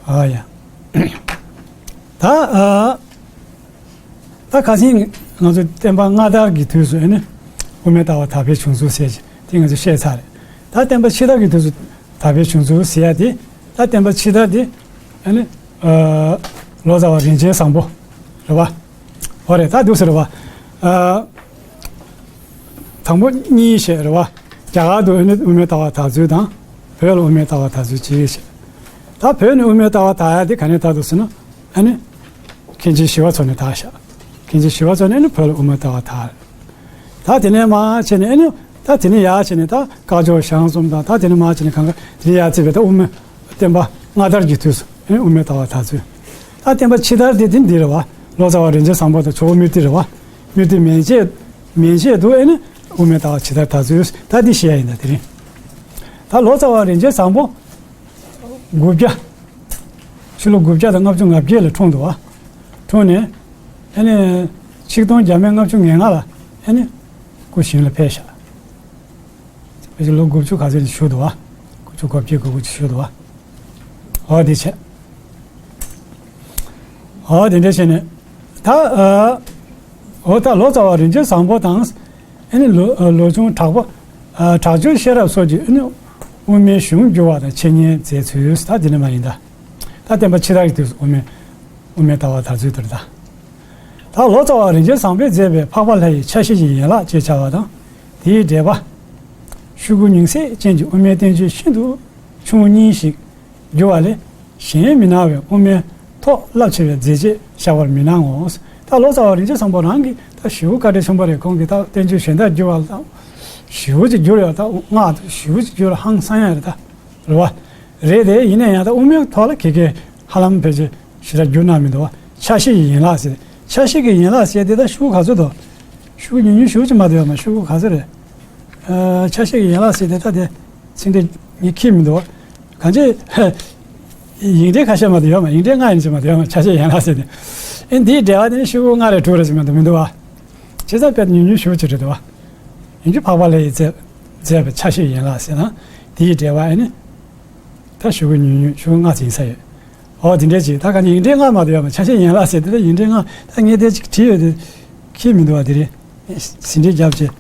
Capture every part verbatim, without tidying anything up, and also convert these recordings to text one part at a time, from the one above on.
ཨ་ཡ། ད་ཨ། ད་ཁ་སང་ང་ཚོ་བསྟན་པ་སྔ་དར་གྱི་དུས་སུ་ཨ་ནི་དབུ་མའི་ལྟ་བ་དར་འཕེལ་བྱུང་ཚུལ་ཟེར་གྱི་དེ་ང་ཚོས་བཤད་ཚར་རེད། ད་བསྟན་པ་ཕྱི་དར་གྱི་དུས་སུ་དར་འཕེལ་བྱུང་ཚུལ་ཟེར་ཡ་དེ། ད་བསྟན་པ་ཕྱི་དར་དེ་ཨ་ནི་ཨ་ལོ་ཙཱ་བ་རིན་ཆེན་བཟང་པོ་རེད་བ། འོ་རེད། ད་འདུག་ཟེར་བ། ཨ། དང་པོ་གཉིས་བཤད་རེད་བ། རྒྱ་གར་དུ་ཨ་ནི་དབུ་མའི་ལྟ་བ་དར་ཚུལ་དང་། བོད་ལ་དབུ་མའི་ལྟ་བ་དར་ཚུལ་གཅིག་བཤད། ད་བོད་ནས་དབུ་མའི་ལྟ་བ་དར་ཡ་དེ་ག་ནས་དར་འདུག་ཟེར་ན། ཨ་ནི་མཁན་ཆེན་ཞི་བ་འཚོ་ནས་དར་ཤག་མཁན་ཆེན་ཞི་བ་འཚོ་ནས་ཨ་ནི་བོད་ལ་དབུ་མའི་ལྟ་བ་དར། ད་དེ་ནས་མར་བྱས་ནས་ཨ་ནི་ད་དེ་ནས་ཡར་བྱས་ནས་ད་སྐ་ཇོ་ཞང་གསུམ་དང་། ད་དེ་ནས་མར་བྱས་ནས་གང་ག་དེ་ནས་ཡར་བརྩིས་པའི་ད་དབུ་མའི་བསྟན་པ་སྔ་དར་གྱི་དུས་སུ་ཨ་ནི་དབུ་མའི་ལྟ་བ་དར་ཚུལ། ད་བསྟན་པ་ཕྱི་དར་དེ་དེ་འདི་རེད་བ། ལོ་ཙཱ་བ་རིན་ཆེན་བཟང་པོ་དང་ཇོ་བོ་མུ་ཏིག་རེད་བ། མུ་ཏིག་མན་ཆད། མན་ཆད་དུ་ཨ་ནི་དབུ་མའི་ལྟ་བ་ཇི་ལྟར་དར་ཚུལ་ད་འདི་བཤད་ཡ་ཡིན། ད་དེ་རིང་ད་ལོ་ཙཱ་བ་རིན་ཆེན་བཟང་པོ་དགུ་བརྒྱ། ཕྱི་ལོ་དགུ་བརྒྱ་དང་ལྔ་བཅུ་ང་བརྒྱད་ལ་འཁྲུངས་འདུག་བ། འཁྲུངས་ནས་ཨ་ནི་ཆིག་སྟོང་བརྒྱ་མེད་ལྔ་བཅུ་ང་ལྔ་ལ་ཨ་ནི་སྐུ་ཞིང་ལ་ཕེབས་ཤག་ཕལ་ཆེར་ལོ་དགུ་བཅུ་ག་ཚོད་ཅིག་བཞུགས་འདུག་བ། དགུ་བཅུ་གོ་བརྒྱད་གོ་དགུ་ཅིག་བཞུགས་འདུག་བ། འོ་དེ་བྱས། འོ་དེ་འདྲ་བྱས་ནས། ད་ཨ། འོ་ད་ལོ་ཙཱ་བ་རིན་ཆེན་བཟང་པོ་དང་། ཨ་ནི་ལོ་ལོ་ཆུང་དྲག་པོ། ཨ། དྲག་སྤྱོད་ཤེས་རབ་སོགས་ཀྱིས་ཨ་ནི་དབུ་མའི་གཞུང་བསྒྱུར་བ་དང་འཆད་ཉན་མཛད་ཚུལ་ད་དེ་ནས་མར་ཡིན། ད་ད་བསྟན་པ་ཕྱི་དར་གྱི་དུས་སུ་དབུ་མའི་དབུ་མའི་ལྟ་བ་དར་ཚུལ་དེ་རེད་ད། ད་ལོ་ཙཱ་བ་རིན་ཆེན་བཟང་པོས་མཛད་པའི་འཕགས་པ་ལྷ་ཡི་ཕྱག་བཞེས་ཀྱི་ཡན་ལག་ཅེས་བྱ་བ་དང་། དེའི་འགྲེལ་པ། ཤོག་གུ་ཉུང་ཟད་ཅན་གྱི་དབུ་མའི་བསྟན་བཅོས་ཤིན་ཏུ་ཆུང་ངུ་གཉིས་ཤིག་བསྒྱུར་བ་ལས། གཞན་མི་སྣང་བའི་དབུ་མའི་ཐོག་རླབས་ཆེ་བའི་མཛད་རྗེས་བཞག་པར་མི་སྣང་ངོ་། ད་ལོ་ཙཱ་བ་རིན་ཆེན་བཟང་པོ་རང་གིས་ད་ཞེ་པོ་བཀའ་དྲིན་ཆེན་པོ་རེད། ཁོང་གིས་ད་བསྟན་བཅོས་གཞན་དག་བསྒྱུར་བ་ལ་ད་ཞེ་པོ་ཅིག་བསྒྱུར་ཡོད། ད་སྔགས་ཞེ་པོ་ཅིག་བསྒྱུར་ཧང་སང་ཡ་རེད་ད། རེད་བ། རེད་དེ། ཡིན་ན་ཡང་ད་དབུ་མའི་ཐོག་ལ་ག་གེ་ཧ་ལམ་ཕལ་ཆེར་ཞེ་དྲག་བསྒྱུར་གནང་མི་འདུག་བ། ཕྱག་བཞེས་ཀྱི་ཡན་ལག་ཟེར། ཕྱག་བཞེས་ཀྱི་ཡན་ལག་ཟེར་དེ་ད་ཤོག་གུ་ག་ཚོད་འདུག་ཤོག་གུ་ཉུང་ཉུང་ཞེ་པོ་ཅིག་མ་གཏོགས་ཡོད་མ། ཤོག་གུ་ག་ཚོད་རེད། ཨ། ཕྱག་བཞེས་ཀྱི་ཡན་ལག་ཟེར་དེ་ད་དེ་ཚིག་འགྲེལ་ངས་ཁྱེར་མི་འདུག་བ། གང་ཅི། ཡིག་འགྲེལ་ཁ་ཤས་མ་གཏོགས་ཡོད་མ། ཡིག་འགྲེལ་ལྔ་ཡན་ཆད་མ་གཏོགས་ཡོད་མ། ཕྱག་བཞེས་ཡན་ལག་ཟེར་དེ། ཨེ། འདིའི་འགྲེལ་པ་དེ་ནི་ཤོག་གུ་ལྔ་རེ་དྲུག་རེ་ཟེར་མ་གཏོགས་མི་འདུག་བ། བྱས་ཙང་དཔེ་ཉུང་ཉུང་ཞེ་པོ་ཅིག་རེད་འདུག་བ། ཡིན་རྒྱུ་འཕགས་པ་ལྷ་ཡིས་མཛད་མཛད་པའི་ཕྱག་བཞེས་ཡན་ལག་ཟེར་ན། དེའི་འགྲེལ་པ་ཨེ་ནི། ད་ཤོག་གུ་ཉུང་ཉུང་ཤོག་གུ་ལྔ་ཙམ་ཡིན་ས་ཡོད། འོ་དེ་འདྲས་ཅིག་ད་ག་ནི་ཡིག་འགྲེལ་ལྔ་མ་གཏོགས་ཡོད་མ། ཕྱག་བཞེས་ཡན་ལག་ཟེར་དེ་ལ་ཡིག་འགྲེལ་ལྔ་ད་ངས་དེ་ཅིག་བྲིས་ཡོད་དེ། ཁྱེར་མི་འདུག་བ། དེ་རེད། ཟིན་བྲིས་རྒྱབ་ཅེས་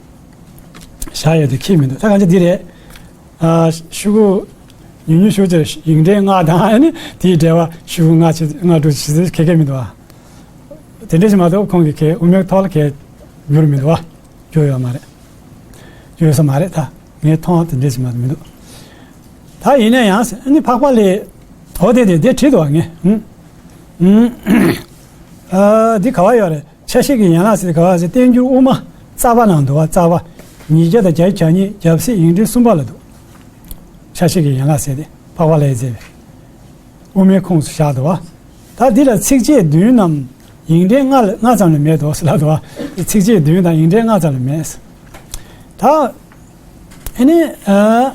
བཞག་ཡོད་དེ་ཁྱེར་མི་འདུག་ད་ག་ཅི་འདི་རེད། ཨ། ཤོག་གུ་ཉུང་ཉུང་ཞེ་པོ་ཅིག་ཡིག་འགྲེལ་ལྔ་དང་ཨ་ནི་དེའི་འགྲེལ་པ་ཤོག་གུ་ལྔ་ཅིག་ལྔ་དྲུག་ཅིག་ག་གེ་མི་འདུག་བ། དེ་འདྲས་ཅིག་མ་གཏོགས་ཁོང་གིས་ག་དབུ་མའི་ཐོག་ལ་ག་བསྒྱུར་མི་འདུག་བ། བསྒྱུར་ཡོད་མ་རེད། ཡོད་ས་མ་རེད་ད། ངས་མཐོང་བ་དེ་འདྲས་ཅིག་མ་གཏོགས་མི་འདུག་ད་ཡིན་ན་ཡང་ཨ་ནི་འཕགས་པ་ལྷ། འོ་དེ་དེ་དེ་བྲིས་འདུག་བ་ངས། ཨུམ། ཨུམ། ཨ། འདི་ག་བ་ཡོད་རེད། ཕྱག་བཞེས་ཀྱི་ཡན་ལག་ཟེར་ག་བ་ཟེར། བསྟན་འགྱུར་དབུ་མ་རྩ་བ་ནང་འདུག་བ། རྩ་བ། ཉིས་བརྒྱ་དང་བརྒྱད་ཅུ་གྱ་གཉིས། རྒྱབ་གཟིགས་ཡིག་འབྲུ་གསུམ་པ་ལ་འདུག་ཕྱག་བཞེས་ཀྱི་ཡན་ལག་ཟེར་དེ་འཕགས་པ་ལྷས་མཛད་པའི་དབུ་མའི་ཁོངས་སུ་བཞག་འདུག་བ། ད་འདི་ལ་ཚིགས་བཅད་བདུན་ནམ་ཡིག་འབྲུ་ལྔ་ལ་ལྔ་ཙམ་ལས་མེད་དོ་ཟེར་ལབ་འདུག་བ། ཚིགས་བཅད་བདུན་དང་ཡིག་འབྲུ་ལྔ་ཙམ་ལས་མེད། ད་ཨ་ནི་ཨ།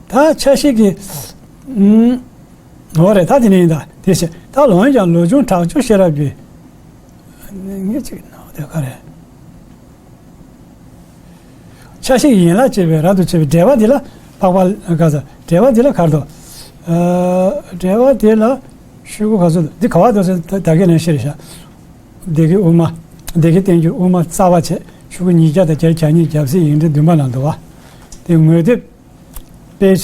ད་ཕྱག་བཞེས་ཀྱི། ཨུམ། འོ་རེད། ད་དེ་ནས་ཡིན་ད། དེ་བྱས་ད་ལོ་འོན་ཀྱང་ལོ་ཆུང་དྲག་སྤྱོད་ཤེས་རབ་ཀྱི། ངས་ཅིག་ནང་དེ་ག་རེད། ཕྱག་བཞེས་ཀྱི་ཡན་ལག་ཅེས་པའི་རབ་ཏུ་ཕྱེ་བའི་འགྲེལ་པ་འདི་ལ་འཕགས་པ་ག་ས། འགྲེལ་པ་འདི་ལ་ག་རེ་འདུག་ཨ། འགྲེལ་པ་འདི་ལ་ཤོག་གུ་ག་ཚོད་འདུག་འདི་ག་བ་འདུག་ཟེར་ད་གིན་ནས་བཤད་རེད་ཤག་སྡེ་དགེ་དབུ་མ། སྡེ་དགེ་བསྟན་འགྱུར་དབུ་མ་རྩ་བ་བྱས། ཤོག་གུ་ཉིས་བརྒྱ་དང་བརྒྱད་ཅུ་གྱ་གཉིས། རྒྱབ་གཟིགས་ཡིག་འབྲུ་བདུན་པ་ནང་འདུག་བ། དེ་ངོས་དེབ། དཔེ།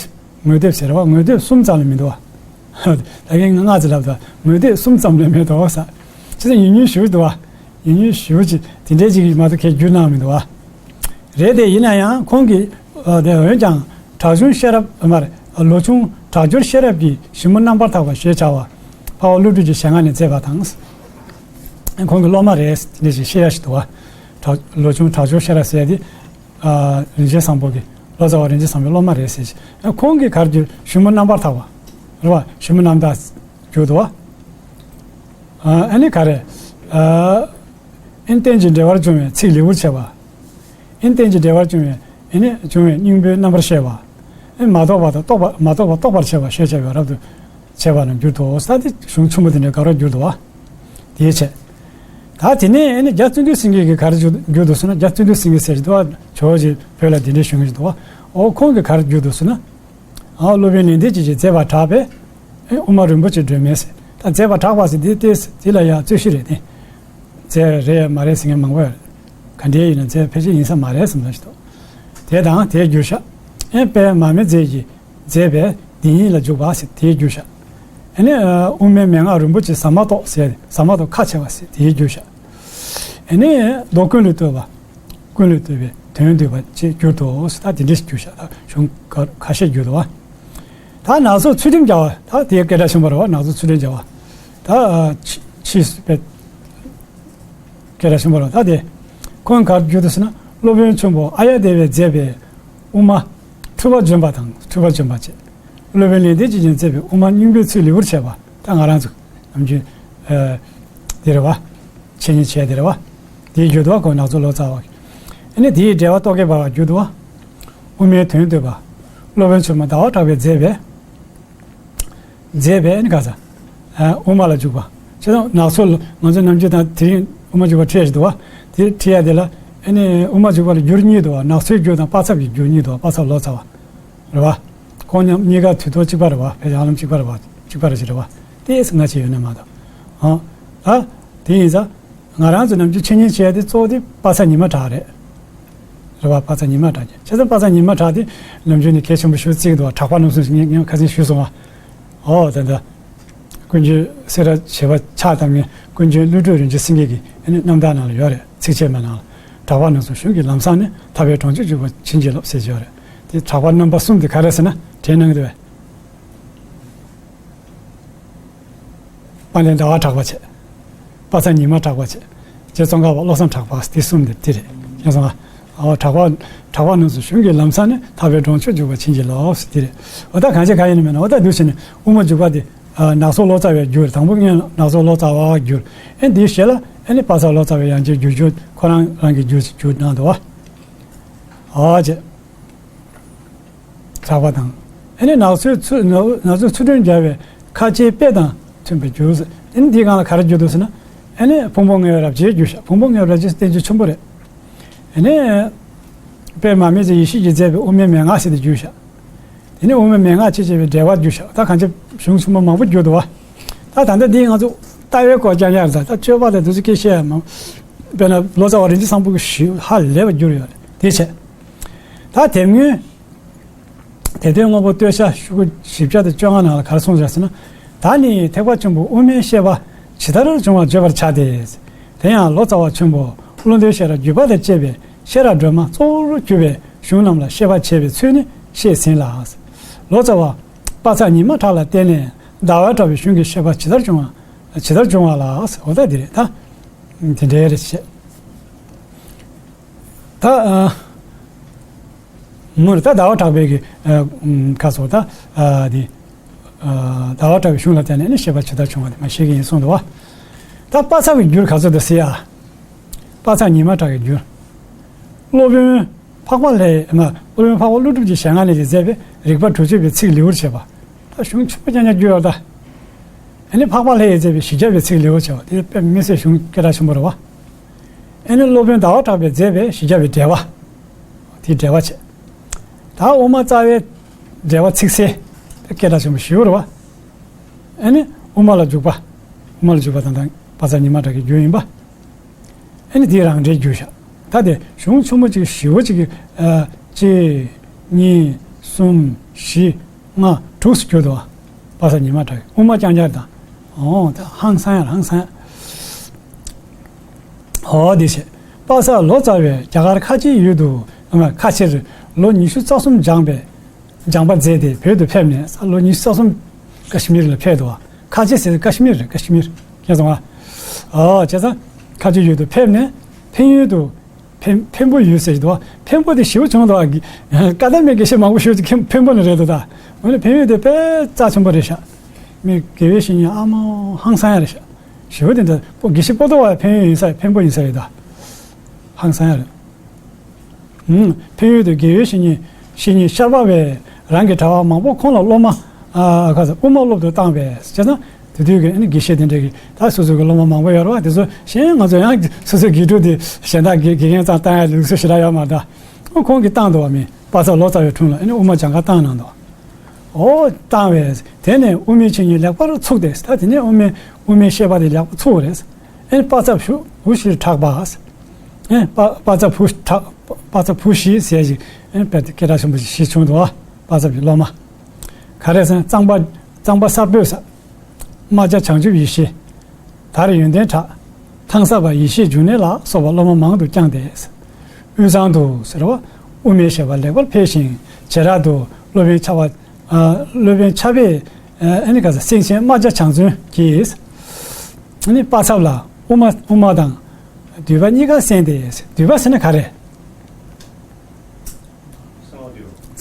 ངོས་དེབ་ཟེར་བ། ངོས་དེབ་གསུམ་ཙམ་ལས་མི་འདུག་བ། ད་གིན་ང་ལྔ་ཙམ་ལབ་ད། ངོས་དེབ་གསུམ་ཙམ་ལས་མེད་དོ་ཟེར། ཅི་ཟེར་ཉུང་ཉུང་ཞེ་པོ་འདུག་བ། ཉུང་ཉུང་ཞེ་པོ་ཅིག་དེ་འདྲའི་ཅིག་མ་གཏོགས་གས་བསྒྱུར་གནང་མི་འདུག་བ། རེད་དེ། ཡིན་ན་ཡང་ཁོང་གིས་ཨ་དེ་འོན་ཀྱང་དྲག་ཆུང་ཤེས་རབ་མར་ལོ་ཆུང་དྲག་སྦྱོར་ཤེས་རབ་ཀྱི་ཞིབ་མོ་རྣམ་པར་དག་པ་ཞེས་བྱ་བ་འཕགས་པ་ཀླུ་སྒྲུབ་ཀྱི་ཞལ་སྔ་ནས་མཛད་པ་དང་། ཁོང་གི་སློབ་མ་རེད་དེ་འདྲ་ཞིག་བཤད་ཡ་ཞིག་འདུག་བ། དྲག་ལོ་ཆུང་དྲག་སྦྱོར་ཤེས་རབ་ཟེར་ཡ་དེ། ཨ། རིན་ཆེན་བཟང་པོ་གི། ལོ་ཙཱ་བ་རིན་ཆེན་བཟང་པོའི་སློབ་མ་རེད་ཟེར་ཞིང་། ཁོང་གིས་ག་རེ་བརྗོད། ཞིབ་མོ་རྣམ་པར་དག་པ། རེད་བ། ཞིབ་མོ་རྣམ་དག་བརྗོད་འདུག་བ། ཨ། ཨ་ནི་ག་རེ། ཨ། ཨིན་རྟེན་ཅིང་འབྲེལ་བར་འབྱུང་བའི་ཚིག་ལེའུར་བྱས་པ། ཨིན་རྟེན་ཅིང་འབྲེལ་བར་འབྱུང་བའི། ཨ་ནི་འབྱུང་བའི་སྙིང་པོའི་རྣམ་པར་བཤད་པ། ཨ་ནི་མ་རྟོགས་པ་དང་རྟོགས་པ། མ་རྟོགས་པ་རྟོགས་པར་བྱེད་པ་ཞེས་བྱ་བའི་རབ་ཏུ་བྱེད་པ་རྣམས་བསྒྱུར་ཏོ། ས་དེ་གཞུང་ཆེན་པོ་དེ་འདྲའི་དགག་རབ་བསྒྱུར་འདུག་བ། དེའི་ཆེད། ད་དེ་ནས་ཨ་ནི་རྒྱ་བརྩོན་འགྲུས་སེང་གེ་གིས་ག་རེ་བསྒྱུར་བསྒྱུར་འདུག་ཟེར་ན། རྒྱ་བརྩོན་འགྲུས་སེང་གེ་ཟེར་གྱི་འདུག་བ། ཇོ་བོ་རྗེ་བོད་ལ་གདན་འདྲེན་ཞུ་མཁན་ཞིག་འདུག་བ། ཨོ་ཁོང་གིས་ག་རེ་བསྒྱུར་འདུག་ཟེར་ན། ཨ་སློབ་དཔོན་ལེགས་ལྡན་འབྱེད་ཀྱིས་མཛད་པར་གྲགས་པའི་ཨེ་དབུ་མ་རིན་པོ་ཆེའི་སྒྲོན་མེ་ཟེར། ད་མཛད་པར་གྲགས་པ་ཟེར་དེ་ཏོག་ཙམ་དེ་ལ་ཡང་རྩོད་གཞི་རེད་དེ། མཛད་རེད་མ་རེད་ཟེར་མཁན་མང་པོ་ཡོད་རེད། ག་འདྲའི་ཡིན་ན་མཛད་ཕལ་ཆེར་ཡིན་ས་མ་རེད་བསམ་ས་ཞིག་འདུག། དེ་དང་དེའི་བསྒྱུར་བྱ། ཨེ་དཔལ་མར་མེ་མཛད་ཀྱིས་མཛད་པའི་འདི་ཉིད་ལ་འཇུག་པ་ཟེར་དེའི་བསྒྱུར་བྱ། ཨ་ནི་དབུ་མའི་མན་ངག་རིན་པོ་ཆེ་ཟ་མ་ཏོག་ཟེར་ཟ་མ་ཏོག་ཁ་ཕྱེ་བ་ཟེར་དེའི་བསྒྱུར་བྱ། ཨ་ནི་མདོ་ཀུན་ལས་བཏུས་པ། ཀུན་ལས་བཏུས་པའི་དོན་བསྡུས་པ་བཅས་བསྒྱུར་ཏོ་ཟེར། ད་དེ་འདྲའི་བསྒྱུར་བྱ། ད་གཞུང་ཁ་ཁ་ཤས་བསྒྱུར་འདུག་བ། ད་ནག་ཚོགས་ཚུལ་ཁྲིམས་རྒྱལ་བ། ད་དེའི་སྐད་གྲགས་ཆེན་པོ་རེད་བ། ནག་ཚོགས་ཚུལ་ཁྲིམས་རྒྱལ་བ། ད་ཕྱིས་ཕྱིས་སུ་སྐད་གྲགས་ཆེན་པོ་རེད་བ། ད་དེ་ཁོང་ག་རེ་བསྒྱུར་འདུག་ཟེར་ན། སློབ་དཔོན་ཆེན་པོ་ཨཱརྱ་དེ་བས་མཛད་པའི་དབུ་མ་འཁྲུལ་པ་འཇོམས་པ་དང་། འཁྲུལ་པ་འཇོམས་པ་བཅས། སློབ་དཔོན་ལེགས་ལྡན་འབྱེད་ཀྱིས་མཛད་པའི་དབུ་མ་སྙིང་པོའི་ཚིག་ལེའུར་བྱས་པ། ད་ང་རང་ཚོ་ནམ་རྒྱུན་ཨ་དེ་རེད་བ། འཆད་ཉན་བྱས་དེ་རེད་བ། དེའི་བསྒྱུར་འདུག་བ། ཁོང་ནག་ཚོགས་ལོ་ཙཱ་བ་གིས། ཨ་ནི་དེའི་འགྲེལ་པ་རྟོག་གེ་འབར་བ་བསྒྱུར་འདུག་བ། དབུ་མའི་དོན་བསྡུས་པ། སློབ་དཔོན་ཆེན་མོ་ཟླ་བ་གྲགས་པས་མཛད་པའི་མཛད་པའི་ཨ་ནི་ག་ས། ཨ་དབུ་མ་ལ་འཇུག་པ། བྱས་ཙང་ནག་ཚོགས་ལ་ང་ཚོ་ནམ་རྒྱུན་དང་དེ་རིང་དབུ་མ་འཇུག་པ་ཁྲིད་ཡ་ཞིག་འདུག་བ། དེ་ཁྲིད་ཡ་དེ་ལ་ཨ་ནི་དབུ་མ་འཇུག་པ་ལ་འགྱུར་གཉིས་འདུག་བ། ནག་ཚོགས་འགྱུར་དང་དཔག་བསམ་གྱི་འགྱུར་གཉིས་འདུག་བ། དཔག་བསམ་ལོ་ཙཱ་བ་རེད་བ། ཁོང་མཉམ་གཉིས་ཀ་དུས་ཐོག་གཅིག་པ་རེད་བ། ཕལ་ཆེར་ཧ་ལམ་གཅིག་པ་རེད་བ། གཅིག་པ་རེད་ཅེས་རེད་བ། ཏོག་ཙམ་སྔ་ཕྱི་ཡོད་ན་མ་གཏོགས། ཨང་། ད་དེ་ཡིན་ཙང་ང་རང་ཚོ་ནམ་རྒྱུན་འཆད་ཉན་བྱེད་ཡ་དེ་གཙོ་བོ་དེ་དཔག་བསམ་ཉི་མ་གྲགས་རེད། རེད་བ། དཔག་བསམ་ཉི་མ་གྲགས་ཀྱི། བྱས་ཙང་དཔག་བསམ་ཉི་མ་གྲགས་དེ་ནམ་རྒྱུན་ནས་གལ་ཆེན་པོ་ཞེ་པོ་བརྩི་གི་འདུག་བ། གྲགས་པ་རྣམ་གསུམ་ཞེས་ངས་ངས་ཁ་སང་ཞུས་སོང་བ། ཨོ་ད་ལྟ་ཀུན་མཁྱེན་སེ་ར་བྱེས་པ་ཕྱག་བཏབ་མཁན་ཀུན་མཁྱེན་ཀླུ་སྒྲུབ་རིན་ཆེན་སེང་གེ་གི་ཨ་ནི་རྣམ་ཐར་ནང་ལ་ཡོད་རེད། ཚིགས་བཅད་མའི་ནང་ལ། གྲགས་པ་རྣམ་གསུམ་གཞུང་གི་ལམ་བཟང་ནི། ཐར་པའི་གྲོང་ཁྱེར་འཇུག་པར་བྱིན་གྱིས་རློབས་ཟེར་གྱི་ཡོད་རེད། དེ་གྲགས་པ་རྣམ་པ་གསུམ་དེ་ག་རེ་ཟེར་ན་དྲན་གནང་གི་འདུག་བས། དཔལ་ལྡན་ཟླ་བ་གྲགས་པ་བྱས། དཔག་བསམ་ཉི་མ་གྲགས་པ་བྱས། རྗེ་ཙོང་ཁ་པ་བློ་བཟང་གྲགས་པ། དེ་གསུམ་དེ་དེ་རེད། ཤེས་སོང་ཨ། ཨོ་གྲགས་པ། གྲགས་པ་རྣམ་གསུམ་གཞུང་གི་ལམ་བཟང་ནི། ཐར་པའི་གྲོང་ཁྱེར་འཇུག་པར་བྱིན་གྱིས་རློབས་ཟེར་དེ་རེད། འོ་ད་གང་བྱས་གང་ཡིན་ནི་མེད་ན། འོ་ད་འདུག་བྱས་ནས་དབུ་མ་འཇུག་པ་དེ་ཨ་ནག་ཚོགས་ལོ་ཙཱ་བས་བསྒྱུར། དང་པོ་སྔོན་ནག་ཚོགས་ལོ་ཙཱ་བས་བསྒྱུར། ཨེ་འདིའི་རྗེས་ལ་ཨེ་ནི་དཔག་བསམ་ལོ་ཙཱ་བས་ཡང་བསྐྱར་བསྒྱུར་བསྒྱུར་ཁོ་རང་རང་གིས་བསྒྱུར་བསྒྱུར་གནང་འདུག་བ། ཨོ་བྱས། གྲགས་པ་དང་། ཨ་ནི་ནག་ཚོགས་ཚུལ་ནག་ཚོགས་ཚུལ་ཁྲིམས་རྒྱལ་བའི་ཁ་ཆེའི་དཔེ་དང་མཐུན་པར་བསྒྱུར་ཟེར། ཨ་ནི་འདིའི་སྒང་ལ་ག་རེ་བསྒྱུར་འདུག་ཟེར་ན། ཨ་ནི་ཕུང་པོ་ལྔའི་རབ་བྱེད་བསྒྱུར་བཞག། ཕུང་པོ་ལྔའི་རབ་བྱེད་ཟེར་བསྟན་བཅོས་ཆེན་པོ་རེད། ཨ་ནི་དཔལ་མར་མེ་མཛད་ཡེ་ཤེས་ཀྱིས་མཛད་པའི་དབུ་མའི་མན་ངག་ཟེར་དེ་བསྒྱུར་བཞག། དེ་ནས་དབུ་མའི་མན་ངག་ཅེས་བྱ་བའི་འགྲེལ་པ་བསྒྱུར་བཞག། ད་གང་ཅི་གཞུང་ཆེན་པོ་མང་པོ་བསྒྱུར་འདུག་བ། ད་ད་ལྟ་འདི་ང་ཚོ་ལྟ་བའི་སྐོར་རྐྱང་རྐྱང་རེད། ད་སྤྱོད་པ་ལ་དེ་ཚོ་སྐད་བཤད་ཡ་མང་། དཔེར་ན་ལོ་ཙཱ་བ་རིན་ཆེན་བཟང་པོ་གིས་ཞེ་ཧ་ལས་པ་བསྒྱུར་ཡོད་རེད། དེ་བྱས། ད་དེབ་སྔོན། དེབ་ཐེར་དངོས་པོ་སྟོད་ཆ་ཤོག་གུ་བཞི་བརྒྱ་དང་བཅོ་ལྔ་ནང་ལ་ག་རེ་གསུངས་བཞག་ཟེར་ན། ད་ནི་ཐེག་པ་ཆེན་པོའི་དབུ་མའི་བཤད་པ་ཇི་ལྟར་བྱུང་བ་བརྗོད་པར་བྱ་སྟེ། དེ་ཡང་ལོ་ཙཱ་བ་ཆེན་པོ་ཀླུ་འདུལ་ཤེས་རབ་བརྒྱུད་པ་དང་བཅས་པའི་ཤེས་རབ་སྒྲོན་མ་གཙོ་བོར་གྱུར་པའི་གཞུང་རྣམས་ལ་བཤད་པ་བྱས་པའི་ཚུལ་ནི་བཤད་ཟིན་ལ། ལོ་ཙཱ་བ་དཔག་བསམ་ཉི་མ་གྲགས་ལ་བརྟེན་ནས་ཟླ་བ་གྲགས་པའི་གཞུང་གི་བཤད་པ་ཇི་ལྟར་བྱུང་བ་ཇི་ལྟར་བྱུང་བ་ལ། འོ་ད་འདི་རེད་ད། དེ་འདྲའི་རེད་བྱས། ད་ཨ། མུར་ད་ཟླ་བ་གྲགས་པའི་གི་ཨ་ཁ་སོ་ད་ཨ་དེ་ཨ་ཟླ་བ་གྲགས་པའི་གཞུང་ལ་བརྟེན་ནས་ནི་བཤད་པ་ཇི་ལྟར་བྱུང་བ་དེ་མ་ཤེས་ཀྱི་ཡིན་གསུངས་འདུག་བ། ད་དཔག་བསམ་གྱི་འགྱུར་ག་ཚོད་འདུག་ཟེར་ཡ། དཔག་བསམ་ཉི་མ་གྲགས་ཀྱི་འགྱུར། སློབ་དཔོན་འཕགས་པ་ལྷའི་མ་སློབ་དཔོན་འཕགས་པ་ཀླུ་སྒྲུབ་ཀྱི་ཞལ་སྔ་ནས་ཀྱི་མཛད་པའི་རིགས་པ་དྲུག་ཅུ་པའི་ཚིག་ལེའུར་བྱས་པ། ད་གཞུང་ཆེན་པོ་རྐྱང་རྐྱང་བསྒྱུར་བ་ད། ཨ་ནི་འཕགས་པ་ལྷ་ཡིས་མཛད་པའི་བཞི་བརྒྱ་པའི་ཚིག་ལེའུར་བྱས་པ་དེ་དཔེ་མི་སྲིད་གཞུང་སྐད་གྲགས་ཆེན་པོ་རེད་བ། ཨ་ནི་སློབ་དཔོན་ཟླ་བ་གྲགས་པས་མཛད་པའི་བཞི་བརྒྱ་པའི་འགྲེལ་པ། དེའི་འགྲེལ་པ་བྱས། ད་དབུ་མ་རྩ་བའི་འགྲེལ་པ་ཚིག་གསལ། དེ་སྐད་གྲགས་ཆེན་པོ་ཞེ་པོ་རེད་བ། ཨ་ནི་དབུ་མ་ལ་འཇུག་པ། དབུ་མ་ལ་འཇུག་པ་དང་དང་དཔག་བསམ་ཉི་མ་གྲགས་ཀྱི་རྒྱུད་ཡིན་པ། ཨ་ནི་དེའི་རང་འགྲེལ་བསྒྱུར་བཞག། ད་དེ་གཞུང་ཆེན་པོ་གཅིག་ཞེ་པོ་གཅིག་གི་ཨ་གཅིག་གཉིས་གསུམ་བཞི་ལྔ་དྲུག་སུ་གྱུར་འདུག་བ། དཔག་བསམ་ཉི་མ་གྲགས་ཀྱི་དབུ་མ་རྐྱང་རྐྱང་དང་། ཨོ་ད་ཧང་སང་ཡ་ཧང་སང་ཡ། ཨོ་དེ་བྱས། དཔག་བསམ་ལོ་ཙཱ་བས་རྒྱ་གར་ཁ་ཆེའི་ཡུལ་དུ་ཁ་ཆེར་ལོ་ཉི་ཤུ་རྩ་གསུམ་སྦྱངས་པའི་སྦྱངས་པ་མཛད་དེ་བོད་དུ་ཕེབས་ནས་ལོ་ཉི་ཤུ་རྩ་གསུམ་ཀ་ཤི་མིར་ལ་ཕེབས་འདུག་བ། ཁ་ཆེ་ཟེར་ཀ་ཤི་མིར་རེད། ཀ་ཤི་མིར། མཁྱེན་སོང་ང་། ཨོ་བྱས་ཙང་ཁ་ཆེའི་ཡུལ་དུ་ཕེབས་ནས་འཕན་ཡུལ་དུ། འཕན་འཕན་པོ་ཡུལ་ཟེར་གྱི་འདུག་བ། འཕན་པོ་དེ་ཞེ་པོ་བྱུང་འདུག་བ། ཀ་ད་མའི་དགེ་བཤེས་མང་པོ་ཞེ་པོ་ཅིག་འཕན་པོ་ནས་རེད་འདུག་ད། འོ་ན་འཕན་ཡུལ་དེ་དཔེ་རྩ་ཆེན་པོ་རེད་ཤག། མི་དགེ་བའི་བཤེས་གཉེན་ཨ་མ་ཧང་སང་ཡ་རེད་ཤག། ཞེ་པོ་དེ་འདྲ་པོ་དགེ་བཤེས་པོ་ཏོ་བ་འཕན་ཡུལ་ཡིན་ས་འཕན་པོ་ཡིན་ས་རེད་ད། ཧང་སང་ཡ་རེད། ཨུམ། འཕན་ཡུལ་དུ་དགེ་བའི་བཤེས་གཉེན་བཤེས་གཉེན་ཤར་པ་བས་རང་གི་གྲྭ་པ་མང་པོ་ཁོང་ལ་སློབ་མ་ཨ་ག་ས་དབུ་མ་སློབ་ཏུ་བཏང་བས་བྱས་ན། དུས་ཀྱི་ཨ་ནི་དགེ་བཤེས་དེ་འདྲ་གི་ད་སོ་སོ་གི་སློབ་མ་མང་པོ་ཡོད་རེད་བ། དེ་ཚོ་གཞན་ང་ཚོ་ཡང་སོ་སོའི་དགེ་ཕྲུག་དེ་གཞན་དག་དགེ་དགེ་རྒན་ཙམ་བཏང་ཡ་ལུགས་སྲོལ་ཞེ་དྲག་ཡོད་མ་རེད། ཨོ་ཁོང་གིས་བཏང་འདུག་བ། མི་པ་ཚབ་ལོ་ཙཱ་བའི་དྲུང་ལ་ཨ་ནི་དབུ་མ་སྦྱང་ག་བཏང་གནང་འདུག། ཨོ་བཏང་བས། དེ་ནས་དབུ་མའི་ཆོས་ཉིད་ལེགས་པར་ཚུགས་ཏེ། ད་དེ་ནས་དབུ་མའི་དབུ་མའི་བཤད་པ་དེ་ལེགས་པར་ཚུགས་པ་རེད། ཨ་ནི་པ་ཚབ་ཞུ་བུ་ཤིར་གྲགས་པ། ཨ་ནི་པ་པ་ཚབ་བུ་གྲགས་པ་ཚབ་བུ་ཤི་ཟེར་ཞིག་ཨ་ནི་དཔེ་སྐད་གྲགས་ཆེན་པོ་ཞིག་བྱུང་འདུག་བ། པ་ཚབ་ཀྱི་སློབ་མ། ག་རེ་ཟེར་ན་གཙང་པ་གཙང་པ་གསར་པོས་ཟ། རྨ་བྱ་བྱང་ཆུབ་ཡེ་ཤེས། དར་ཡོན་ཏན་གྲགས། ཐང་གསར་པ་ཡེ་ཤེས་འབྱུང་གནས་ལ་སོགས་པ་སློབ་མ་མང་དུ་བསྐྱངས་ཏེ། དབུས་གཙང་དུ་ཟེར་བ། དབུ་མའི་བཤད་པ་ལེགས་པར་འཕེལ་ཞིང་བྱེ་བྲག་ཏུ་སློབ་དཔོན་ཕྱྭ་པ། ཨ་སློབ་དཔོན་ཕྱྭ་པས་ཨ་ནི་ག་ས་སེང་ཆེན་རྨ་བྱ་བྱང་བཙོན་གྱིས་ཨ་ནི་པ་ཚབ་ལ་དབུ་མ་དབུ་མ་དང་འདུས་པ་གཉིས་ཀ་གསན་ཏེ། འདུས་པ་ཟེར་ན་ག་རེ།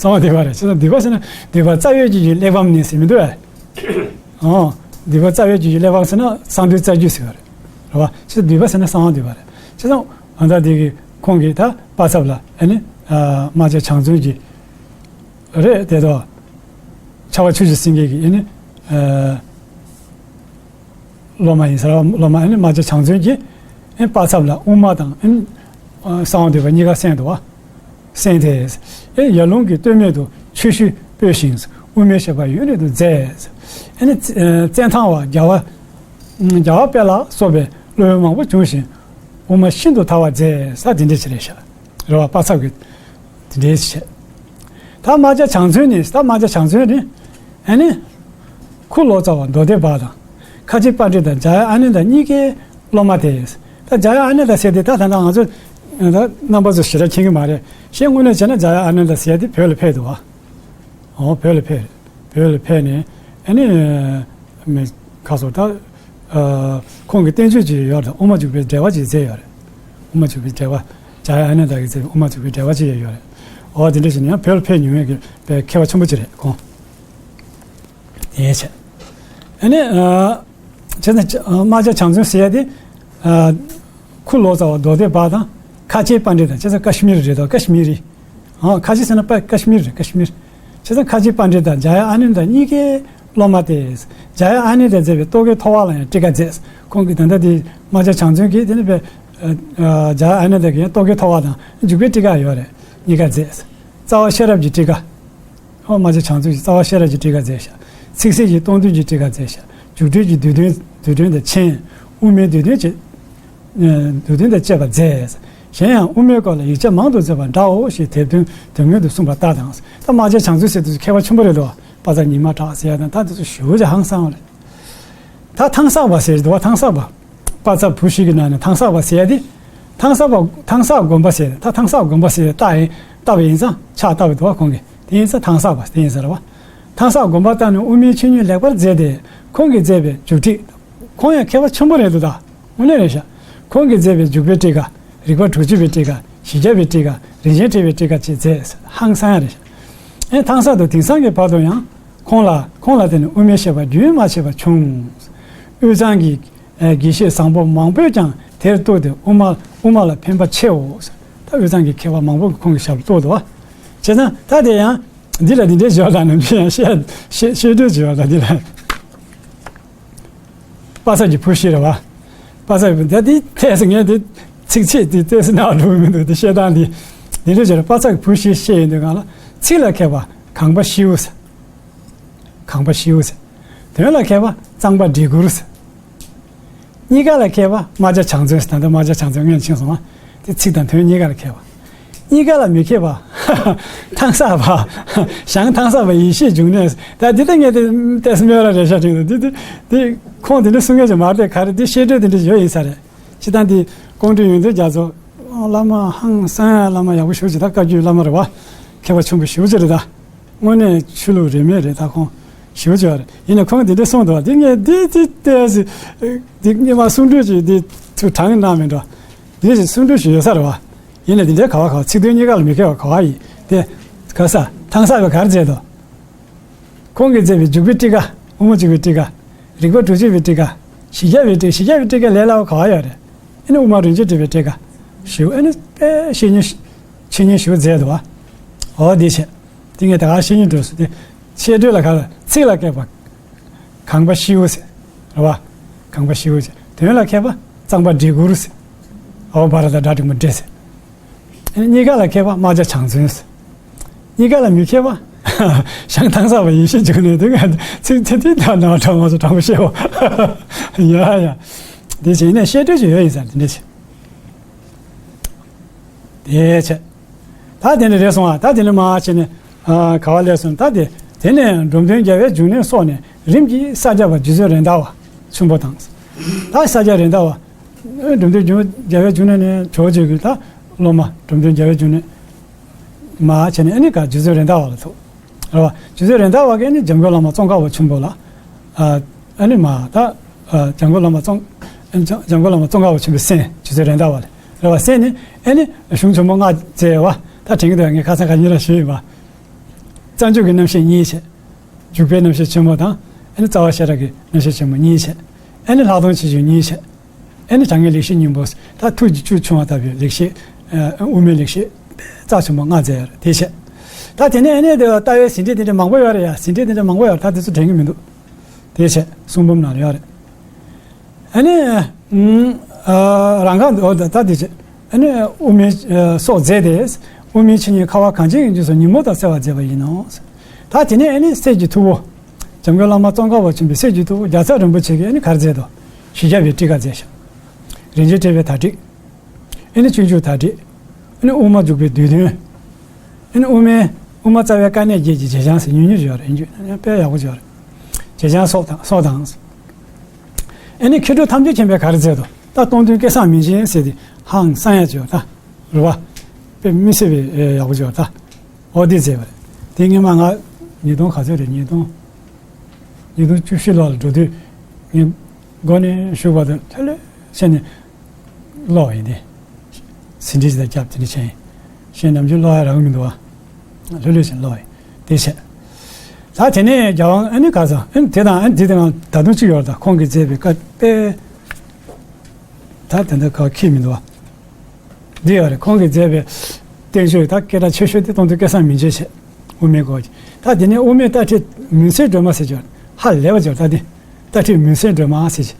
གསང་བ་འདུས་པ་རེད། བྱས་ཙང་འདུས་པ་ཟེར་ན་འདུས་པ་རྩ་བའི་རྒྱུད་ཀྱི་གླེགས་བམ་ནི་ཟེར་མི་འདུག་གས། ཨོ། འདུས་པ་རྩ་བའི་རྒྱུད་ཀྱི་གླེགས་བམ་ཟེར་ན་གསང་འདུས་རྩ་རྒྱུད་ཟེར་བ་རེད། རེད་བ། བྱས་ཙང་འདུས་པ་ཟེར་ན་གསང་བ་འདུས་པ་རེད། བྱས་ཙང་ཨ་ད་དེ་གི་ཁོང་གིས་ད་པ་ཚབ་ལ་ཨ་ནི་ཨ་རྨ་བྱ་བྱང་བཙོན་གྱི་རེད་དེ་དོ། ཕྱྭ་པ་ཆོས་ཀྱི་སེང་གེ་གི་ཨ་ནི་ཨ། སློབ་མ་ཡིན་ཟེར་བ། སློབ་མ་ཨ་ནི་རྨ་བྱ་བྱང་བཙོན་གྱིས་ཨ་པ་ཚབ་ལ་དབུ་མ་དང་ཨ་གསང་བ་འདུས་པ་གཉིས་ཀ་གསན་འདུག་བ། གསན་ཏེ། ཨེ་ཡར་ཀླུང་གི་སྟོད་སྨད་དུ་ཆོས་ཞུ་སྤེལ་ཞིང་དབུ་མའི་བཤད་པ་ཡུན་རིང་དུ་མཛད། ཨ་ནི་ཙ་བཙན་ཐང་བ་རྒྱལ་བ་རྒྱལ་བ་དཔལ་ལ་སོགས་པའི་སློབ་དཔོན་མང་པོ་བྱུང་ཞིང་དབུ་མ་ཤིན་ཏུ་དར་བར་མཛད་ས་དེ་འདྲ་ཞིག་རེད་ཤག། རེད་བ། པ་ཚབ་ཀྱིས་དེ་འདྲའི་བྱས། ད་རྨ་བྱ་བྱང་བཙོན་ནི། ད་རྨ་བྱ་བྱང་བཙོན་ནི་ཨ་ནི་ཁུ་ལོ་ཙཱ་བ་མདོ་སྡེ་པ་དང་ཁ་ཆེ་པཎྜི་ཏ་འཇམ་དབྱངས་ཨ་ནནྡ་གཉིས་ཀའི་སློབ་མ་དེ། ད་འཇམ་དབྱངས་ཨ་ནནྡ་ཟེར་དེ་ད་ད་ལྟ་ང་ཚོ་ད་རྣམ་པ་ཚོ་ཞེ་དྲག་མཁྱེན་གྱི་མ་རེད། གཞན་དངོས་གནས་བྱས་ན་འཇམ་དབྱངས་ཨ་ནནྡ་ཟེར་དེ་བོད་ལ་ཕེབས་འདུག་བ། ཨོ་བོད་ལ་ཕེབས། བོད་ལ་ཕེབས་ནས་ཨ་ནི་མི་ཁ་སོ་ད། ཨ་ཁོང་གི་བསྟན་བཅོས་ཅིག་ཡོད་རེད། དབུ་མ་འཇུག་པའི་འགྲེལ་པ་ཅིག་མཛད་ཡོད་རེད། དབུ་མ་འཇུག་པའི་འགྲེལ་པ། འཇམ་དབྱངས་ཨ་ནནྡ་གིས་མཛད་པའི་དབུ་མ་འཇུག་པའི་འགྲེལ་པ་ཅིག་ཡོད་རེད། འོ་དེ་འདྲ་ཞིག་ནས་ཡང་བོད་ལ་ཕེབས་མྱོང་མཁན་གྱི་དཔེ་མཁས་པ་ཆེན་པོ་ཅིག་རེད་ཁོང་། དེ་བྱས། ཨ་ནི་ཨ་བྱས་ཙང་རྨ་བྱ་བྱང་བཙོན་ཟེར་ཡ་དེ་ཨ་ཁུ་ལོ་ཙཱ་བ་མདོ་སྡེ་པ་དང་ཁ་ཆེ་པཎྜི་ཏ། བྱས་ཙང་ཀ་ཤི་མིར་རེད་དོ། ཀ་ཤི་མི་རི། ཨ་ཁ་ཆེ་ཟེར་ན་པ་ཀ་ཤི་མིར་རེད། ཀ་ཤི་མིར། བྱས་ཙང་ཁ་ཆེ་པཎྜི་ཏ་འཇམ་དབྱངས་ཨ་ནནྡ་གཉིས་ཀའི་སློབ་མ་སྟེ། འཇམ་དབྱངས་ཨ་ནནྡས་མཛད་པའི་རྟོག་གེའི་ཐོ་བ་ལ་ཡང་ཊི་ཀ་མཛད། ཁོང་གིས་ད་ལྟ་དེ་རྨ་བྱ་བྱང་བཙོན་གྱིས་དེ་ནི་པའི་ཨ་ཨ་འཇམ་དབྱངས་ཨ་ནནྡ་གི་ཡང་རྟོག་གེའི་ཐོ་བ་དང་འཇུག་པའི་ཊི་ཀ་ཡོད་རེད། གཉིས་ཀ་མཛད། རྩ་བ་ཤེས་རབ་ཀྱི་ཊི་ཀ། ཨོ་རྨ་བྱ་བྱང་བཙོན་གྱིས་རྩ་བ་ཤེས་རབ་ཀྱི་ཊི་ཀ་མཛད་ཤག། ཚིག་གསལ་གྱི་སྟོང་ཐུན་གྱི་ཊི་ཀ་མཛད་ཤག། འཇུག་སྤྲོས་ཀྱི་བསྡུས་དོན། བསྡུས་དོན་དང་མཆན། དབུ་མའི་བསྡུས་དོན་བཅས། ཨ་བསྡུས་དོན་དང་བཅས་པ་མཛད། གཞན་ཡང་དབུ་མའི་སྐོར་ལ་ཡིག་ཆ་མང་དུ་མཛད་པ་འདྲའོ་ཞེས་དེབ་ཐེར་དོན་དངོས་སུ་གསུངས་པ་ལྟར་དང་། ད་རྨ་བྱ་བྱང་བཙོན་ཟེར་དུས་མཁས་པ་ཆེན་པོ་རེད་དོ། དཔག་བསམ་ཉི་མ་གྲགས་ཟེར་ཡ་དང་ད་དེ་ཚོ་ཞེ་པོ་ཅིག་ཧང་སང་བ་རེད། ད་ཐང་གསར་པ་ཟེར་འདུག་བ། ཐང་གསར་པ། པ་ཚབ་བུ་ཤི་གི་ནང་ནས་ཐང་གསར་པ་ཟེར་ཡ་དེ། ཐང་གསར་པ། ཐང་གསར་དགོན་པ་ཟེར། ད་ཐང་གསར་དགོན་པ་ཟེར་བཏགས་ཡིན། བཏགས་པ་ཡིན་ཙང་ཕྱག་བཏབ་པ་འདུག་བ་ཁོང་གིས། དེ་ཡིན་ཙང་ཐང་གསར་པ་དེ་ཡིན་ཟེར་བ། ཐང་གསར་དགོན་པ་བཏགས་ནས་དབུ་མའི་ཆོས་ཉིད་ལེགས་པར་མཛད་དེ། ཁོང་གིས་མཛད་པའི་འཇུག་ཁྲིད། ཁོང་ཡང་མཁས་པ་ཆེན་པོ་རེད་འདུག་ད། དངོས་གནས་རེད་ཤག། ཁོང་གིས་མཛད་པའི་འཇུག་པའི་ཊི་ཀ། རིགས་པ་དྲུག་ཅུ་པའི་ཊི་ཀ། བཞི་བརྒྱ་པའི་ཊི་ཀ། རིན་ཆེན་ཕྲེང་བའི་ཊི་ཀ་བཅས་མཛད། ཧང་སང་ཡ་རེད་ཤག། ཨེ་ཐང་གསར་དུ་དེང་སང་གི་བར་དུ་ཡང་ཁོང་ལ། ཁོང་ལ་བརྟེན་ནས་དབུ་མའི་བཤད་པ་རྒྱུན་མ་ཆད་པར་བྱུང་། དབུས་གཙང་གི་ཨེ་དགེ་བཤེས་བཟང་པོ་མང་པོས་ཀྱང་དེར་གཏུགས་ཏེ་དབུ་མ། དབུ་མ་ལ་ཕན་པ་ཆེའོ། ད་དབུས་གཙང་གི་མཁས་པ་མང་པོས་ཁོང་གི་ཞབས་ལ་གཏུགས་འདུག་བ། བྱས་ཙང་ད་དེ་ཡང་འདི་ལ་འདི་འདྲའི་བརྗོད་དང་ནམ་ཕྱིན་ཡང་བཤད་བཤད་བཤད་སྒྲོས་བརྗོད་དང་འདི་ལ། པ་ཚབ་ཀྱི་བུ་ཤི་རེད་བ། པ་ཚབ་ཀྱི་བུ། ད་འདི་ཐད་སེ་ངས་འདི་ཚིགས་བཅད་འདི་ཏོག་ཙམ་རྣ་བར་འགྲོ་གི་མི་འདུག། འདི་བཤད་སྟངས་འདི། འདི་འདྲ་བྱས་ན་པ་ཚབ་ཀྱི་བུ་ཤི་བཤད་ཡོང་དུས་སྒང་ལ། ཚིག་ལ་མཁས་པ་གངས་པ་ཤིའུ་ཟེར། གངས་པ་ཤིའུ་ཟེར། དོན་ལ་མཁས་པ་གཙང་པ་འབྲི་གུར་ཟེར། གཉིས་ཀ་ལ་མཁས་པ་རྨ་བྱ་བྱང་བཙོན་ཟེར། ད་ལྟ་རྨ་བྱ་བྱང་བཙོན་སྔོན་ཕྱིན་སོང་བ། དེ་ཚིག་དང་དོན་གཉིས་ཀ་ལ་མཁས་པ། གཉིས་ཀ་ལ་མི་མཁས་པ། ཐང་གསར་པ། ཞང་ཐང་གསར་པ་ཡེ་ཤེས་འབྱུང་གནས། ད་འདི་ལྟ་ངས་དེ་ཏོག་ཙམ་སྨོན་ར་རེ་ཤ་དྲིན་དུ་འདི་འདི་འདི་ཁོང་དེ་འདྲ་གསུང་མཁན་ཅིག་མ་རེད། ག་རེ་འདི་བཤད་སྒྲོས་དེ་འདྲ་ཡོད་ཡིན་ས་རེད། སྤྱིར་བཏང་འདི་ཀོང་སྤྲུལ་ཡོན་ཏན་རྒྱ་མཚོ། བླ་མ་ཧང་སང་ཡ་བླ་མ་ཡག་པོ་ཞེ་པོ་ཅིག། ད་བཀའ་བརྒྱུད་བླ་མ་རེད་བ། མཁས་པ་ཆེན་པོ་ཞེ་པོ་ཅིག་རེད་ད། དངོས་གནས་ཆོས་ལུགས་རིས་མེད་རེད་ད་ཁོང་། ཞེ་པོ་ཅིག་རེད། ཡིན་ནའི་ཁོང་འདི་འདྲ་གསུངས་འདུག་བ། འདི་ངས་འདི་འདི་ལྟས་སི་འདི་སྔོན་མ་གསུང་སྒྲོས་ཅིག་འདི་ཚུར་དྲངས་གནང་མེད་འགྲོ། འདི་ཞིག་གསུང་སྒྲོས་ཤིག་ཡོད་ས་རེད་བ། ཡིན་ནའི་འདི་འདྲའི་ག་བ་ག་བ་ཚིག་དོན་གཉིས་ཀ་ལ་མི་མཁས་པ་ག་བ་ཡིན་དེ། ག་ས་ཐང་གསར་པས་ག་རེ་མཛད་འདུག། ཁོང་གིས་མཛད་པའི་འཇུག་པའི་ཊི་ཀ། དབུ་མ་འཇུག་པའི་ཊི་ཀ། རིགས་པ་དྲུག་ཅུ་པའི་ཊི་ཀ། བཞི་བརྒྱ་པའི་ཊི། བཞི་བརྒྱ་པའི་ཊི་ཀ་ལས་སླ་བ་ག་བ་ཡོད་རེད། ཨ་ནི་དབུ་མ་རིན་ཆེན་ཕྲེང་བའི་ཊི་ཀ། ཞེ་པོ་ཨ་ནི་དཔེ་བཤེས་གཉེན་འཆད་ཉན་ཞེ་པོ་མཛད་འདུག་བ། འོ་འདི་བྱས། འདི་ངས་ད་ག་བཤེས་གཉེན་འགྲོ་སོང་སྟེ། བཤད་སྒྲོས་ལ་ག་ལ་ཚིག་ལ་མཁས་པ། གངས་པ་ཤིའུ་ཟེར། རེད་བ། གངས་པ་ཤེའུ་ཟེར། དོན་ལ་མཁས་པ་གཙང་པ་འབྲི་གུར་ཟེར། ཨོ་བ་ར་དང་སྒྲ་འབྲིང་པོ་འབྲི་ཟེར། གཉིས་ཀ་ལ་མཁས་པ་རྨ་བྱ་བྱང་བཙུན་ཟེར། གཉིས་ཀ་ལ་མི་མཁས་པ་ཞང་ཐང་ས་པ་ཡེ་ཤེས་འབྱུང་གནས། དེ་ག་ཚིག་ཚིག་དེ་དང་ནང་དྲང་མ་སོ་དྲང་པོ་ཤེའུ། ཡ་ཡ། དེ་བྱས་ནས་བཤད་སྒྲོས་ཅིག་ཡོད་ཡིན་ས་དེ་འདྲ་ཞིག་དེ་བྱས། ད་དེ་ནས་རེད་སོང་ཨ། ད་དེ་ནས་མར་བྱས་ནས། ཨ། ག་བ་ལས་སོང་། ད་དེ། དེ་ནས་འབྲོམ་སྟོན་རྒྱལ་བའི་འབྱུང་གནས་སོགས་ནས་རིམ་གྱིས་ས་སྐྱ་པ་རྗེ་བཙུན་རེད་མདའ་བ་ཆེན་པོ་དང་། ད་ས་སྐྱ་རེད་མདའ་བ། འབྲོམ་སྟོན་འབྱུང་། རྒྱལ་བའི་འབྱུང་གནས་ནས་ཇོ་བོ་རྗེ་གི་ད་སློབ་མ་འབྲོམ་སྟོན་རྒྱལ་བའི་འབྱུང་གནས། མར་བྱས་ནས་ཨ་ནི་ག་རྗེ་བཙུན་རེད་མདའ་བ་ལ་ཐུག་རེད་བ། རྗེ་བཙུན་རེད་མདའ་བ་གིས་ཨ་ནི་འཇམ་མགོན་བླ་མ་ཙོང་ཁ་པ་ཆེན་པོ་ལ། ཨ། ཨ་ནི་མར་ད། ཨ། འཇམ་མགོན་བླ་མ་ཙོང་། འཇམ་མགོན་བླ་མ་ཙོང་ཁ་པ་ཆེན་པོའི་སྲས་རྗེ་བཙུན་རེད་མདའ་བ་ལ་རེད་བ། སྲས་ནི་ཨ་ནི་གཞུང་ཆེན་མོ་ལྔ་མཛད་བ། ད་དྲན་གྱི་འདུག་ངས་ཁ་སང་ཁ་ཉིན་ལ་ཞུས་ཡིན་པ། རྩ་འཇུག་གི་རྣམ་བཤད་གཉིས་བྱས། འཇུག་པའི་རྣམ་བཤད་ཆེན་མོ་དང་། ཨ་ནི་རྩ་བ་ཤེས་རབ་ཀྱི་རྣམ་བཤད་ཆེན་མོ་གཉིས་བྱས། ཨ་ནི་ལྷག་མཐོང་ཆེ་ཆུང་གཉིས་བྱས། ཨ་ནི་དྲང་ངེས་ལེགས་བཤད་སྙིང་པོ། ད་ཐུགས་ཀྱི་བཅུད་ཆུང་བ་ལྟ་བུའི་ལེགས་བཤད། ཨ། དབུ་མའི་ལེགས་བཤད་རྩ་ཆེན་པོ་ལྔ་མཛད་ཡོད་རེད། དེ་བྱས། ད་དེ་ནས་ཨ་ནི་དེ་ལྟ་བའི་ཟིན་བྲིས་དེ་འདྲ་མང་པོ་ཡོད་རེད་ཡ། ཟིན་བྲིས་དེ་འདྲ་མང་པོ་ཡོད་རེད། ད་དེ་ཚོ་དྲན་གྱི་མི་འདུག་དེ་བྱས་གསུང་འབུམ་ནང་ལ་ཡོད་རེད། ཨ་ནི། ཨ། རང་ག་འོ་ད་ད་དེ་བྱས། ཨ་ནི་དབུ་མའི། ཨ། སོགས་མཛད་དེ། དབུ་མའི་ཆོས་ཉིད་ཁ་བ་གངས་ཅན་གྱི་རྒྱུད་སོགས་ཉིན་མོ་ལྟར་གསལ་བར་མཛད་པ་ཡིན་ནོ། ད་དེ་ནས་ཨ་ནི་སྲས་ཀྱི་ཐུ་བོ། འཇམ་མགོན་བླ་མ་ཙོང་ཁ་པ་ཆེན་པོའི་སྲས་ཀྱི་ཐུ་བོ་རྒྱལ་ཚབ་རིན་པོ་ཆེ་གིས་ཨ་ནི་ག་རེ་མཛད་དོ། བཞི་བརྒྱ་པའི་ཊཱི་ཀ་མཛད་ཤག་རིན་ཆེན་ཕྲེང་བའི་དར་ཊཱིཀ་ཨ་ནི་སྤྱོད་འཇུག་དར་ཊཱིཀ་ཨ་ནི་དབུ་མ་འཇུག་པའི་བསྡུས་དོན། ཨ་ནི་དབུ་མའི། དབུ་མ་རྩ་བའི་དཀའ་གནད་བརྒྱད་ཀྱི་བརྗེད་བྱང་ཟེར། ཉུང་ཉུང་ཅིག་ཡོད་རེད། ཡིན་རྒྱུ་དཔེ་ཡག་པོ་ཅིག་ཡོད་རེད། བརྗེད་བྱང་སོགས་དང་། སོགས་དང་། ཨ་ནི་མཁས་གྲུབ་ཐམས་ཅད་མཁྱེན་པས་ག་རེ་མཛད་དོ། ད་སྟོང་ཐུན་སྐལ་བཟང་མིང་ཆེན་ཟེར་དེ་ཧང་སང་ཡ་ཅིག་ཡོད་རེད་ད། རེད་བ། དཔེ་མི་སྲིད་པའི་ཡག་པོ་ཅིག་ཡོད་རེད་ད། འོ་དེ་མཛད་པ་རེད། དེ་སྔོན་མ་ང་ཉིས་སྟོང་ག་ཚོད་རེད། ཉིས་སྟོང་། ཉིས་སྟོང་བཅུ་བཞི་ལོ་ལ་འགྲོ་དུས། ངས་མགོ་ནས་གཞུག་བར་དུ་ལྷོད་ལྷོད་བྱས་ནས་ཀློག་ཡིན་ཏེ། ཟིན་བྲིས་ཅིག་དང་རྒྱབ་དེ་འདྲ་བྱས་ཡིན། གཞན་ནམ་རྒྱུན་ཀློག་ཡ་རག་གི་མི་འདུག་བ། ལྷོད་ལྷོད་བྱས་ནས་ཀློག་ཡིན། དེ་བྱས། ད་དེ་ནས་རྒྱལ་དབང་ཨ་ནི་ག་ས། ཨ་ནི་དེ་དང་ཨ་ནི་དེ་དང་ད་དུང་གཅིག་ཡོད་རེད་ད། ཁོང་གིས་མཛད་པའི་བཀའ་དཔེ། ད་དེ་འདྲ་ག་ཁྱད་མི་འདུག་བ། འདི་ཡོད་རེད། ཁོང་གིས་མཛད་པའི་བསྟན་བཅོས་ད་སྐད་གྲགས་ཆེ་ཤོས་དེ་སྟོང་ཐུན་སྐལ་བཟང་མིང་ཆེན་བྱས། དབུ་མའི་སྐོར་གྱི། ད་དེ་ནས་དབུ་མའི་ལྟ་ཁྲིད་མུན་སེལ་སྒྲོན་མ་ཟེར་གྱི་ཡོད་རེད། ཧ་ལས་པ་ཅིག་ཡོད་རེད་ད་དེ། ལྟ་ཁྲིད་མུན་སེལ་སྒྲོན་མ་ཟེར་གྱི།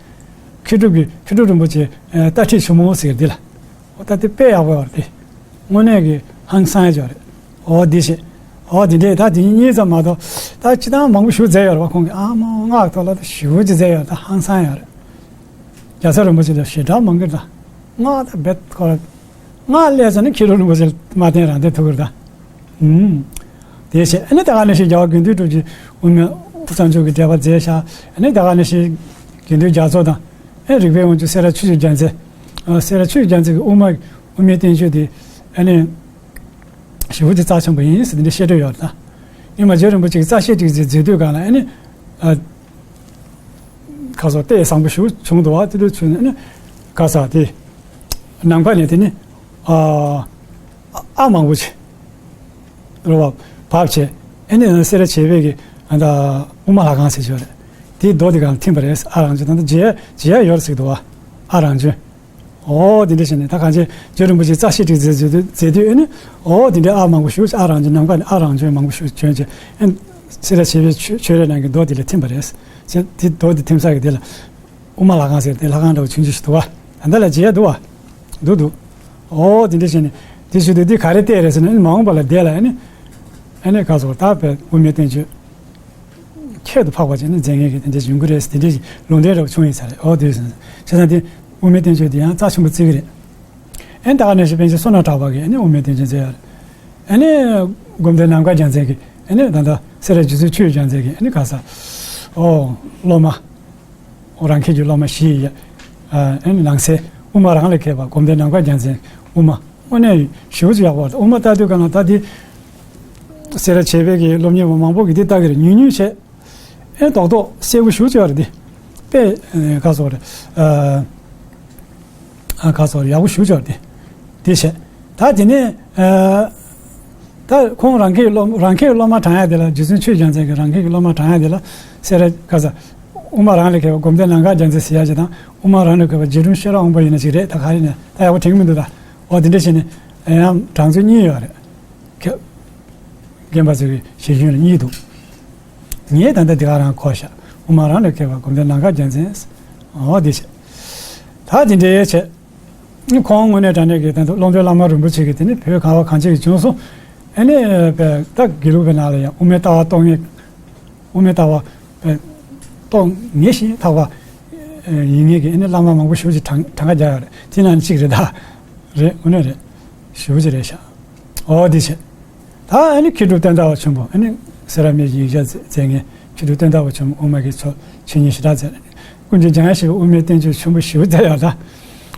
མཁས་གྲུབ་ཀྱི། མཁས་གྲུབ་རིན་པོ་ཆེའི་ལྟ་ཁྲིད་ཆེན་མོ་ཟེར་གྱི་འདི་ལ། འོ་ད་དེ་དཔེ་ཡག་པོ་ཡོད་རེད་དེ། དངོས་གནས་ཀྱི་ཧང་སང་ཡ་ཅིག་ཡོད་རེད། འོ་འདི་བྱས། འོ་དེ་འདྲས་ད་དེ་གཉིས་ཙམ་མ་གཏོགས། ད་སྤྱིར་བཏང་མང་པོ་ཞིག་མཛད་ཡོད་རེད་བ། ཁོང་གིས་ཨ་མ་སྔགས་ཐོག་ལ་ད་ཞེ་པོ་ཅིག་མཛད་ཡོད་རེད། ད་ཧང་སང་ཡོད་རེད། རྒྱལ་ཚབ་རིན་པོ་ཆེ་ལ་ཞེ་དྲག་མང་གི་རེད་ད། སྔགས་དང་རྦད་ཁོ་ར། སྔགས་སླེབས་ཙང་ནི་མཁས་གྲུབ་རིན་པོ་ཆེ་མ་བསྟེན་རང་བསྟེན་ཐུབ་ཀྱི་རེད་ད། ཨུམ། དེ་བྱས། ཨ་ནི་ད་ག་ནང་བཞིན་རྒྱལ་བ་དགེ་འདུན་གྲུབ་ཀྱིས་དབུ་མའི་དབུ་གཙང་ཆུ་གི་འགྲེལ་པ་མཛད་ཤག་ཨ་ནི་ད་ག་ནང་བཞིན་དགེ་འདུན་རྒྱ་མཚོ་དང་། ཨ་ནི་རིག་པའི་དབང་ཕྱུག་སེ་ར་ཆོས་ཀྱི་རྒྱལ་མཚན། ཨ། སེ་ར་ཆོས་ཀྱི་རྒྱལ་མཚན་གྱི་དབུ་མ། དབུ་མའི་བསྟན་བཅོས་དེ་ཨ་ནི་ཞེ་པོ་ཅིག་རྩ་ཆེན་པོ་ཡིན་ཟེར་དེ་འདྲའི་བཤད་སྲོལ་ཡོད་རེད་ད། ཨེ་མ། རྗེ་རིན་པོ་ཆེ་གིས་རྩ་བཤད་ཀྱི་མཛད་དུས་སྒང་ལ་ཨ་ནི། ཨ། ཁ་སོ་ལྟས་བཟང་པོ་ཞིག་བྱུང་འདུག་བ། དེ་དུས་ཚོད་ནས་ནི་ག་ས་དེ་ནམ་མཁའ་ནས་དེ་ནི་ཨ་ཨ་མང་པོ་ཅིག་རེད་བ། བབས་བྱས། ཨ་ནི་སེ་ར་བྱེས་པའི་གི་ཨ་ད་དབུ་མ་ལྷ་ཁང་ཟེར་ཞིག་ཡོད་རེད། དེའི་རྡོ་དེ་གང་ཐིམ་པ་རེད། ཨ་རང་བྱོན་ད་ལྟ་མཇལ་མཇལ་ཡོད་རེད་ཟེར་གི་འདུག་བ། ཨ་རང་བྱོན། འོ་དེ་འདྲ་བྱས་ནས་ད་གང་ཅི་རྗེ་རིན་པོ་ཆེ་རྩ་བཤད་ཀྱི་མཛད་མཛད་དུས་མཛད་དུས་ཨ་ནི། འོ་དེ་འདྲའི་ཨ་མང་པོ་ཞིག་ཨ་རང་བྱོན། ནམ་མཁའ་ནས་ཨ་རང་བྱོན་མང་པོ་ཞིག་བྱོན་བྱས། ཨ་ནི་སེ་ར་བྱེས་པའི་ཆོས་ཆོས་རའི་ནང་གི་རྡོ་དེ་ལ་ཐིམ་པ་རེད། ཅེས་དེ་རྡོ་དེ་ཐིམ་ས་གི་དེ་ལ་དབུ་མ་ལྷ་ཁང་ཟེར་དེ་ལྷ་ཁང་འདྲ་བོ་ཆུང་ཆུང་ཞིག་འདུག་བ། ད་ལྟ་ལ་མཇལ་ཡ་འདུག་བ། འདུག་འདུག་འོ་དེ་འདྲ་བྱས་ནས་དེ་བྱེད་དུས་དེ་ག་རེ་བལྟས་རེད་ཟེར་ན། ཨ་ནི་མ་འོངས་པ་ལ་དེ་ལ་ཨ་ནི། ཨ་ནི་ག་སོགས་ད་བས་དབུ་མའི་བསྟན་བཅོས་ཁྱད་དུ་འཕགས་པ་ཅིག་ནི་མཛད་མཁན་གྱི་དེ་འདྲ་ཡོང་གི་རེད་ཟེར། དེ་འདྲའི་ལུང་བསྟན་འདྲ་བོ་བྱུང་ཡིན་ས་རེད། འོ་དེ་བྱས་ཙང་དེ་དབུ་མའི་བསྟན་བཅོས་དེ་ཡང་རྩ་ཆེན་པོ་བརྩི་གི་རེད། ཨ་ནི་ད་ག་ནང་བཞིན་པཎ་ཆེན་བསོད་ནམས་གྲགས་པ་གིས་ཨ་ནི་དབུ་མའི་བསྟན་བཅོས་མཛད་ཡོད་རེད། ཨ་ནི་སྒོམ་སྡེ་ནམ་མཁའ་རྒྱལ་མཚན་གྱིས་ཨ་ནི་ད་ལྟ་སེ་ར་རྗེ་བཙུན་ཆོས་ཀྱི་རྒྱལ་མཚན་གྱིས་ཨ་ནི་ག་ས། ཨོ། སློབ་མ། ཨོ། རང་ཁྱིམ་གྱི་སློབ་མ་བཞི་ཡི། ཨ་ནི་ནང་གསེས་དབུ་མ་རང་ལ་མཁས་པ་སྒོམ་སྡེ་ནམ་མཁའ་རྒྱལ་མཚན་དབུ་མ་དངོས་གནས་ཞེ་པོ་ཅིག་ཡག་པོ་རེད། དབུ་མ་ལྟ་དུས་ག་ན་ད་དེ་སེ་ར་བྱེས་པའི་གི་སློབ་གཉེར་བ་མང་པོ་གིས་དེ་ལྟ་གི་རེད། ཉུང་ཉུང་བྱས། ཨེ་རྡོག་རྡོག་གསལ་པོ་ཞེ་པོ་ཅིག་ཡོད་རེད་དེ། དཔེ་ཨེ་ག་སོགས་རེད། ཨ་ཨ་ག་སོགས་རེད། ཡག་པོ་ཞེ་པོ་ཅིག་ཡོད་རེད་དེ། དེ་བྱས། ད་དེ་ནས་ཨ་ད་ཁོང་རང་ཁྱིམ་སློབ་རང་ཁྱིམ་སློབ་མ་དྲངས་ཡ་དེ་ལ། རྗེ་བཙུན་ཆོས་རྒྱལ་མཚན་གྱི་རང་ཁྱིམ་གྱི་སློབ་མ་དྲངས་ཡ་དེ་ལ་སེ་ར་ག་ས་དབུ་མ་རང་ལ་མཁས་པ་སྒོམ་སྡེ་ནམ་མཁའ་རྒྱལ་མཚན་ཟེར་ཡ་ཅིག་དང་། དབུ་མ་རང་ལ་མཁས་པ་རྗེ་དྲུང་ཤེས་རབ་དབང་པོ་ཡིན་ན་ཅིག་རེད། ད་ག་རེ་ཡིན་ན་ད་ཡག་པོ་དྲན་གྱི་མི་འདུག་ད། འོ་དེ་འདྲ་བྱས་ནས་ཡང་གྲངས་ཚོད་གཉིས་ཡོད་རེད། ཁྱབ། རྒན་པ་ཚོ་གི་ཞལ་རྒྱུན་ལ་གཉིས་འདུག་ངས་ད་ལྟ་འདི་ག་རང་གོ་ཤག་དབུ་མ་རང་ལས་སྐྱེས་པ་སྒོམ་བཟླས་ནམ་མཁའ་རྒྱལ་མཚན། འོ་འདི་བྱས། ད་དེ་འདྲའི་བྱས། ཁོང་དངོས་གནས་དྲང་གནས་ཀྱི་དོན་དུ་ཀློང་རྡོལ་བླ་མ་རིན་པོ་ཆེ་གིས་དེ་ནི་བོད་ག་བ་གངས་ཅན་གྱི་ལྗོངས་སུ་ཨ་ནི་པའི་ད་དགེ་ལུགས་པའི་ནང་ལ་ཡང་དབུ་མའི་ལྟ་བ་རྟོགས་མཁན། དབུ་མའི་ལྟ་བ་པའི་རྟོགས་ངེས་ཤིང་ཐག་པ་ཡིན་མཁན་གྱི་ཨ་ནི་བླ་མ་མང་པོ་ཞེ་པོ་ཅིག་གྲངས་གྲངས་ཀ་རྒྱག་ཡོད་རེད། དེ་ནང་ནས་གཅིག་རེད་ད། རེད། དངོས་གནས་རེད། ཞེ་པོ་ཅིག་རེད་ཤག་འོ་འདི་བྱས། ད་ཨ་ནི་མཁས་གྲུབ་སྟོན་ཟླ་བ་ཆེན་པོ། ཨ་ནི་སེ་ར་སྨད་ཀྱི་ཡིག་ཆ་མཛད་མཛད་མཁན་མཁས་གྲུབ་སྟོན་ཟླ་བ་ཆེན་པོ་དབུ་མ་གི་ཕྱོགས་འཆད་ཉན་ཞེ་དྲག་མཛད། ཀུན་མཁྱེན་འཇམ་དབྱངས་བཞད་པའི་དབུ་མའི་བསྟན་བཅོས་ཆེན་པོ་ཞེ་པོ་མཛད་ཡོད་ད།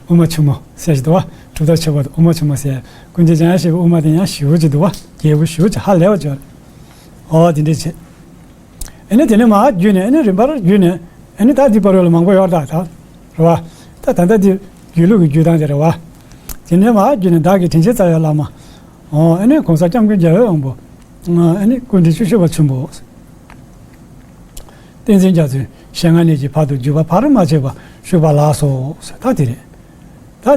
དབུ་མ་ཆེན་མོ་ཟེར་ཞིག་འདུག་བ། གྲུབ་མཐའ་ཁྱད་པར་དུ་དབུ་མ་ཆེན་མོ་ཟེར། ཀུན་མཁྱེན་འཇམ་དབྱངས་བཞད་པའི་དབུ་མ་དེ་ཡང་ཞེ་པོ་ཅིག་འདུག་བ། རྒྱས་པོ་ཞེ་པོ་ཅིག་ཧ་ལས་པ་ཅིག་ཡོད་རེད། འོ་དེ་འདྲ་བྱས། ཨ་ནི་དེ་ནས་མར་བརྒྱུད་ནས་ཨ་ནི་རིམ་པར་བརྒྱུད་ནས་ཨ་ནི་ད་འདི་བར་ལ་མང་པོ་ཡོད་ད་ད། རེད་བ། ད་ད་ལྟ་འདི་བརྒྱུད་ལུགས་ཀྱི་བརྒྱུད་སྟངས་དེ་རེད་བ། དེ་ནས་མར་བརྒྱུད་ནས་བདག་གི་དྲིན་ཅན་རྩ་བའི་བླ་མ། ཨོ་ཨ་ནི་གོང་ས་སྐྱབས་མགོན་རྒྱལ་བའི་དབང་པོ། ཨ་ནི་སྐུ་ཕྲེང་བཅུ་བཞི་པ་ཆེན་པོ། བསྟན་འཛིན་རྒྱ་མཚོའི་ཞལ་སྔ་ནས་ཀྱི་བར་དུ་བརྒྱུད་པ་བར་མ་ཆད་པར་བཞུགས་པ་ལགས་སོ། ད་དེ་རེད། ད་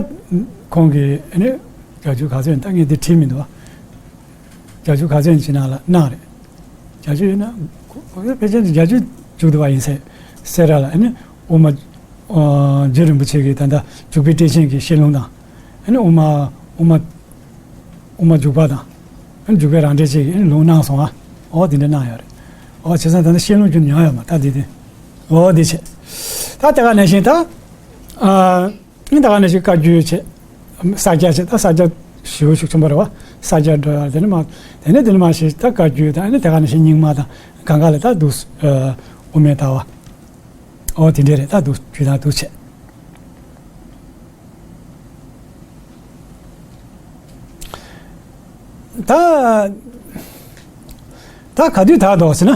ཁོང་གིས་ཨ་ནི་བརྒྱ་ཆུ་ག་ཚོད་ཡིན་ད་ངས་འདི་བྲིས་མི་འདུག་བ། བརྒྱད་ཅུ་ག་ཚོད་ཡིན་ཅི་ན་ལ་གནང་རེད། བརྒྱད་ཅུ་ཡིན་ན་ཁོ་ཁོ་ཕལ་ཆེར་བརྒྱད་ཅུ་འཇུག་འདུག་པ་ཡིན་ཟེར། སེ་ར་ལ་ཨ་ནི་དབུ་མ་ཨ་རྗེ་རིན་པོ་ཆེ་གི་ད་ལྟ་འཇུག་པའི་བཀྲས་ཆེན་གྱི་བཤད་ལུང་དང་། ཨ་ནི་དབུ་མ་དབུ་མ་དབུ་མ་འཇུག་པ་དང་། ཨ་ནི་འཇུག་པའི་རང་འགྲེལ་བཅས་ཀྱི་ཨ་ནི་ལུང་གནང་སོང་ཨ། ཨོ་དེ་འདྲ་གནང་ཡོད་རེད། ཨོ་བྱས་ཙང་ད་ལྟ་བཤད་ལུང་ཁྱོན་ནས་ཡང་ཡོད་མ་ད་དེ་དེ། ཨོ་དེ་བྱས། ད་དེ་ག་ནང་བཞིན་ད་ཨ། ཨིན་ད་ག་ནས་ཞིག་བཀའ་བརྒྱུད་བྱས། ས་སྐྱ་བྱས་ད་ས་སྐྱ་ཞེ་པོ་ཤུགས་ཆེན་པོ་རེད་བ། ས་སྐྱ་འགྲོ་ཡ་དེ་ནས་མ་དེ་ནས་དེ་ནས་མ་ཞིག་ད་བཀའ་བརྒྱུད་དང་ཨ་ནི་དེ་ག་ནས་ཞིག་རྙིང་མ་དང་གང་ག་ལ་ད་འདུག་ཨ་དབུ་མའི་ལྟ་བ། ཨོ་དེ་འདྲས་རེད་ད་འདུག་བརྒྱུད་དང་འདུག་བྱས། ད་ད་ག་དུས་དར་འདུག་ཟེར་ན།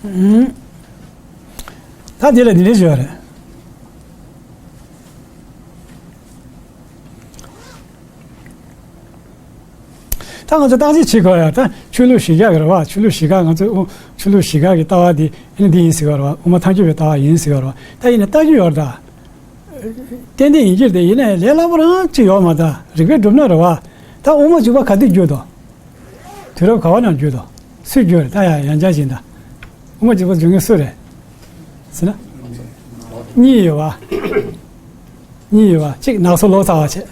ཨུམ། ད་འདི་ལ་འདི་འདྲ་ཞུ་བ་རེད། ད་ང་ཚོ་བརྟག་དཔྱད་བྱེད་དགོས་ཡ་ད་ཆོས་ལུགས་གཞི་བཞག་གི་རེད་བ། ཆོས་ལུགས་གཞི་བཞག་ང་ཚོ་ཨོ་ཆོས་ལུགས་གཞི་བཞག་གི་ལྟ་བ་འདི་ཨ་ནི་འདི་ཡིན་ཟེར་བ་རེད་བ། དབུ་མ་ཐལ་འགྱུར་བའི་ལྟ་བ་ཡིན་ཟེར་བ་རེད་བ། ད་ཡིན་ན་ལྟ་རྒྱུ་ཡོད་རེད་ད། ཏན་ཏན་ཡིན་གྱི་རེད་དེ་ཡིན་ནའི་ལས་སླ་པོ་རང་ཅིག་ཡོད་མ་ད་རིགས་པས་སྒྲུབ་ན་རེད་བ། ད་དབུ་མ་འཇུག་པ་ག་དུས་བརྒྱུད་དོ། དུས་རབས་ག་བ་ནང་བརྒྱུད་དོ། སུས་བརྒྱུད་རེད་ད་ཡ་ཡང་བསྐྱར་བཞིན་ད། དབུ་མ་འཇུག་པ་འཇུག་མཁན་སུ་རེད། ཟེར་ན། གཉིས་ཡོད་བ། གཉིས་ཡོད་བ་གཅིག་ནག་སོ་ལོ་ཙཱ་བ་བྱས།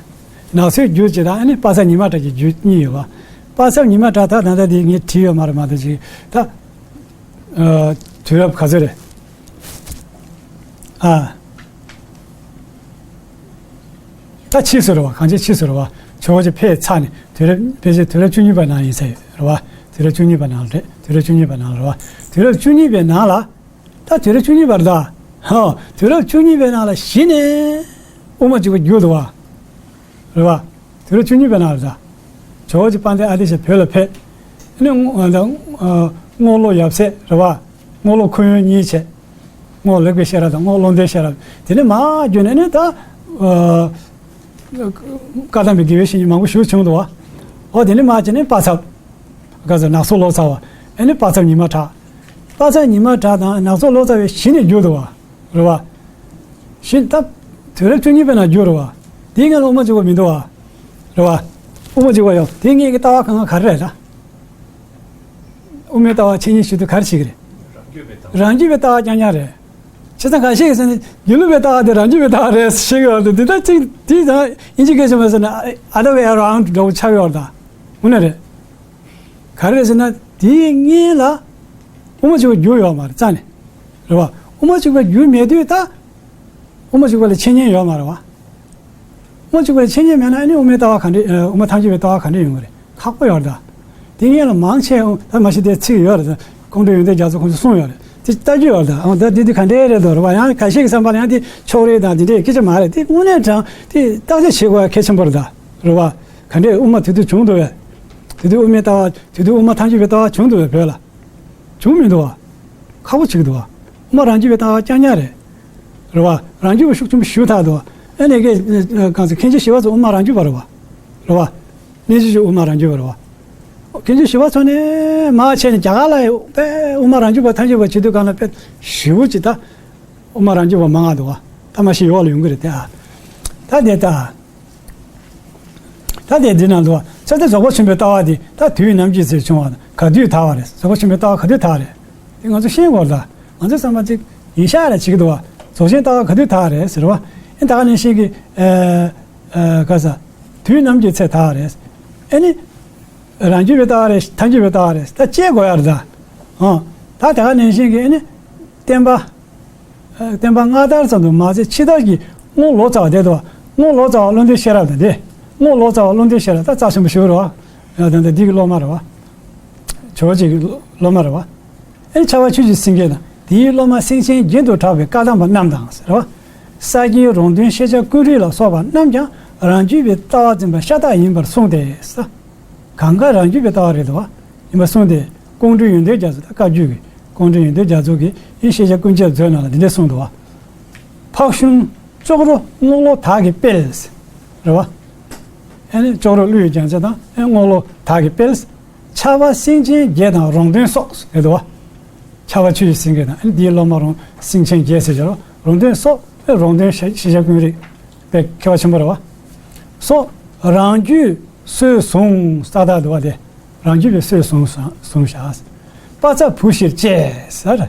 ནག་སོའི་རྒྱུད་ཅིག་དང་ཨ་ནི་པ་ཚ་ཉི་མ་གྲགས་ཀྱི་རྒྱུད་གཉིས་ཡོད་བ། པ་ཚ་ཉི་མ་གྲགས་ད་ད་ལྟ་འདི་ངས་བྲིས་ཡོད་མ་རེད་མ་གཏོགས་ཅིག་ད། ཨ། དུས་རབས་ག་ཚོད་རེད། ཨ། ད་ཕྱིས་སུ་རེད་བ། གང་ཅི་ཕྱིས་སུ་རེད་བ། ཇོ་བོ་རྗེ་ཕེབས་ཚར་ནས་དུས་རབས་ཕལ་ཆེར་དུས་རབས་བཅུ་གཉིས་པ་ནང་ཡིན་ས་ཡོད་རེད་བ། དུས་རབས་བཅུ་གཉིས་པ་ནང་རེད། དུས་རབས་བཅུ་གཉིས་པ་ནང་རེད་བ། དུས་རབས་བཅུ་གཉིས་པའི་ནང་ལ། ད་དུས་རབས་བཅུ་གཉིས་པར་ད། ཧ། དུས་རབས་བཅུ་གཉིས་པའི་ནང་ལ་གཞི་ནས་དབུ་མ་འཇུག་པ་བརྒྱུད་འདུག་བ། རེད་བ། དུས་རབས་བཅུ་གཉིས་པའི་ནང་ལ་ད། ཇོ་བོ་རྗེ་དཔལ་ལྡན་ཨ་ཏི་ཤ་བོད་ལ་ཕེབས། ཨ་ནི་རྔོག་ཨ་ད་ཨ་རྔོག་ལོ་ཡབ་སྲས་རེད་བ། རྔོག་ལོ་ཁུ་ཡོན་གཉིས་བྱས། རྔོག་ལེགས་པའི་ཤེས་རབ་དང་རྔོག་བློ་ལྡན་ཤེས་རབ། དེ་ནས་མར་བརྒྱུད་ནས་ཨ་ནི་ད། ཨ། བཀའ་གདམས་པའི་དགེ་བའི་བཤེས་གཉེན་མང་པོ་ཞིག་བྱུང་འདུག་བ། འོ་དེ་ནས་མར་བྱས་ནས་པ་ཚབ། ག་ཚོད་ནག་སོ་ལོ་ཙཱ་བ། ཨ་ནི་པ་ཚབ་ཉི་མ་གྲགས། པ་ཚབ་ཉི་མ་གྲགས་དང་ནག་སོ་ལོ་ཙཱ་བའི་གཞི་ནས་བརྒྱུད་འདུག་བ། རེད་བ། གཞི་ད། དུས་རབས་བཅུ་གཉིས་པའི་ནང་བརྒྱུད་རེད་བ། དེའི་སྔོན་ལ་དབུ་མ་འཇུག་པ་མི་འདུག་བ། རེད་བ། དབུ་མ་འཇུག་པ་ཡང་དེའི་སྔོན་གྱི་ལྟ་བ་གང་ག་ག་རེ་རེད་ད། དབུ་མའི་ལྟ་བ་འཆད་ཉན་བྱེད་དུས་ག་རེ་བྱེད་ཀྱི་རེད། རང་རྒྱུད་པའི་ལྟ་བ་རྐྱང་རྐྱང་རེད། བྱས་ཙང་ཁ་ཤས་ཀྱིས་ཟེར་ནས་དགེ་ལུགས་པའི་ལྟ་བ་དེ་རང་རྒྱུད་པའི་ལྟ་བ་རེད་ཟེར་གྱི་ཡོད་དེ་འདི་ལྟ་ཅིག་དེ་ད་ཨིན་ཇི་སྐད་ཆ་མ་ཟེར་ན་other way around འདྲ་བོ་ཆགས་ཡོད་ད། དངོས་གནས་རེད། ག་རེ་རེད་ཟེར་ན་དེའི་སྔོན་ལ་དབུ་མ་འཇུག་པ་བརྒྱུད་ཡོད་མ་རེད་རྩ་ནས། རེད་བ། དབུ་མ་འཇུག་པ་བརྒྱུད་མེད་དུས་ད། དབུ་མ་འཇུག་པ་ལ་འཆད་ཉན་ཡོད་མ་རེད་བ། དབུ་མ་འཇུག་པ་ལ་འཆད་ཉན་མེད་ན་ཨ་ནི་དབུ་མའི་ལྟ་བ་ག་འདྲས་ཨ་དབུ་མ་ཐལ་འགྱུར་བའི་ལྟ་བ་ག་འདྲས་ཡོང་གི་རེད། ཁག་པོ་ཡོད་རེད་ད། དེ་སྔོན་ལ་མང་ཆེ་ད་མ་གཞི་དེ་ཚིག་ཡོད་རེད་ད། ཁོང་ཁྲོ་ཡོན་ཏན་རྒྱ་མཚོ་ཁོང་ཚོས་གསུངས་ཡོད་རེད། དེ་ལྟ་རྒྱུ་ཡོད་རེད་ད། འོ་ད་དེ་དེ་ག་འདྲས་རེད་འདུག་རེད་བ། ཡང་ཁ་ཤས་ཀྱི་བསམ་པ་ལ་ཡང་དེ་ཕྱོགས་རིས་དང་དེ་འདྲས་སྐད་ཆ་མ་རེད། དེ་དངོས་གནས་དྲང་དེ་བརྟག་དཔྱད་བྱེད་དགོས་ཡ་གལ་ཆེན་པོ་རེད་ད། རེད་བ། ག་འདྲས་དབུ་མ་དེ་དུས་བྱུང་འདུག་བས། དེ་དུས་དབུ་མའི་ལྟ་བ་དེ་དུས་དབུ་མ་ཐལ་འགྱུར་བའི་ལྟ་བ་བྱུང་འདུག་བས་བོད་ལ། བྱུང་མི་འདུག་བ། ཁག་པོ་ཅིག་འདུག་བ། དབུ་མ་རང་རྒྱུད་པའི་ལྟ་བ་རྐྱང་རྐྱང་རེད། རེད་བ། རང་རྒྱུད་པ་ཤུགས་ཆེན་པོ་ཞེ་དྲག་འདུག་བ། ཨ་ནི་གེ་གང་ཟེར་མཁན་ཆེན་ཞི་བ་འཚོ་དབུ་མ་རང་རྒྱུད་པ་རེད་བ། རེད་བ། གནས་ཆུང་ཆུང་དབུ་མ་རང་རྒྱུད་པ་རེད་བ། མཁན་ཆེན་ཞི་བ་འཚོ་ནས་མར་ཆད་ནས་རྒྱ་གར་ལ་དཔེ་དབུ་མ་རང་རྒྱུད་པ་ཐལ་འགྱུར་བ་བྱེད་དུས་གང་ལ་དཔེ་ཞེ་པོ་ཅིག་ད། དབུ་མ་རང་རྒྱུད་པ་མང་ང་འདུག་བ། ད་མ་གཞི་ཡོག་ལ་ཡོང་གི་རེད་དེ་ཨ། ད་དེ་ད། ད་དེ་འདི་ན་འདུག་བ། ཚེ་འདས་རྫོགས་པ་ཆེན་པོའི་ལྟ་བ་འདི་ད་དུས་ནམ་གྱི་ཚེ་བྱུང་བ་ག་དུས་དར་བ་རེད། རྫོགས་པ་ཆེན་པོའི་ལྟ་བ་ག་དུས་དར་བ་རེད། དེ་ང་ཚོ་ཤེས་དགོས་རེད་ད། ང་ཚོ་བསམ་པ་གཅིག་ཡིན་ཤག་རེད་བྱེད་ཀྱི་འདུག་བ། རྫོགས་ཆེན་ལྟ་བ་ག་དུས་དར་རེད་ཟེར་བ། ཨེ་ད་ག་ནང་བཞིན་གྱི་ཨ་ཨ་ག་ས། དུས་ནམ་གྱི་ཚེ་དར་རེད། ཨེ་ནི། རང་རྒྱུད་པའི་ལྟ་བ་རེད་ཐལ་འགྱུར་བའི་ལྟ་བ་རེད་ད་དཔྱད་དགོས་ཡ་རེད་ད། ཨོ། ད་དེ་ག་ནང་བཞིན་གྱི་ཨེ་ནི། བསྟན་པ། ཨ་བསྟན་པ་སྔ་དར་ཙམ་དུ་མ་ཟད་ཕྱི་དར་གྱི་རྔོག་ལོ་ཙཱ་བ་དེ་དོ། རྔོག་ལོ་ཙཱ་བ་བློ་འདས་ཤེས་རབ་དང་དེ། རྔོག་ལོ་ཙཱ་བ་བློ་འདས་ཤེས་རབ་ད་རྩ་ཆེན་པོ་ཞིག་རེད་བ། ཡང་ད་ལྟ་འདི་གི་སློབ་མ་རེད་བ། ཇོ་བོ་རྗེ་གི་སློབ་མ་རེད་བ། ཨེ་ཕྱྭ་པ་ཆོས་ཀྱི་སེང་གེ་དང་དེའི་སློབ་མ་སེང་ཆེན་རྒྱན་དུ་གྲགས་པའི་བཀའ་གདམས་པ་རྣམས་དང་ཟེར་བ། ས་སྐྱའི་རོང་སྟོན་ཤེས་བྱ་ཀུན་རིག་ལ་སོགས་པ་རྣམས་ཀྱང་རང་རྒྱུད་པའི་ལྟ་བ་འཛིན་པ་ཤ་སྟག་ཡིན་པར་གསུངས་ཏེ། གང་ག་རང་རྒྱུད་པའི་ལྟ་བ་རེད་དོ། ཡིན་པར་གསུངས་ཏེ། ཀོང་སྤྲུལ་ཡོན་ཏན་རྒྱ་མཚོ་དང་བཀའ་བརྒྱུད་ཀྱི་ཀོང་སྤྲུལ་ཡོན་ཏན་རྒྱ་མཚོ་གིས་ཡིན་ཤེས་བྱ་ཀུན་ཁྱབ་མཛོད་ནང་ལ་འདི་འདྲ་གསུངས་འདུག་བ། ཕག་གཞུང་ཅོག་རོ་རྔོག་ལོ་དར་གྱི་དཔལ། རེད་བ། ཨེ་ནི་ཅོག་རོ་ཀླུ་ཡི་རྒྱལ་མཚན་དང་ཨེ་རྔོག་ལོ་དར་གྱི་དཔལ། ཕྱྭ་པ་སེང་ཆེན་བརྒྱད་དང་རོང་སྟོན་སོགས་རེད་དོ། ཕྱྭ་པ་ཆོས་ཀྱི་སེང་གེ་དང་ཨེ་འདིའི་སློབ་མ་རོང་སེང་ཆེན་བརྒྱད་ཟེར་བྱ་རོ་རོང་སྟོན་སོགས་ཨེ་རོང་སྟོན་ཤེས་བྱ་ཀུན་རིག་པའི་མཁས་པ་ཆེན་པོ་རེད་བ། སོགས་རང་རྒྱུད་སྲོལ་བཟུང་ས་དག་འདུག་བ་དེ། རང་རྒྱུད་པའི་སྲོལ་བཟུང་བཟུང་བཞག་པ་ཚ་བུ་བཞིར་བཅས་ཟེར།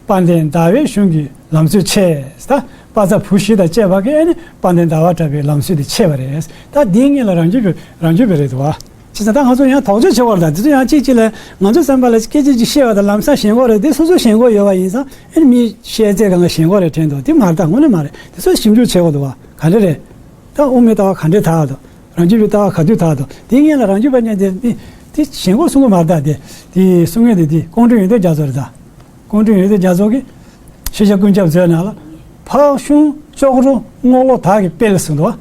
དཔལ་ལྡན་ཟླ་བའི་གཞུང་གི་ལམ་སྲོལ་ཆེ། ད་དཔལ་རྩ་བུ་བཞི་དང་བཅས་པ་གིས་ཨ་ནི་དཔལ་ལྡན་ཟླ་བ་གྲགས་པའི་ལམ་སྲོལ་དེ་ཆེ་བ་རེད། ད་འདིའི་སྔོན་ལ་རང་རྒྱུད་པའི་རང་རྒྱུད་པའི་རེད་འདུག་བ། བྱས་ཙང་ད་ང་ཚོ་ཡང་དོགས་གཅོད་བྱེད་དགོས་རེད། ད་འདི་ཚོ་ཡང་གཅིག་གཅིག་ལ་ང་ཚོ་བསམ་པ་ལ་སྐད་ཆ་ཅིག་བཤད་པ་དང་ལམ་སང་ཞེན་ཁོག་རེད། འདི་སོ་སོ་ཞེན་ཁོག་ཡོད་པ་ཡིན་ཙང་ཨ་ནི་མི་བཤད་ཚད་གང་ག་ཞེན་ཁོག་རེད་དྲན་འདུག་འདི་མ་རེད། ད་དངོས་གནས་མ་རེད། འདི་ཚོ་ཞིབ་འཇུག་བྱེད་དགོས་འདུག་བ། ག་འདྲ་རེད། ད་དབུ་མའི་ལྟ་བ་ག་འདྲས་དར་འདུག་རང་རྒྱུད་པའི་ལྟ་བ་ག་དུས་དར་འདུག་དེའི་སྔོན་ལ་རང་རྒྱུད་པ་ཉིད་དེ་དེ་ཞེན་ཁོག་གསུང་གི་མ་རེད། ད་དེ་དེ་གསུང་མཁན་དེ་དེ་ཀོང་སྤྲུལ་ཡོན་ཏན་རྒྱ་མཚོ་རེད། ད་ཀོང་སྤྲུལ་ཡོན་ཏན་རྒྱ་མཚོ་གིས་ཤེས་བྱ་ཀུན་ཁྱབ་མཛོད་ནང་ལ་ཕག་གཞུང་ཅོག་རོ་རྔོག་ལོ་དར་གྱི་དཔལ་གསུངས་འདུག་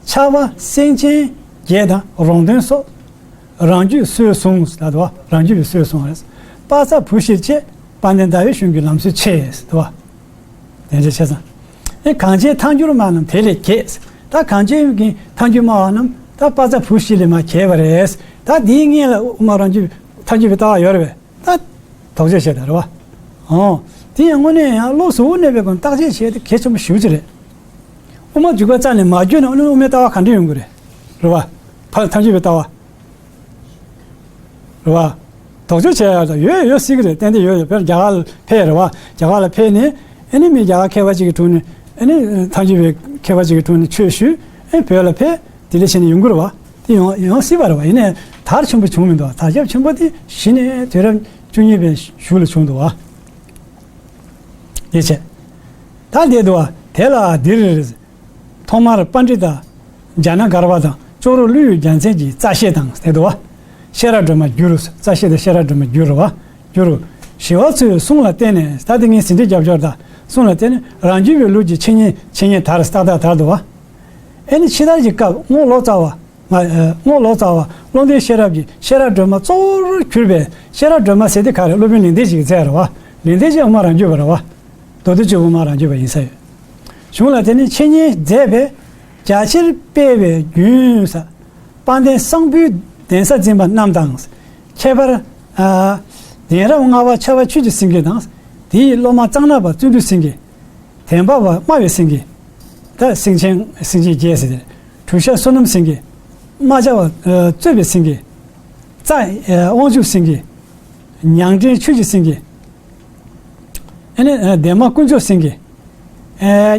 ཕྱྭ་པ་སེང་ཆེན་བརྒྱད་དང་རོང་སྟོན་སོགས་རང་རྒྱུད་སྲོལ་བཟུང་ད་འདུག་རང་རྒྱུད་པའི་སྲོལ་བཟུང་རེད། དཔལ་རྩ་བུ་བཞིར་བཅས་དཔལ་ལྡན་ཟླ་བའི་གཞུང་གི་ལམ་སྲོལ་ཆེ་འདུག་དེ་འདྲ་བྱས་ཙང་། ཨེ་གངས་ཅན་ཐལ་འགྱུར་སྨྲ་རྣམས་དེ་ལས་གྱེས། ད་གངས་ཅན་གྱི་ཐལ་འགྱུར་སྨྲ་བ་རྣམས་ད་དཔལ་རྩ་བུ་བཞི་ལས་མར་གྱེས་པ་རེད། ད་འདིའི་སྔོན་ལ་དབུ་མ་རང་རྒྱུད་ཐལ་འགྱུར་བའི་ལྟ་བ་ཡོད་རེད་པས། ད་དོགས་གཅོད་བྱས་ད་རེད་བ། ཨོ། དེ་ཡང་དངོས་གནས་ཡང་བློ་གཟུ་བོར་གནས་པའི་སྒོ་ནས་བརྟག་དཔྱད་བྱས་ཏེ་གལ་ཆེན་པོ་ཞེ་པོ་ཅིག་རེད། དབུ་མ་འཇུག་པ་རྩ་ནས་མ་བརྒྱུད་ན་དབུ་མའི་ལྟ་བ་ག་འདྲ་ཡོང་གི་རེད། རེད་བ། ཕ་ཐལ་འགྱུར་བའི་ལྟ་བ། རེད་བ། དོགས་གཅོད་བྱེད་ཡག་ད་ཡོད་ཡོད་སྲིད་ཀྱི་རེད། ཏན་ཏན་ཡོད་ཡོད། བོད་རྒྱ་གར་ལ་ཕེབས་རེད་བ། རྒྱ་གར་ལ་ཕེབས་ནས་ཨ་ནི་མི་རྒྱ་གར་མཁས་པ་ཅིག་གི་དྲུང་ནས་ཨ་ནི་ཐལ་འགྱུར་བའི་མཁས་པ་ཅིག་གི་དྲུང་ནས་ཆོས་ཞུས། ཨ་ནི་བོད་ལ་ཕེབས། དེ་འདྲ་བྱས་ནས་ཡོང་གི་རེད་བ། དེ་ཡོང་ཡོང་སྲིད་པ་རེད་བ། ཡིན་ནའི་དར་ཆེན་པོ་བྱུང་མི་འདུག་དར་ཁྱབ་ཆེན་པོ་དེ་གཞི་ནས་དུས་རབས་བཅུ་གཉིས་པའི་གཞུག་ལ་བྱུང་འདུག་བ། དེ་བྱས། ད་འདི་འདུག་བ། དེ་ལ་འདིར། ཐོག་མར་པཎྜི་ཏ་ཛྙཱ་ན་གརྦྷ་དང་ཅོག་རོ་ཀླུ་ཡི་རྒྱལ་མཚན་གྱི་རྩ་ཤེ་དང་དེ་འདུག་བ། ཤེས་རབ་སྒྲོན་མ་བསྒྱུར། རྩ་ཤེ་དང་ཤེས་རབ་སྒྲོན་མ་བསྒྱུར་བ། བསྒྱུར། ཞི་བ་འཚོའི་གསུང་ལ་བརྟེན་ནས་ད་དེ་ངས་ཟིན་བྲིས་རྒྱབ་སྐྱོར་དང་གསུང་ལ་བརྟེན་ནས་རང་རྒྱུད་པའི་ལུགས་ཀྱི་འཆད་ཉན་འཆད་ཉན་དར་ཏག་ཏག་དར་འདུག་བ། ཨེ་ནི་ཕྱི་དར་གྱི་སྐབས་རྔོག་ལོ་ཙཱ་བ། ང་ཨེ་རྔོག་ལོ་ཙཱ་བ་བློ་ལྡན་ཤེས་རབ་ཀྱིས་ཤེས་རབ་སྒྲོན་མ་གཙོ་བོར་གྱུར་པའི་ཤེས་རབ་སྒྲོན་མ་ཟེར་དེ་ག་རེ་སློབ་དཔོན་ལེགས་ལྡན་འབྱེད་ཀྱིས་མཛད་རེད་བ། ལེགས་ལྡན་འབྱེད་དབུ་མ་རང་རྒྱུད་པ་རེད་བ། མདོ་སྡེ་སྤྱོད་དབུ་མ་རང་རྒྱུད་པ་ཡིན་ས་ཡོད། གཞུང་ལ་དེ་ནི་འཆད་ཉན་མཛད་པའི་རྒྱ་ཆེར་སྤེལ་བའི་རྒྱུན་ས། དཔལ་ལྡན་གསང་ཕུའི་གདན་ས་འཛིན་པ་རྣམས་དང་། ཁྱད་པར། ཨ། གདན་རབས་ལྔ་པ་ཕྱྭ་པ་ཆོས་ཀྱི་སེང་གེ་དང་། དེའི་སློབ་མ་གཙང་ནག་པ་བརྩོན་འགྲུས་སེང་གེ། དན་པ་བ་སྨྲ་བའི་སེང་གེ། ད་སེང་ཆེན་སེང་ཆེན་བརྒྱད་ཟེར་ཏེ། གྲུ་ཤ་བསོད་ནམས་སེང་གེ། རྨ་བྱ་བ་རྩོད་པའི་སེང་གེ། རྩ་དབང་ཕྱུག་སེང་གེ། ཉང་བྲན་ཆོས་ཀྱི་སེང་གེ། ཨ་ནི་འདན་མ་དཀོན་མཆོག་སེང་གེ།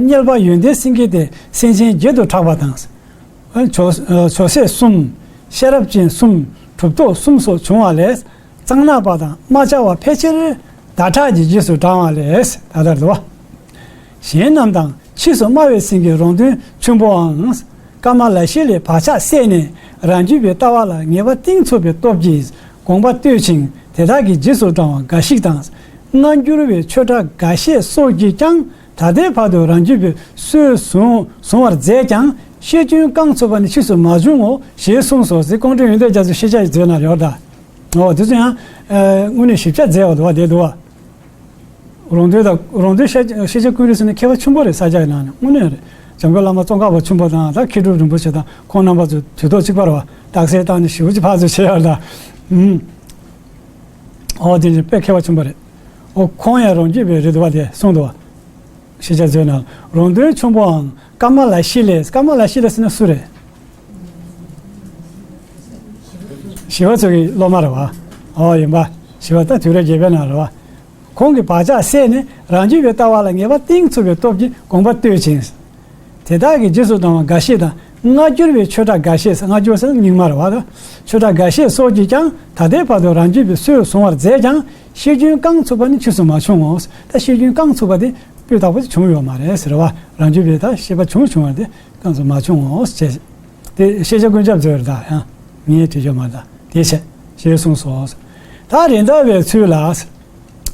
གཉལ་པ་ཡོན་ཏན་སེང་གེ་སྟེ་སེང་ཆེན་བརྒྱད་དུ་གྲགས་པ་དང་། ཇོ་ཇོ་སྲས་གསུམ། ཤེས་རབ་ཅན་གསུམ། གྲུབ་ཐོབ་གསུམ་སོགས་བྱུང་བ་ལས། གཙང་ནག་པ་དང་རྨ་བྱ་བ་ཕལ་ཆེར་ཟླ་གྲགས་ཀྱི་རྗེས་སུ་འབྲང་བ་ལས་ད་ལྟར་དུ་བ། གཞན་རྣམས་དང་ཕྱིས་སུ་སྨྲ་བའི་སེང་གེ་རོང་སྟོན་ཆེན་པོའང་། ཀ་མ་ལ་ཤཱི་ལའི་བག་ཆགས་བསལ་ནས་རང་རྒྱུད་པའི་ལྟ་བ་ལ་ངེས་པ་གཏིང་ཚུགས་པའི་སྟོབས་ཀྱིས་དགོངས་པ་བཏོད་ཅིང་དེ་དག་གི་རྗེས་སུ་འབྲང་བ་འགའ་ཞིག་དང་། སྔ་འགྱུར་བའི་ཆོས་གྲགས་འགའ་ཤས་སོགས་ཀྱིས་ཀྱང་ད་ལྟའི་བར་དུ་རང་རྒྱུད་པའི་སྲོལ་བཟུང་བཟུང་བར་མཛད་ཀྱང་ཤེས་འཇོན་རྐང་ཚུགས་པ་ནི་ཕྱིས་སུ་མ་བྱུང་ངོ་ཞེས་གསུངས་སོ་ཟེར་ཀོང་སྤྲུལ་ཡོན་ཏན་རྒྱ་མཚོའི་ཤེས་བྱ་ཡི་མཛོད་ན་ཡོད་ད། འོ་དེ་ཚོ་ཡང་དངོས་གནས་ཞིབ་ཆ་མཛད་པ་འདུག་བ་དེ་འདུག་བ། རོང་སྟོན་དང་རོང་སྟོན་ཤེས་ཤེས་བྱ་ཀུན་རིག་ཟེར་ནས་མཁས་པ་ཆེན་པོ་རེད། ས་སྐྱ་ཡི་ནང་ནས་དངོས་གནས་རེད། འཇམ་མགོན་བླ་མ་ཙོང་ཁ་པ་ཆེན་པོ་དང་ད་མཁས་གྲུབ་རིན་པོ་ཆེ་དང་ཁོང་རྣམ་པ་ཚོ་དུས་ཐོག་གཅིག་པ་རེད་བ། རྟགས་གསལ་བཏང་ནས་ཞེ་པོ་ཅིག་ཕར་ཚུར་བྱེད་ཡག་ད། ཨུམ། ཨོ་དེ་ནི་དཔེ་མཁས་པ་ཆེན་པོ་རེད། ཨོ་ཁོང་ཡང་རོང་རྒྱུད་པའི་རེད་འདུག་བ་དེ་གསུངས་འདུག་བ། ཤེས་བྱ་མཛོད་ནང་རོང་སྟོན་ཆེན་པོའང་ཀ་མ་ལ་ཤཱི་ལའི། ཀ་མ་ལ་ཤཱི་ལ་ཟེར་ན་སུ་རེད། ཞི་བ་འཚོ་གི་སློབ་མ་རེད་བ། ཨོ་ཡིན་པ། ཞེས་པ་ལྟར་དུས་རབས་བརྒྱད་པའི་ནང་རེད་བ། ཁོང་གི་བག་ཆགས་སད་ནས་རང་རྒྱུད་པའི་ལྟ་བ་ལ་ངེས་པ་གཏིང་ཚུགས་པའི་སྟོབས་ཀྱིས་དགོངས་པ་གཏོད་ཅིང་། དེ་དག་གི་རྗེས་སུ་འབྲང་བ་འགའ་ཞིག་དང་སྔ་འགྱུར་བའི་ཆོས་གྲགས་འགའ་ཤས། སྔ་འགྱུར་ཟེར་ན་རྙིང་མ་རེད་བ། ད་ཆོས་གྲགས་འགའ་ཤས་སོགས་ཀྱིས་ཀྱང་ད་ལྟའི་བར་དུ་རང་རྒྱུད་པའི་སྲོལ་བཟུང་བར་མཛད་ཀྱང་ཤེས་རྒྱུན་རྐང་ཚུགས་པ་ནི་ཕྱིས་སུ་མ་བྱུང་ངོ་། ད་ཤེས་རྒྱུན་རྐང་ཚུགས་པ་དེ་སྤུས་དག་པོ་དེ་བྱུང་ཡོད་མ་རེད་ཟེར་བ། རང་རྒྱུད་པའི་ད་ཤེས་པ་བྱུང་བྱུང་བ་དེ་རྐང་ཚུགས་མ་བྱུང་ངོ་ཞེས། དེ་ཤེས་བྱ་ཀུན་ཁྱབ་ཟེར་བ་རེད། ད་ཡང་ངས་བྲིས་ཡོད་མ་རེད། ད་དེ་བྱས་ཞེས་གསུངས་སོ། ད་རེད་མདའ་བའི་ཚུལ་ལ།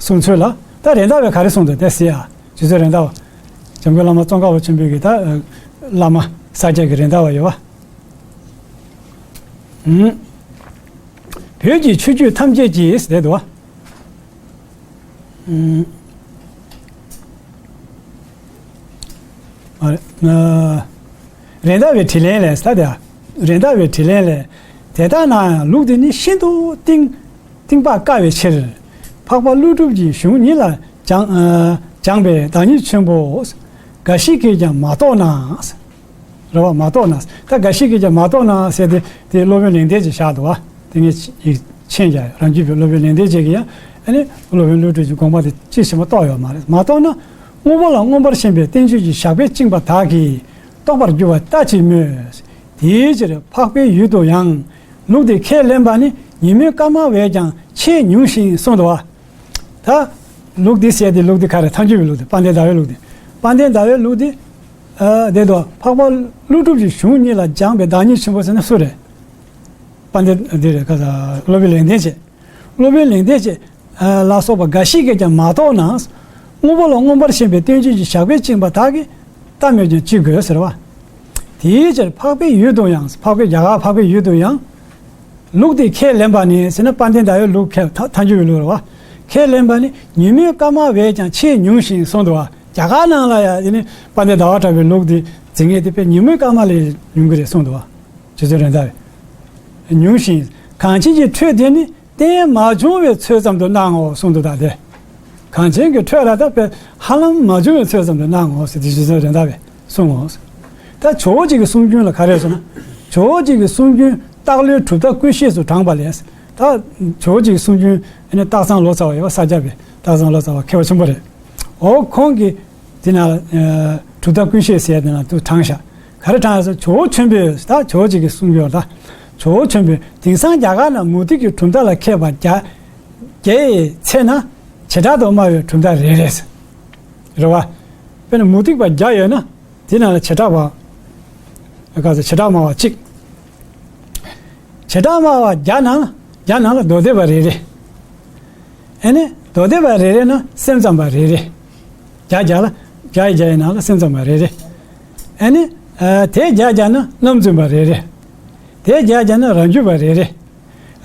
གསུང་ཚུལ་ལ། ད་རེད་མདའ་བས་ག་རེ་གསུངས་འདུག་དེ་གཟིགས་ཨ། རྗེ་བཙུན་རེད་མདའ་བ། འཇམ་མགོན་བླ་མ་ཙོང་ཁ་པ་ཆེན་པོའི་གི་ད་བླ་མ་ས་སྐྱ་གི་རེད་མདའ་བ་ཡོད་བ། ཨུམ། བོད་ཀྱི་ཆོས་བརྒྱུད་ཐམས་ཅད་ཀྱིས་ཟེར་འདུག་བ། ཨུམ། ཨ་རེད། ཨ། རེད་མདའ་བའི་དྲིས་ལན་ལས། ད་དེ་རེད་མདའ་བའི་དྲིས་ལན་ལས། དེ་ལྟར་ན་ཡང་ལུགས་འདི་ནི་ཤིན་ཏུ་གཏིང་གཏིང་དཔག་དཀའ་བའི་ཕྱིར། འཕགས་པ་ཀླུ་སྒྲུབ་ཀྱི་གཞུང་ཉིད་ལ་སྦྱངས་ཨ་སྦྱངས་པའི་བདག་ཉིད་ཆེན་པོ་འགའ་ཞིག་གིས་ཀྱང་མ་རྟོགས་ན། རེད་བ། མ་རྟོགས་ན། ད་འགའ་ཞིག་གིས་ཀྱང་མ་རྟོགས་ན་ཟེར་ཏེ་དེ་སློབ་དཔོན་ལེགས་ལྡན་གྱིས་བཞག་འདུག་བ། དེ་ངས་ཡིག་མཆན་རྒྱག་ཡོད། རང་རྒྱུད་པའི་སློབ་དཔོན་ལེགས་ལྡན་རྒྱས་ཀྱིས་ཡང་ཨ་ནི་སློབ་དཔོན་ཀླུ་སྒྲུབ་ཀྱི་དགོངས་པ་དེ་ཅི་ཞིག་མ་རྟོགས་ཡོད་མ་རེད། མ་རྟོགས་ན། དངོས་པོ་ལ་མངོན་པར་ཞེན་པའི་བསྟན་བཅོས་ཀྱི་ཞགས་པས་བཅིངས་པ་དག་གིས་རྟོགས་པར་འགྱུར་བ་ལྟ་ཅི་སྨོས། དེའི་ཕྱིར་འཕགས་པའི་ཡུལ་དུ་ཡང་ལུགས་འདི་ཁས་ལེན་པ་ནི་ཉིན་མོའི་སྐར་མ་བས་ཀྱང་ཆེས་ཉུང་ཞིང་གསུངས་འདུག་བ། ད་ལུགས་འདི་ཟེར་ཏེ་ལུགས་འདི་ག་རེ། ཐལ་འགྱུར་བའི་ལུགས་འདི། དཔལ་ལྡན་ཟླ་བའི་ལུགས་འདི། དཔལ་ལྡན་ཟླ་བའི་ལུགས་འདི། ཨ་དེ་དང་འཕགས་པ་ཀླུ་སྒྲུབ་ཀྱི་གཞུང་ཉིད་ལ་སྦྱངས་པའི་བདག་ཉིད་ཆེན་པོ་ཟེར་ན་སུ་རེད། དཔལ་ལྡན་འདི་རེད། ག་ས་སློབ་དཔོན་ལེགས་ལྡན་རྒྱས། སློབ་དཔོན་ལེགས་ལྡན་རྒྱས་ལ་སོགས་པ་འགའ་ཞིག་གིས་ཀྱང་མ་རྟོགས་ན། དངོས་པོ་ལ་མངོན་པར་ཞེན་པའི་བསྟན་བཅོས་ཀྱི་ཞགས་པས་བཅིངས་པ་དག་གིས་ལྟ་སྨོས་ཀྱང་ཅི་དགོས་ཟེར་བ། དེའི་ཕྱིར་འཕགས་པའི་ཡུལ་དུ་ཡང་། འཕགས་པའི་རྒྱ་གར་འཕགས་པའི་ཡུལ་དུ་ཡང་། ལུགས་འདི་ཁས་ལེན་པ་ནི་ཟེར་ན་དཔལ་ལྡན་ཟླ་བའི་ལུགས་ཁས། ཐལ་ཐལ་འགྱུར་བའི་ལུགས་རེད་བ། ཁས་ལེན་པ་ནི་ཉིན་མོའི་སྐར་མ་བས་ཀྱང་ཆེས་ཉུང་ཞིང་གསུངས་འདུག་བ། རྒྱ་གར་ནང་ལ་ཡང་དེ་ནི་དཔལ་ལྡན་ཟླ་བ་གྲགས་པའི་ལུགས་འདི་འཛིན་མཁན་དེ་དཔེ་ཉིན་མོའི་སྐར་མ་ལས་ཉུང་གི་རེད་གསུངས་འདུག་བ། རྗེ་བཙུན་རེད་མདའ་བས། ཉུང་ཞིང་། གངས་ཅན་གྱི་ཁྲོད་དེ་ནི་གཏན་མ་བྱུང་བའི་ཚོད་ཙམ་དུ་སྣང་ངོ་གསུངས་འདུག་ད་དེ། གངས་ཅན་གྱི་ཁྲོད་ལ་ད་དཔེ་ཧ་ལམ་མ་བྱུང་བའི་ཚོད་ཙམ་དུ་སྣང་ངོ་ཟེར་ཏེ་རྗེ་བཙུན་རེད་མདའ་བས་གསུངས་ངོ་། ད་ཇོ་བོ་རྗེ་གི་གསུང་རྒྱུན་ལ་ག་རེ་ཟེར་ན། ཇོ་བོ་རྗེ་གི་གསུང་རྒྱུན་སྟག་ལོའི་གྲུབ་མཐའ་ཀུན་ཤེས་སུ་དྲངས་པ་ལས། ད་ཇོ་བོ་རྗེ་གི་གསུང་རྒྱུན་ཨ་ནི་སྟག་ཚང་ལོ་ཙཱ་བ་ཡོད་བ། ས་སྐྱ་པའི་སྟག་ཚང་ལོ་ཙཱ་བ་མཁས་པ་ཆེན་པོ་རེད། འོ་ཁོང་གིས་དེ་ན་ཨ་གྲུབ་མཐའ་ཀུན་ཤེས་ཟེར་དེ་ན་དུ་དྲངས་ཤག་ག་རེ་དྲངས་ཟེར། ཇོ་བོ་ཆེན་པོས། ད་ཇོ་བོ་རྗེ་གི་གསུང་རྒྱུན་ད། ཇོ་བོ་ཆེན་པོས་དེང་སང་རྒྱ་གར་ན་མུ་སྟེགས་ཀྱི་གྲུབ་མཐའ་ལ་མཁས་པ་བརྒྱ་བརྒྱ་ཡི་ཚེ་ན་བྱེ་བྲག་ཏུ་སྨྲ་བའི་གྲུབ་མཐའ་རེ་རེ་ཟེར། རེད་བ། དཔེར་ན་མུ་སྟེགས་པ་བརྒྱ་ཡོད་ན་དེ་ནང་ལ་བྱེ་བྲག་པ། ག་ཚོད། བྱེ་བྲག་སྨྲ་བ་གཅིག་བྱེ་བྲག་སྨྲ་བ་བརྒྱ་ནང་ལ། བརྒྱ་ནང་ལ་མདོ་སྡེ་པ་རེ་རེ། ཨ་ནི་མདོ་སྡེ་པ་རེ་རེ་ནང་སེམས་ཙམ་པ་རེ་རེ། བརྒྱ་བརྒྱ་ལ་བརྒྱ་ཡི་བརྒྱ་ཡི་ནང་ལ་སེམས་ཙམ་པ་རེ་རེ། ཨ་ནི་ཨ་དེ་བརྒྱ་བརྒྱ་ནང་རྣམ་རྫུན་པ་རེ་རེ། དེ་བརྒྱ་བརྒྱ་ནང་རང་རྒྱུད་པ་རེ་རེ།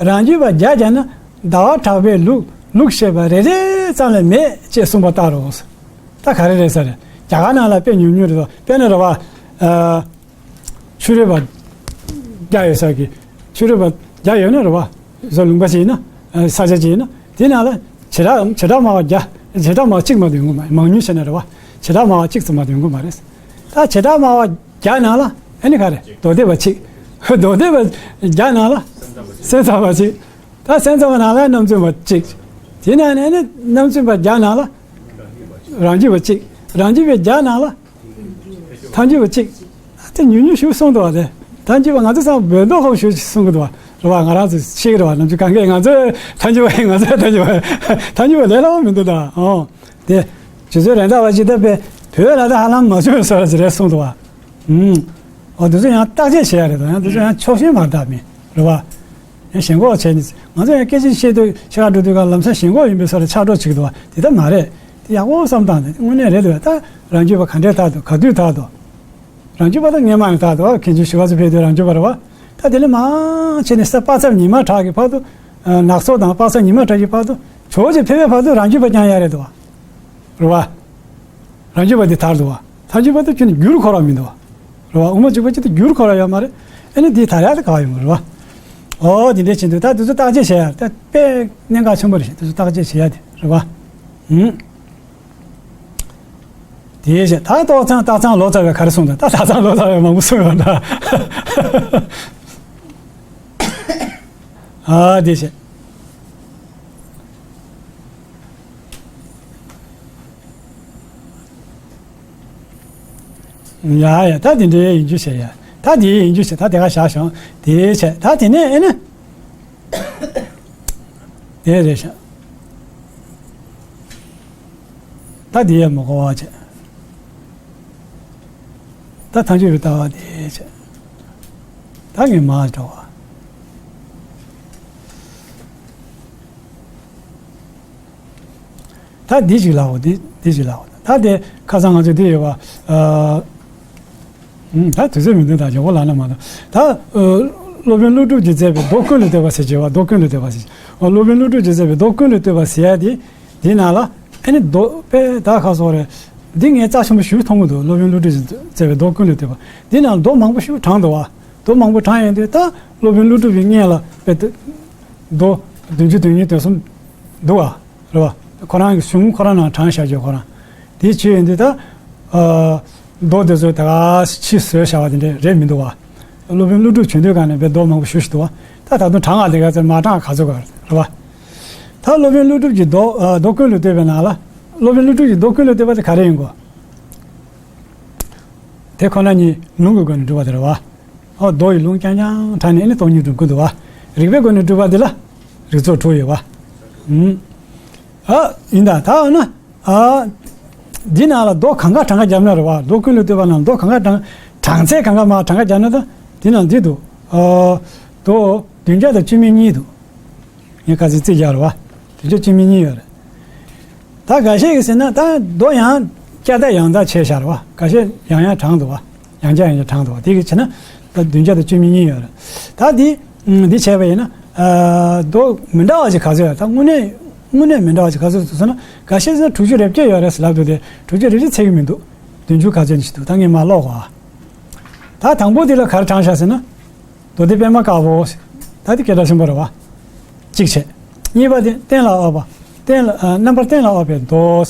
རང་རྒྱུད་པ་བརྒྱ་བརྒྱ་ནང་ཟླ་བ་གྲགས་པའི་ལུགས་ལུགས་བཤད་པ་རེ་རེ་ཙམ་ལས་མེད་ཅེས་གསུངས་པ་ལྟར་རོ། ད་ག་རེ་རེད་ཟེར། རྒྱ་གར་ནང་ལ་དཔེ་ཉུང་ཉུང་རེད་དོ། དཔེར་ན་རེད་བ། ཨ། ཕྱི་རོལ་པ་བརྒྱ་ཡོད་ས་གི། ཕྱི་རོལ་པ་བརྒྱ་ཡོད་ན་རེད་བ། བཟོ་ལུང་པ་ཞིག་ཡིན་ན། ས་ཆ་ཞིག་ཡིན་ན། དེ་ནང་ལ་བྱེ་བྲག་བྱེ་བྲག་སྨྲ་བ་བརྒྱ། བྱེ་བྲག་སྨྲ་བ་གཅིག་མ་གཏོགས་ཡོང་གི་མ་རེད། མང་ཉུང་བྱས་ན་རེད་བ། བྱེ་བྲག་སྨྲ་བ་གཅིག་ཙམ་མ་གཏོགས་ཡོང་གི་མ་རེད། ད་བྱེ་བྲག་སྨྲ་བ་བརྒྱ་ནང་ལ་ཨ་ནི་ག་རེ། མདོ་སྡེ་པ་གཅིག་མདོ་སྡེ་པ་བརྒྱ་ནང་ལ་སེམས་ཙམ་པ་གཅིག་ད་སེམས་ཙམ་པ་ནང་ལ་རྣམ་རྫུན་པ་གཅིག་དེ་ནང་ནས་ནི་རྣམ་རྫུན་པ་བརྒྱ་ནང་ལ་རང་རྒྱུད་པ་གཅིག་རང་རྒྱུད་པའི་བརྒྱ་ནང་ལ་ཐལ་འགྱུར་བ་གཅིག་དེ་ཉུང་ཉུང་ཞིག་གསུངས་འདུག་བ། དེ་ཐལ་འགྱུར་བ་ང་ཚོ་ཚང་མ་འབོད་མདོག་ཁ་པོ་ཞིག་གསུང་གི་འདུག་བ། རེད་བ། ང་རང་ཚོ་ཤེས་ཀྱི་རེད་བ། ནམ་རྒྱུན་གང་གས་ང་ཚོ་ཐལ་འགྱུར་བ་ཡིན། ང་ཚོ་ཐལ་འགྱུར་བ། ཐལ་འགྱུར་བ་ལས་སླ་པོ་མི་འདུག་ད། ཨོ། དེ་རྗེ་བཙུན་རེད་མདའ་བ་ཅིག་ད་དཔེ་བོད་ལ་ད་ཧ་ལམ་མ་བྱུང་བའི་བཟོ་འདྲ་ཅིག་རེད་གསུངས་འདུག་བ། ཨུམ། ཨོ་དེ་ཚོ་ཡང་བརྟག་དཔྱད་བྱེད་ཡ་རེད་དོ། ཡང་དེ་ཚོ་ཡང་ཕྱོགས་ཞེན་མ་བཏང་མིན་རེད་བ། ཡང་ཞེན་ཁོག་བྱས་ནས་ང་ཚོ་ཡང་སྐད་ཆ་བཤད་དུས་ཕྱི་ཁར་འགྲོ་དུས་ཀ་ལམ་སང་ཞེན་ཁོག་ཡིན་པའི་བཟོ་འདྲ་ཆགས་འགྲོ་བྱེད་ཀྱི་འདུག་བ། དེ་ལྟ་མ་རེད། དེ་ཡག་པོ་བསམ་བཏང་དེ་དངོས་གནས་རེད་འདུག་བ། ད་རང་རྒྱུད་པ་ག་འདྲས་ཐག་འདུག་ག་དུས་ཐག་འདུག་རང་རྒྱུད་པ་ད་སྔས་མ་ནས་ཐག་འདུག་མཁན་ཆེན་ཞི་བ་འཚོ་ཕེབས་དུས་རང་རྒྱུད་པ་རེད་བ། ད་དེ་ལས་མང་ཆེ་ནས་ས་དཔག་ཚད་ཉི་མ་གྲགས་ཀྱི་བར་དུ། ནག་ཚོགས་དང་དཔག་ཚད་ཉི་མ་གྲགས་ཀྱི་བར་དུ་ཇོ་བོ་རྗེ་ཕེབས་པའི་བར་དུ་རང་རྒྱུད་པ་རྐྱང་ཡ་རེད་འདུག་བ། རེད་བ། རང་རྒྱུད་པ་འདི་དར་འདུག་བ། ཐལ་འགྱུར་བ་དེ་ཁྱོན་ནས་འགྱུར་ཁོ་རང་མི་འདུག་བ། རེད་བ། དབུ་མ་འཇུག་པ་ཅིག་ཏུ་འགྱུར་ཁོ་རང་ཡོད་མ་རེད། ཨ་ནི་འདི་དར་ཡག་དེ་ག་བ་ཡོང་གི་རེད་བ། ཨོ་དེ་འདྲས་བྱེད་འདུག་ད་དེ་ཚོ་བརྟག་དཔྱད་བྱེད་ཡག་ད་དཔེ་གནད་འགག་ཆེན་པོ་རེད། དེ་ཚོ་བརྟག་དཔྱད་བྱེད་ཡག་དེ་རེད་བ། ཧུམ། དེ་བྱས་ད་སྟག་ཚང་སྟག་ཚང་ལོ་ཙཱ་བས་ག་རེ་གསུངས་འདུག་ད་སྟག་ཚང་ལོ་ཙཱ་བས་མང་པོ་གསུངས་ཡོད་ད། ཨ་དེ་བྱས། ཡ་ཡ། ད་དེ་འདྲའི་ཡིན་རྒྱུ་བྱས་ཡ། ད་དེའི་ཡིན་རྒྱུ་བྱས། ད་དེ་ག་བཞག་བྱུང་། དེའི་བྱས། ད་དེ་ནས་ཨེ་ནི། དེ་རེད་ཤག་ད་དེ་ཡ་མི་གོ་བ་བྱས། ད་ཐམས་ཅད་པའི་ལྟ་བ་དེ་བྱས། ད་ངས་མར་འགྲོ་བ། ད་འདི་ཞིག་ལའོ། འདི་འདི་ཞིག་ལའོ། ད་དེ་ཁ་སང་ང་ཚོས་འདི་ཡོད་པ། ཨ། ཨུམ། ད་དུས་ཚོད་མི་འདུག་ད་ཇོ་བོ་ལགས་ན་མ་གཏོགས། ད། ཨ། སློབ་དཔོན་ཀླུ་སྒྲུབ་ཀྱིས་མཛད་པའི་མདོ་ཀུན་ལས་བཏོན་པ་ཟེར་གྱི་ཡོད་པ། མདོ་ཀུན་ལས་བཏོན་པ་ཟེར་གྱི། ཨ། སློབ་དཔོན་ཀླུ་སྒྲུབ་ཀྱིས་མཛད་པའི་མདོ་ཀུན་ལས་བཏོན་པ་ཟེར་ཡ་དེ། དེའི་ནང་ལ་ཨ་ནི་མདོ་དཔེ་ད་ག་སོགས་རེད། འདི་ངས་རྩ་ཆེན་པོ་ཞིག་མཐོང་གི་འདུག་སློབ་དཔོན་ཀླུ་སྒྲུབ་ཀྱིས་མཛད་པའི་མདོ་ཀུན་ལས་བཏོན་པ། འདི་ནང་མདོ་མང་པོ་ཞིག་དྲངས་འདུག་བ། མདོ་མང་པོ་དྲངས་ཡོང་དུས་ད་སློབ་དཔོན་ཀླུ་སྒྲུབ་ཀྱི་སྔོན་ལ་དཔེ་དེ་མདོ་བདུན་ཅུ་དོན་གཉིས་དོན་གསུམ་འདུག་བ། རེད་བ། ཁོ་རང་གི་གཞུང་ཁོ་རང་ནང་དྲངས་བཞག་རྒྱུ་ཁོ་རང་། དེ་བྱས་ཡོང་དུས་ད། ཨ། མདོ་དེ་ཚོ་ད་ག་ཕྱིས་བཟོས་བཞག་པ་དེ་འདྲ་རེད་མི་འདུག་བ། སློབ་དཔོན་ཀླུ་སྒྲུབ་བྱོན་དུས་ག་ནས་དཔེ་མདོ་མང་པོ་ཞེ་ཅིག་འདུག་བ། ད་ད་དུང་དྲངས་པ་དེ་ག་ཚོད་མ་དྲངས་ག་ཚོད་ག་རེད་བ། ད་སློབ་དཔོན་ཀླུ་སྒྲུབ་ཀྱིས་མདོ། ཨ། མདོ་ཀུན་ལས་བཏོན་པའི་ནང་ལ། སློབ་དཔོན་ཀླུ་སྒྲུབ་ཀྱིས་མདོ་ཀུན་ལས་བཏོན་པ་དེ་ག་རེ་ཡིན་གོ། དེ་ཁོ་ན་ཉིད་ལུང་གི་སྒོ་ནས་སྒྲུབ་པ་དེ་རེད་བ། ཨོ། མདོ་ཡི་ལུང་རྐྱང་རྐྱང་དྲངས་ནས་ནི་སྟོང་ཉིད་སྒྲུབ་ཀྱི་འདུག་བ། རིགས་པའི་སྒོ་ནས་སྒྲུབ་པ་འདི་ལ་རིགས་ཚོགས་དྲུག་ཡོད་བ། ཨུམ། ཨ། ཡིན་ད། ད་འོ་ན། ཨ། འདི་ནང་ལ་མདོ་གང་ག་གྲངས་ཀ་བརྒྱབ་ན་རེད་བ། མདོ་ཀུན་ལས་བཏོན་པ་ནང་མདོ་གང་ག་གྲངས། གྲངས་ཚད་གང་ག་མ་གྲངས་ཀ་བརྒྱབ་ན་ད་འདི་ནང་འདི་འདུག་ཨ། མདོ་བདུན་བརྒྱ་དང་བཅུ་མེད་གཉིས་འདུག་ངས་ཁ་སང་རྩིས་རྒྱག་རེད་བ། བདུན་བརྒྱ་བཅུ་མེད་གཉིས་ཡོད་རེད། ད་འགའ་ཤས་ཀྱིས་ཟེར་ན་ད་མདོ་ཡང་བསྐྱར་ལྡབ་ཡང་ལྡབ་བྱས་བཞག་རེད་བ། འགའ་ཤས་ཡང་ཡང་དྲངས་འདུག་བ། ཡང་བསྐྱར་ཡང་བསྐྱར་དྲངས་འདུག་བ། དེ་གི་བྱས་ན་ད་བདུན་བརྒྱ་དང་བཅུ་མེད་གཉིས་ཡོད་རེད། ད་འདི། ཨ། འདི་བྱས་པ་ཡིན་ན། ཨ། མདོ་མི་འདྲ་བ་ཞིག་ག་ཚོད་ཡོད། ད་དངོས་གནས་དངོས་གནས་མི་འདྲ་བ་ཞིག་ག་ཚོད་འདུག་ཟེར་ན། འགའ་ཤས་ཟེར་ན་དྲུག་ཅུ་རེ་བརྒྱད་ཡོད་རེད་ཟེར་ལབ་འདུག་སྟེ། དྲུག་ཅུ་རེ་བཞི་ཚད་ཀྱི་མི་འདུག་བདུན་ཅུ་ག་ཚོད་ཅིག་འདུག་ད་ངས་མར་ཀློག་གོ། ད་དང་པོ་འདི་ལ་ག་རེ་དྲངས་བཞག་ཟེར་ན། མདོ་སྡེ་པད་མ་དཀར་པོ། ད་འདི་སྐད་གྲགས་ཆེན་པོ་རེད་བ། གཅིག་བྱས། གཉིས་པ་དེ་གཏན་ལ་དབབ་པ། གཏན་ལ། ཨ། རྣམ་པར་གཏན་ལ་དབབ་པའི་མདོ།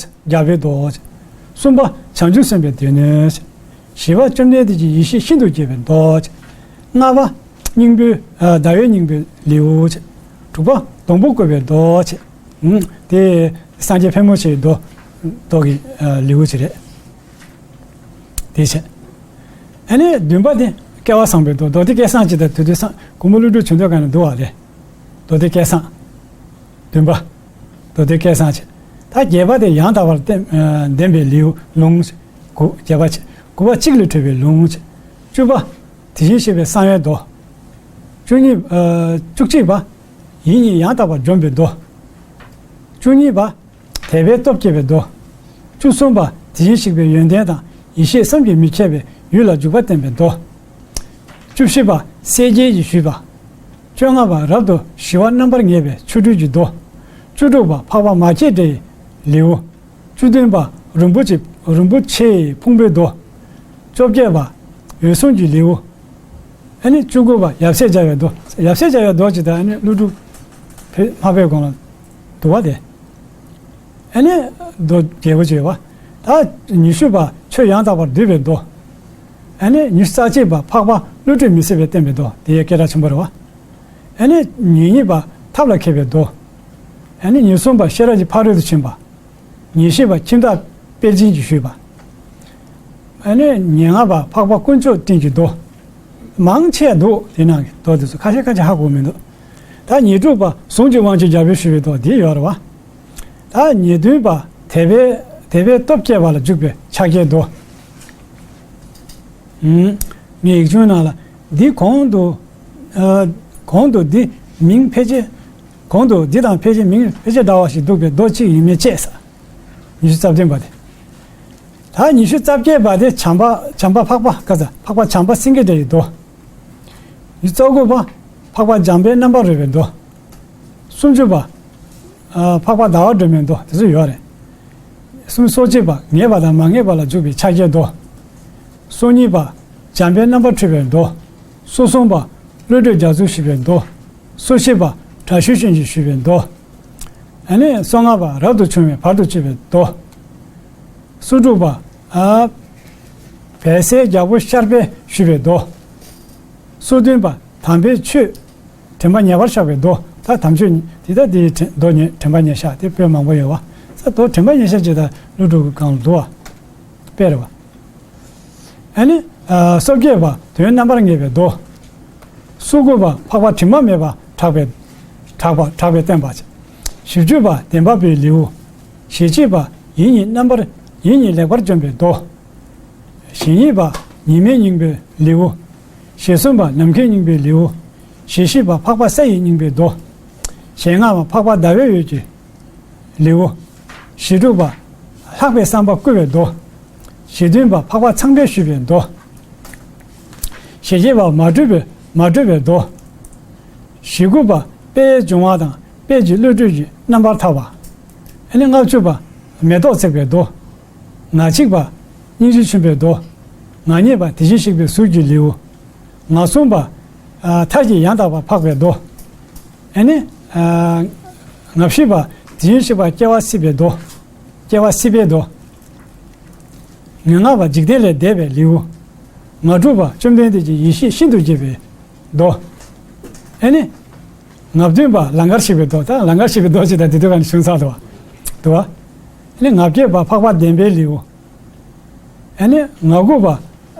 རྒྱལ་པོའི་མདོ། གསུམ་པ་བྱང་ཆུབ་སེམས་དཔའི་སྡེ་སྣོད། བཞི་པ་བཅོམ་ལྡན་འདས་ཀྱི་ཡེ་ཤེས་ཤིན་ཏུ་རྒྱས་པའི་མདོ། ལྔ་པ་སྙིང་པོའི། ཨ། ཟླ་བའི་སྙིང་པོའི་ལེའུ། དྲུག་པ་སྡོང་པོ་བཀོད་པའི་མདོ། དེ་སངས་རྒྱས་ཕལ་མོ་ཆེའི་མདོ། མདོ་གི། ཨ། ལེའུ་ཅིག་རེད། དེ་བྱས། ཨ་ནི་བདུན་པ་དེ་སྐལ་བ་བཟང་པོའི་མདོ། མདོ་སྡེ་སྐལ་བཟང་ཅིག་དང་དེ་དུས་སང་གོང་མ་ཀླུ་སྒྲུབ་བྱོན་དུས་ག་ནས་འདུག་བ་རེད། མདོ་སྡེ་སྐལ་བཟང་། བདུན་པ། མདོ་སྡེ་སྐལ་བཟང་བྱས། ད་བརྒྱད་པ་དེ་ཡང་དག་པར་བསྟན། ཨ། བསྟན་པའི་ལེའུ་ལུང་། དགུ། བརྒྱད་པ་བྱས། དགུ་པ་གཅིག་ལས་འཕྲོས་པའི་ལུང་བྱས། བཅུ་པ་དེ་བཞིན་གཤེགས་པའི་གསང་བའི་མདོ། བཅུ་གཉིས། ཨ། བཅུ་གཅིག་པ་ཡིད་གཉིས་ཡང་དག་པར་འཇོམས་པའི་མདོ། བཅུ་གཉིས་པ་དད་པའི་སྟོབས་བསྐྱེད་པའི་མདོ། བཅུ་གསུམ་པ་དེ་བཞིན་གཤེགས་པའི་ཡོན་ཏན་དང་ཡེ་ཤེས་བསམ་གྱིས་མི་ཁྱབ་པའི་ཡུལ་ལ་འཇུག་པ་བསྟན་པའི་མདོ། བཅུ་བཞི་པ་གསལ་རྒྱལ་གྱིས་ཞུས་པ། བཅོ་ལྔ་པ་རབ་ཏུ་ཞི་བ་རྣམ་པར་ངེས་པའི་ཆོ་འཕྲུལ་གྱི་མདོ། བཅུ་དྲུག་པ་འཕགས་པ་མ་སྐྱེས་དགྲའི་ལེའུ། བཅུ་བདུན་པ་རིན་པོ་ཆེ། རིན་པོ་ཆེའི་ཕུང་པོའི་མདོ། བཅོ་བརྒྱད་པ་འོད་སྲུང་གི་ལེའུ། ཨ་ནི་བཅུ་དགུ་པ་ཡབ་སྲས་མཇལ་བའི་མདོ། ཡབ་སྲས་མཇལ་བའི་མདོ་ཅིག་དང་ཨ་ནི་ཀླུ་སྒྲུབ་ཕེབས། མ་ཕེབས་གོང་ལ་འདུག་བ་དེ། ཨ་ནི་མདོ་རྒྱས་པོ་བྱས་པ། ད་ཉི་ཤུ་པ་ཆོས་ཡང་དག་པར་བསྡུས་པའི་མདོ། ཨ་ནི་ཉི་ཤུ་རྩ་གཅིག་པ་འཕགས་པ་བློ་གྲོས་མི་ཟད་པས་བསྟན་པའི་མདོ། དེ་ཡང་སྐད་གྲགས་ཆེན་པོ་རེད་བ། ཨ་ནི་ཉེར་གཉིས་པ་ཐབས་ལ་མཁས་པའི་མདོ། ཨ་ནི་ཉེར་གསུམ་པ་ཤེས་རབ་ཀྱི་ཕ་རོལ་ཏུ་ཕྱིན་པ། ཉེར་བཞི་པ་ཁྱིམ་བདག་དཔལ་སྦྱིན་གྱིས་ཞུས་པ། ཨ་ནི་ཉེར་ལྔ་པ་འཕགས་པ་དཀོན་མཆོག་སྤྲིན་གྱི་མདོ། མང་ཆེ་འདུག་དེ་ནང་གི་མདོ་དེ་ཚོ་ཁ་ཤས་ཁ་ཤས་ཧ་གོ་མི་འདུག་ད་ཉེར་དྲུག་པ་གཟུངས་ཀྱི་དབང་ཕྱུག་རྒྱལ་པོས་ཞུས་པའི་མདོ་འདི་ཡོད་རེད་བ། ད་ཉེར་བདུན་པ་དད་པའི་དད་པའི་སྟོབས་བསྐྱེད་པ་ལ་འཇུག་པའི་ཕྱག་རྒྱའི་མདོ། ངའི་ཡིག་ཆུང་ནང་ལ་འདི་གོང་དུ། ཨ། གོང་དུ་འདི་མིང་ཕལ་ཆེར། གོང་དུ་འདི་དང་ཕལ་ཆེར་མིང་ཕལ་ཆེར་འདྲ་བ་ཞིག་འདུག་པས་མདོ་གཅིག་ཡིན་མིན་དཔྱད་ཟེར། ཉི་ཤུ་རྩ་བདུན་པ་དེ། ད་ཉི་ཤུ་རྩ་བརྒྱད་པ་དེ་བྱམས་པ། བྱམས་པ་འཕགས་པ། ག་ས། འཕགས་པ་བྱམས་པ་སེང་གེ་སྒྲ་ཡི་མདོ། ཉི་ཤུ་རྩ་དགུ་པ་འཕགས་པ་འཇམ་དཔལ་རྣམ་པར་རོལ་པའི་མདོ། སུམ་ཅུ་པ། ཨ། འཕགས་པ་ཟླ་བ་སྒྲོན་མའི་མདོ་དེ་ཚོ་ཡོད་རེད། སུམ། སོ་གཅིག་པ་ངེས་པ་དང་མ་ངེས་པ་ལ་འཇུག་པའི་ཕྱག་རྒྱའི་མདོ། སོ་གཉིས་པ་འཇམ་དཔལ་རྣམ་པར་འཕྲུལ་པའི་མདོ། སོ་གསུམ་པ་བློ་གྲོས་རྒྱ་མཚོས་ཞུས་པའི་མདོ། སོ་བཞི་པ་དྲག་ཤུལ་ཅན་གྱིས་ཞུས་པའི་མདོ། ཨ་ནི་སོ་ལྔ་པ་རབ་ཏུ་བྱུང་བའི་བར་དུ་གཅོད་པའི་མདོ། སོ་དྲུག་པ། ཨ། བལ་སྲས་རྒྱལ་པོ་ཤར་པས་ཞུས་པའི་མདོ། སོ་བདུན་པ་དམ་པའི་ཆོས་དྲན་པ་ཉེ་བར་བཞག་པའི་མདོ། ད་དམ་ཆོས་དེ་ད་དེའི་དྲན། མདོ་ཉེ། དྲན་པ་ཉེ་བཞག་དེ་དཔེ་མང་པོ་ཡོད་བ། ས་མདོ་དྲན་པ་ཉེ་བཞག་ཅེས་ད་ཀླུ་སྒྲུབ་ཀྱི་སྒང་ལ་འདུག་བ། དཔེ་རེད་བ། ཨ་ནི། ཨ། སོ་བརྒྱད་པ་དོན་རྣམ་པར་ངེས་པའི་མདོ། སོ་དགུ་པ་འཕགས་པ་དྲི་མ་མེད་པར་གྲགས་པའི། གྲགས་པ་གྲགས་པས་བསྟན་པ། བཞི་བཅུ་པ་བདེན་པ་པའི་ལེའུ། ཞེ་གཅིག་པ་ཡིད་གཉིས་རྣམ་པར་ཡིད་གཉིས་ལེགས་པར་འཇོམས་པའི་མདོ། ཞེ་གཉིས་པ་ཉི་མའི་སྙིང་པོའི་ལེའུ། ཞེ་གསུམ་པ་ནམ་མཁའི་སྙིང་པོའི་ལེའུ། ཞེ་བཞི་པ་འཕགས་པ་ས་ཡི་སྙིང་པོའི་མདོ། ཞེ་ལྔ་པ་འཕགས་པ་ཟླ་བའི་འོད་ཀྱི་ལེའུ། ཞེ་དྲུག་པ་ལྷག་པའི་བསམ་པ་བསྐུལ་བའི་མདོ། ཞེ་བདུན་པ་འཕགས་པ་ཚངས་པས་ཞུས་པའི་མདོ། ཞེ་བརྒྱད་པ་མ་གྲུབ་པའི་མ་གྲུབ་པའི་མདོ། ཞེ་དགུ་པ་དཔལ་འབྱུང་བ་དང་དཔལ་གྱི་བློ་གྲོས་ཀྱི་རྣམ་པར་ཐར་པ། ཨ་ནི་ལྔ་བཅུ་པ་མེ་ཏོག་བརྩེགས་པའི་མདོ། ང་གཅིག་པ་སྙིང་རྗེ་ཆེན་པོའི་མདོ། ང་གཉིས་པ་དེ་བཞིན་གཤེགས་པའི་གཟུགས་ཀྱི་ལེའུ། ང་གསུམ་པ། ཨ། མཐར་གྱིས་ཡང་དག་པར་འཕགས་པའི་མདོ། ཨ་ནི། ཨ། ང་བཞི་པ་དེ་བཞིན་གཤེགས་པ་སྐྱེ་བ་སྲིད་པའི་མདོ། སྐྱེ་བ་སྲིད་པའི་མདོ། ང་ལྔ་པ་འཇིག་རྟེན་ལས་འདས་པའི་ལེའུ། ང་དྲུག་པ་བཅོམ་ལྡན་འདས་ཀྱི་ཡེ་ཤེས་ཤིན་ཏུ་རྒྱས་པའི་མདོ། ཨ་ནི། ང་བདུན་པ་ལང་ཀར་གཤེགས་པའི་མདོ། ད་ལང་ཀར་གཤེགས་པའི་མདོ་ཅེས་དང་དེ་དུས་ག་ནས་བྱུང་ཚར་འདུག་བ། འདུག་བ། ཨ་ནི་ང་བརྒྱད་པ་འཕགས་པ་བདེན་པའི་ལེའུ། ཨ་ནི་ང་དགུ་པ་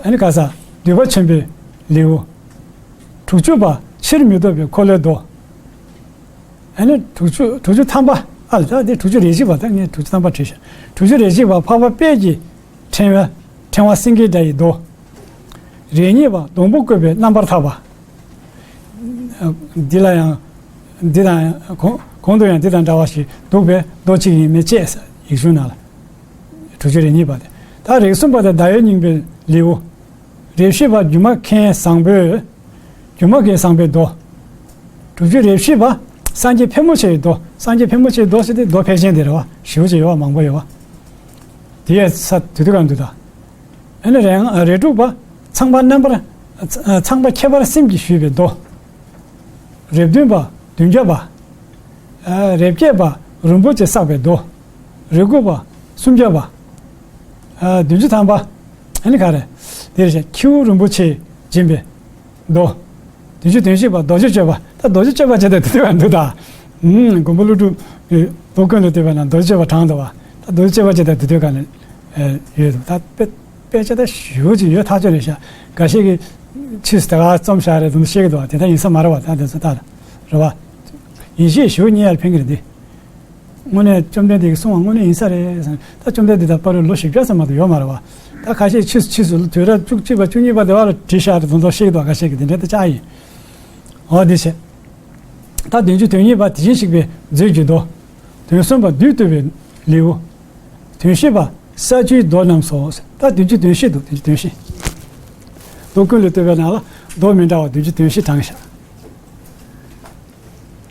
ཨ་ནི་ག་ས་འདུས་པ་ཆེན་པོའི་ལེའུ། དྲུག་ཅུ་པ་ཕྱིར་མི་ལྡོག་པའི་འཁོར་ལོའི་མདོ། ཨ་ནི་དྲུག་ཅུ་དྲུག་ཅུ་ཐམ་པ། ཨ་ལ་ད་འདི་དྲུག་ཅུ་རེ་གཅིག་པ། ད་ངས་དྲུག་ཅུ་ཐམ་པ་བྲིས་ཤག་དྲུག་ཅུ་རེ་གཅིག་པ་འཕགས་པ་དཔལ་གྱི་ཕྲེང་བ། ཕྲེང་བ་སེང་གེ་སྒྲ་ཡི་མདོ། རེ་གཉིས་པ་སྡོང་པོ་བཀོད་པའི་རྣམ་པར་ཐར་པ། འདི་ལ་ཡང་། འདི་དང་གོང་གོང་དུ་ཡང་འདི་དང་འདྲ་བ་ཞིག་འདུག་པས་མདོ་གཅིག་ཡིན་མིན་དཔྱད་ཟེར་ཡིག་ཆུང་ནང་ལ། དྲུག་ཅུ་རེ་གཉིས་པ་དེ། ད་རེ་གསུམ་པ་དེ་ཟླ་བའི་སྙིང་པོའི་ལེའུ། རེ་བཞི་པ་སྒྱུ་མ་མཁན་བཟང་པོའི། སྒྱུ་མ་མཁན་བཟང་པོའི་མདོ། དྲུག་ཅུ་རེ་བཞི་པ་སངས་རྒྱས་ཕལ་མོ་ཆེའི་མདོ། སངས་རྒྱས་ཕལ་མོ་ཆེའི་མདོ་ཟེར་དེ་མདོ་ཕལ་ཆེན་དེ་རེད་བ། ཞེ་པོ་ཅིག་ཡོད་བ། མང་པོ་ཡོད་བ། དེ་ཡས་ས་དུས་དུས་གང་འདུག་ད། ཨ་ནི་རེ་རེ་དྲུག་པ་ཚངས་པ་རྣམ་པར། ཚངས་པ་ཁྱད་པར་སེམས་ཀྱིས་ཞུས་པའི་མདོ། རེ་བདུན་པ་བདུན་བརྒྱ་པ། ཨ། རེ་བརྒྱད་པ་རིན་པོ་ཆེ་བསགས་པའི་མདོ། རེ་དགུ་པ་སུམ་བརྒྱ་པ། ཨ། བདུན་ཅུ་ཐམ་པ། ཨ་ནི་ག་རེ། དེ་རེད་ཤག་ཁྱེའུ་རིན་པོ་ཆེ་སྦྱིན་པའི་མདོ། བདུན་ཅུ་དོན་བཞི་པ་རྡོ་རྗེ་གཅོད་པ། ད་རྡོ་རྗེ་གཅོད་པ་བྱས་ད་དེ་དུས་ག་འདུག་ད། ཨུམ། མགོན་པོ་ཀླུ་སྒྲུབ་མདོ་ཀུན་ལས་བཏུས་པ་ན་རྡོ་རྗེ་གཅོད་པ་དྲངས་འདུག་བ། ད་རྡོ་རྗེ་གཅོད་པ་བྱས་ད་དེ་དུས་ག་ནས་ཡོད་འདུག་ད་དཔེ་དཔེ་ཆ་ད་ཞེ་པོ་ཅིག་ཡོད་ཐག་ཆོད་རེད་ཤག་འགའ་ཤས་ཀྱིས་ཕྱིས་སུ་ད་ག་རྩོམ་བཞག་རེད་དུ་བཤད་ཀྱི་འདུག་བ། དེ་ད་ཡིན་ས་མ་རེད་བ། ད་དེ་ཚོ་ད་རེད་བ། ཡིན་ཤེས་ཞེ་པོ་རྙེད་ཡར་ཕན་གྱི་རེད་དེ། དངོས་གནས་བཅོམ་ལྡན་འདས་ཀྱིས་གསུངས་པ་དངོས་གནས་ཡིན་ས་རེད་ཟེར། ད་བཅོམ་ལྡན་འདས་དང་བར་དུ་ལོ་བཞི་བརྒྱ་ཙམ་མ་གཏོགས་ཡོད་མ་རེད་བ། ད་ཁ་ཤས་ཕྱིས་ཕྱིས་སུ་དུས་རབས་བཅུ་གཅིག་པ་བཅུ་གཉིས་པ་དེ་བར་ལ་བྲིས་བཞག་རེད་དུ་མདོ་བཤད་ཀྱི་འདུག་འགའ་ཤས་ཀྱིས་དེ་འདྲ་ད་ཅག་ཡིན། འོ་དེ་བྱས། ད་བདུན་ཅུ་དོན་གཉིས་པ་དེ་བཞིན་གཤེགས་པའི་མཛོད་ཀྱི་མདོ། དོན་གསུམ་པ་བདུད་བཏུལ་བའི་ལེའུ། དོན་བཞི་པ་ས་བཅུའི་མདོ་རྣམས་སོ། ད་བདུན་ཅུ་དོན་བཞི་འདུག་བདུན་ཅུ་དོན་བཞི། མདོ་ཀུན་ལས་བཏུས་པའི་ནང་ལ་མདོ་མི་འདྲ་བ་བདུན་ཅུ་དོན་བཞི་དྲངས་ཤག་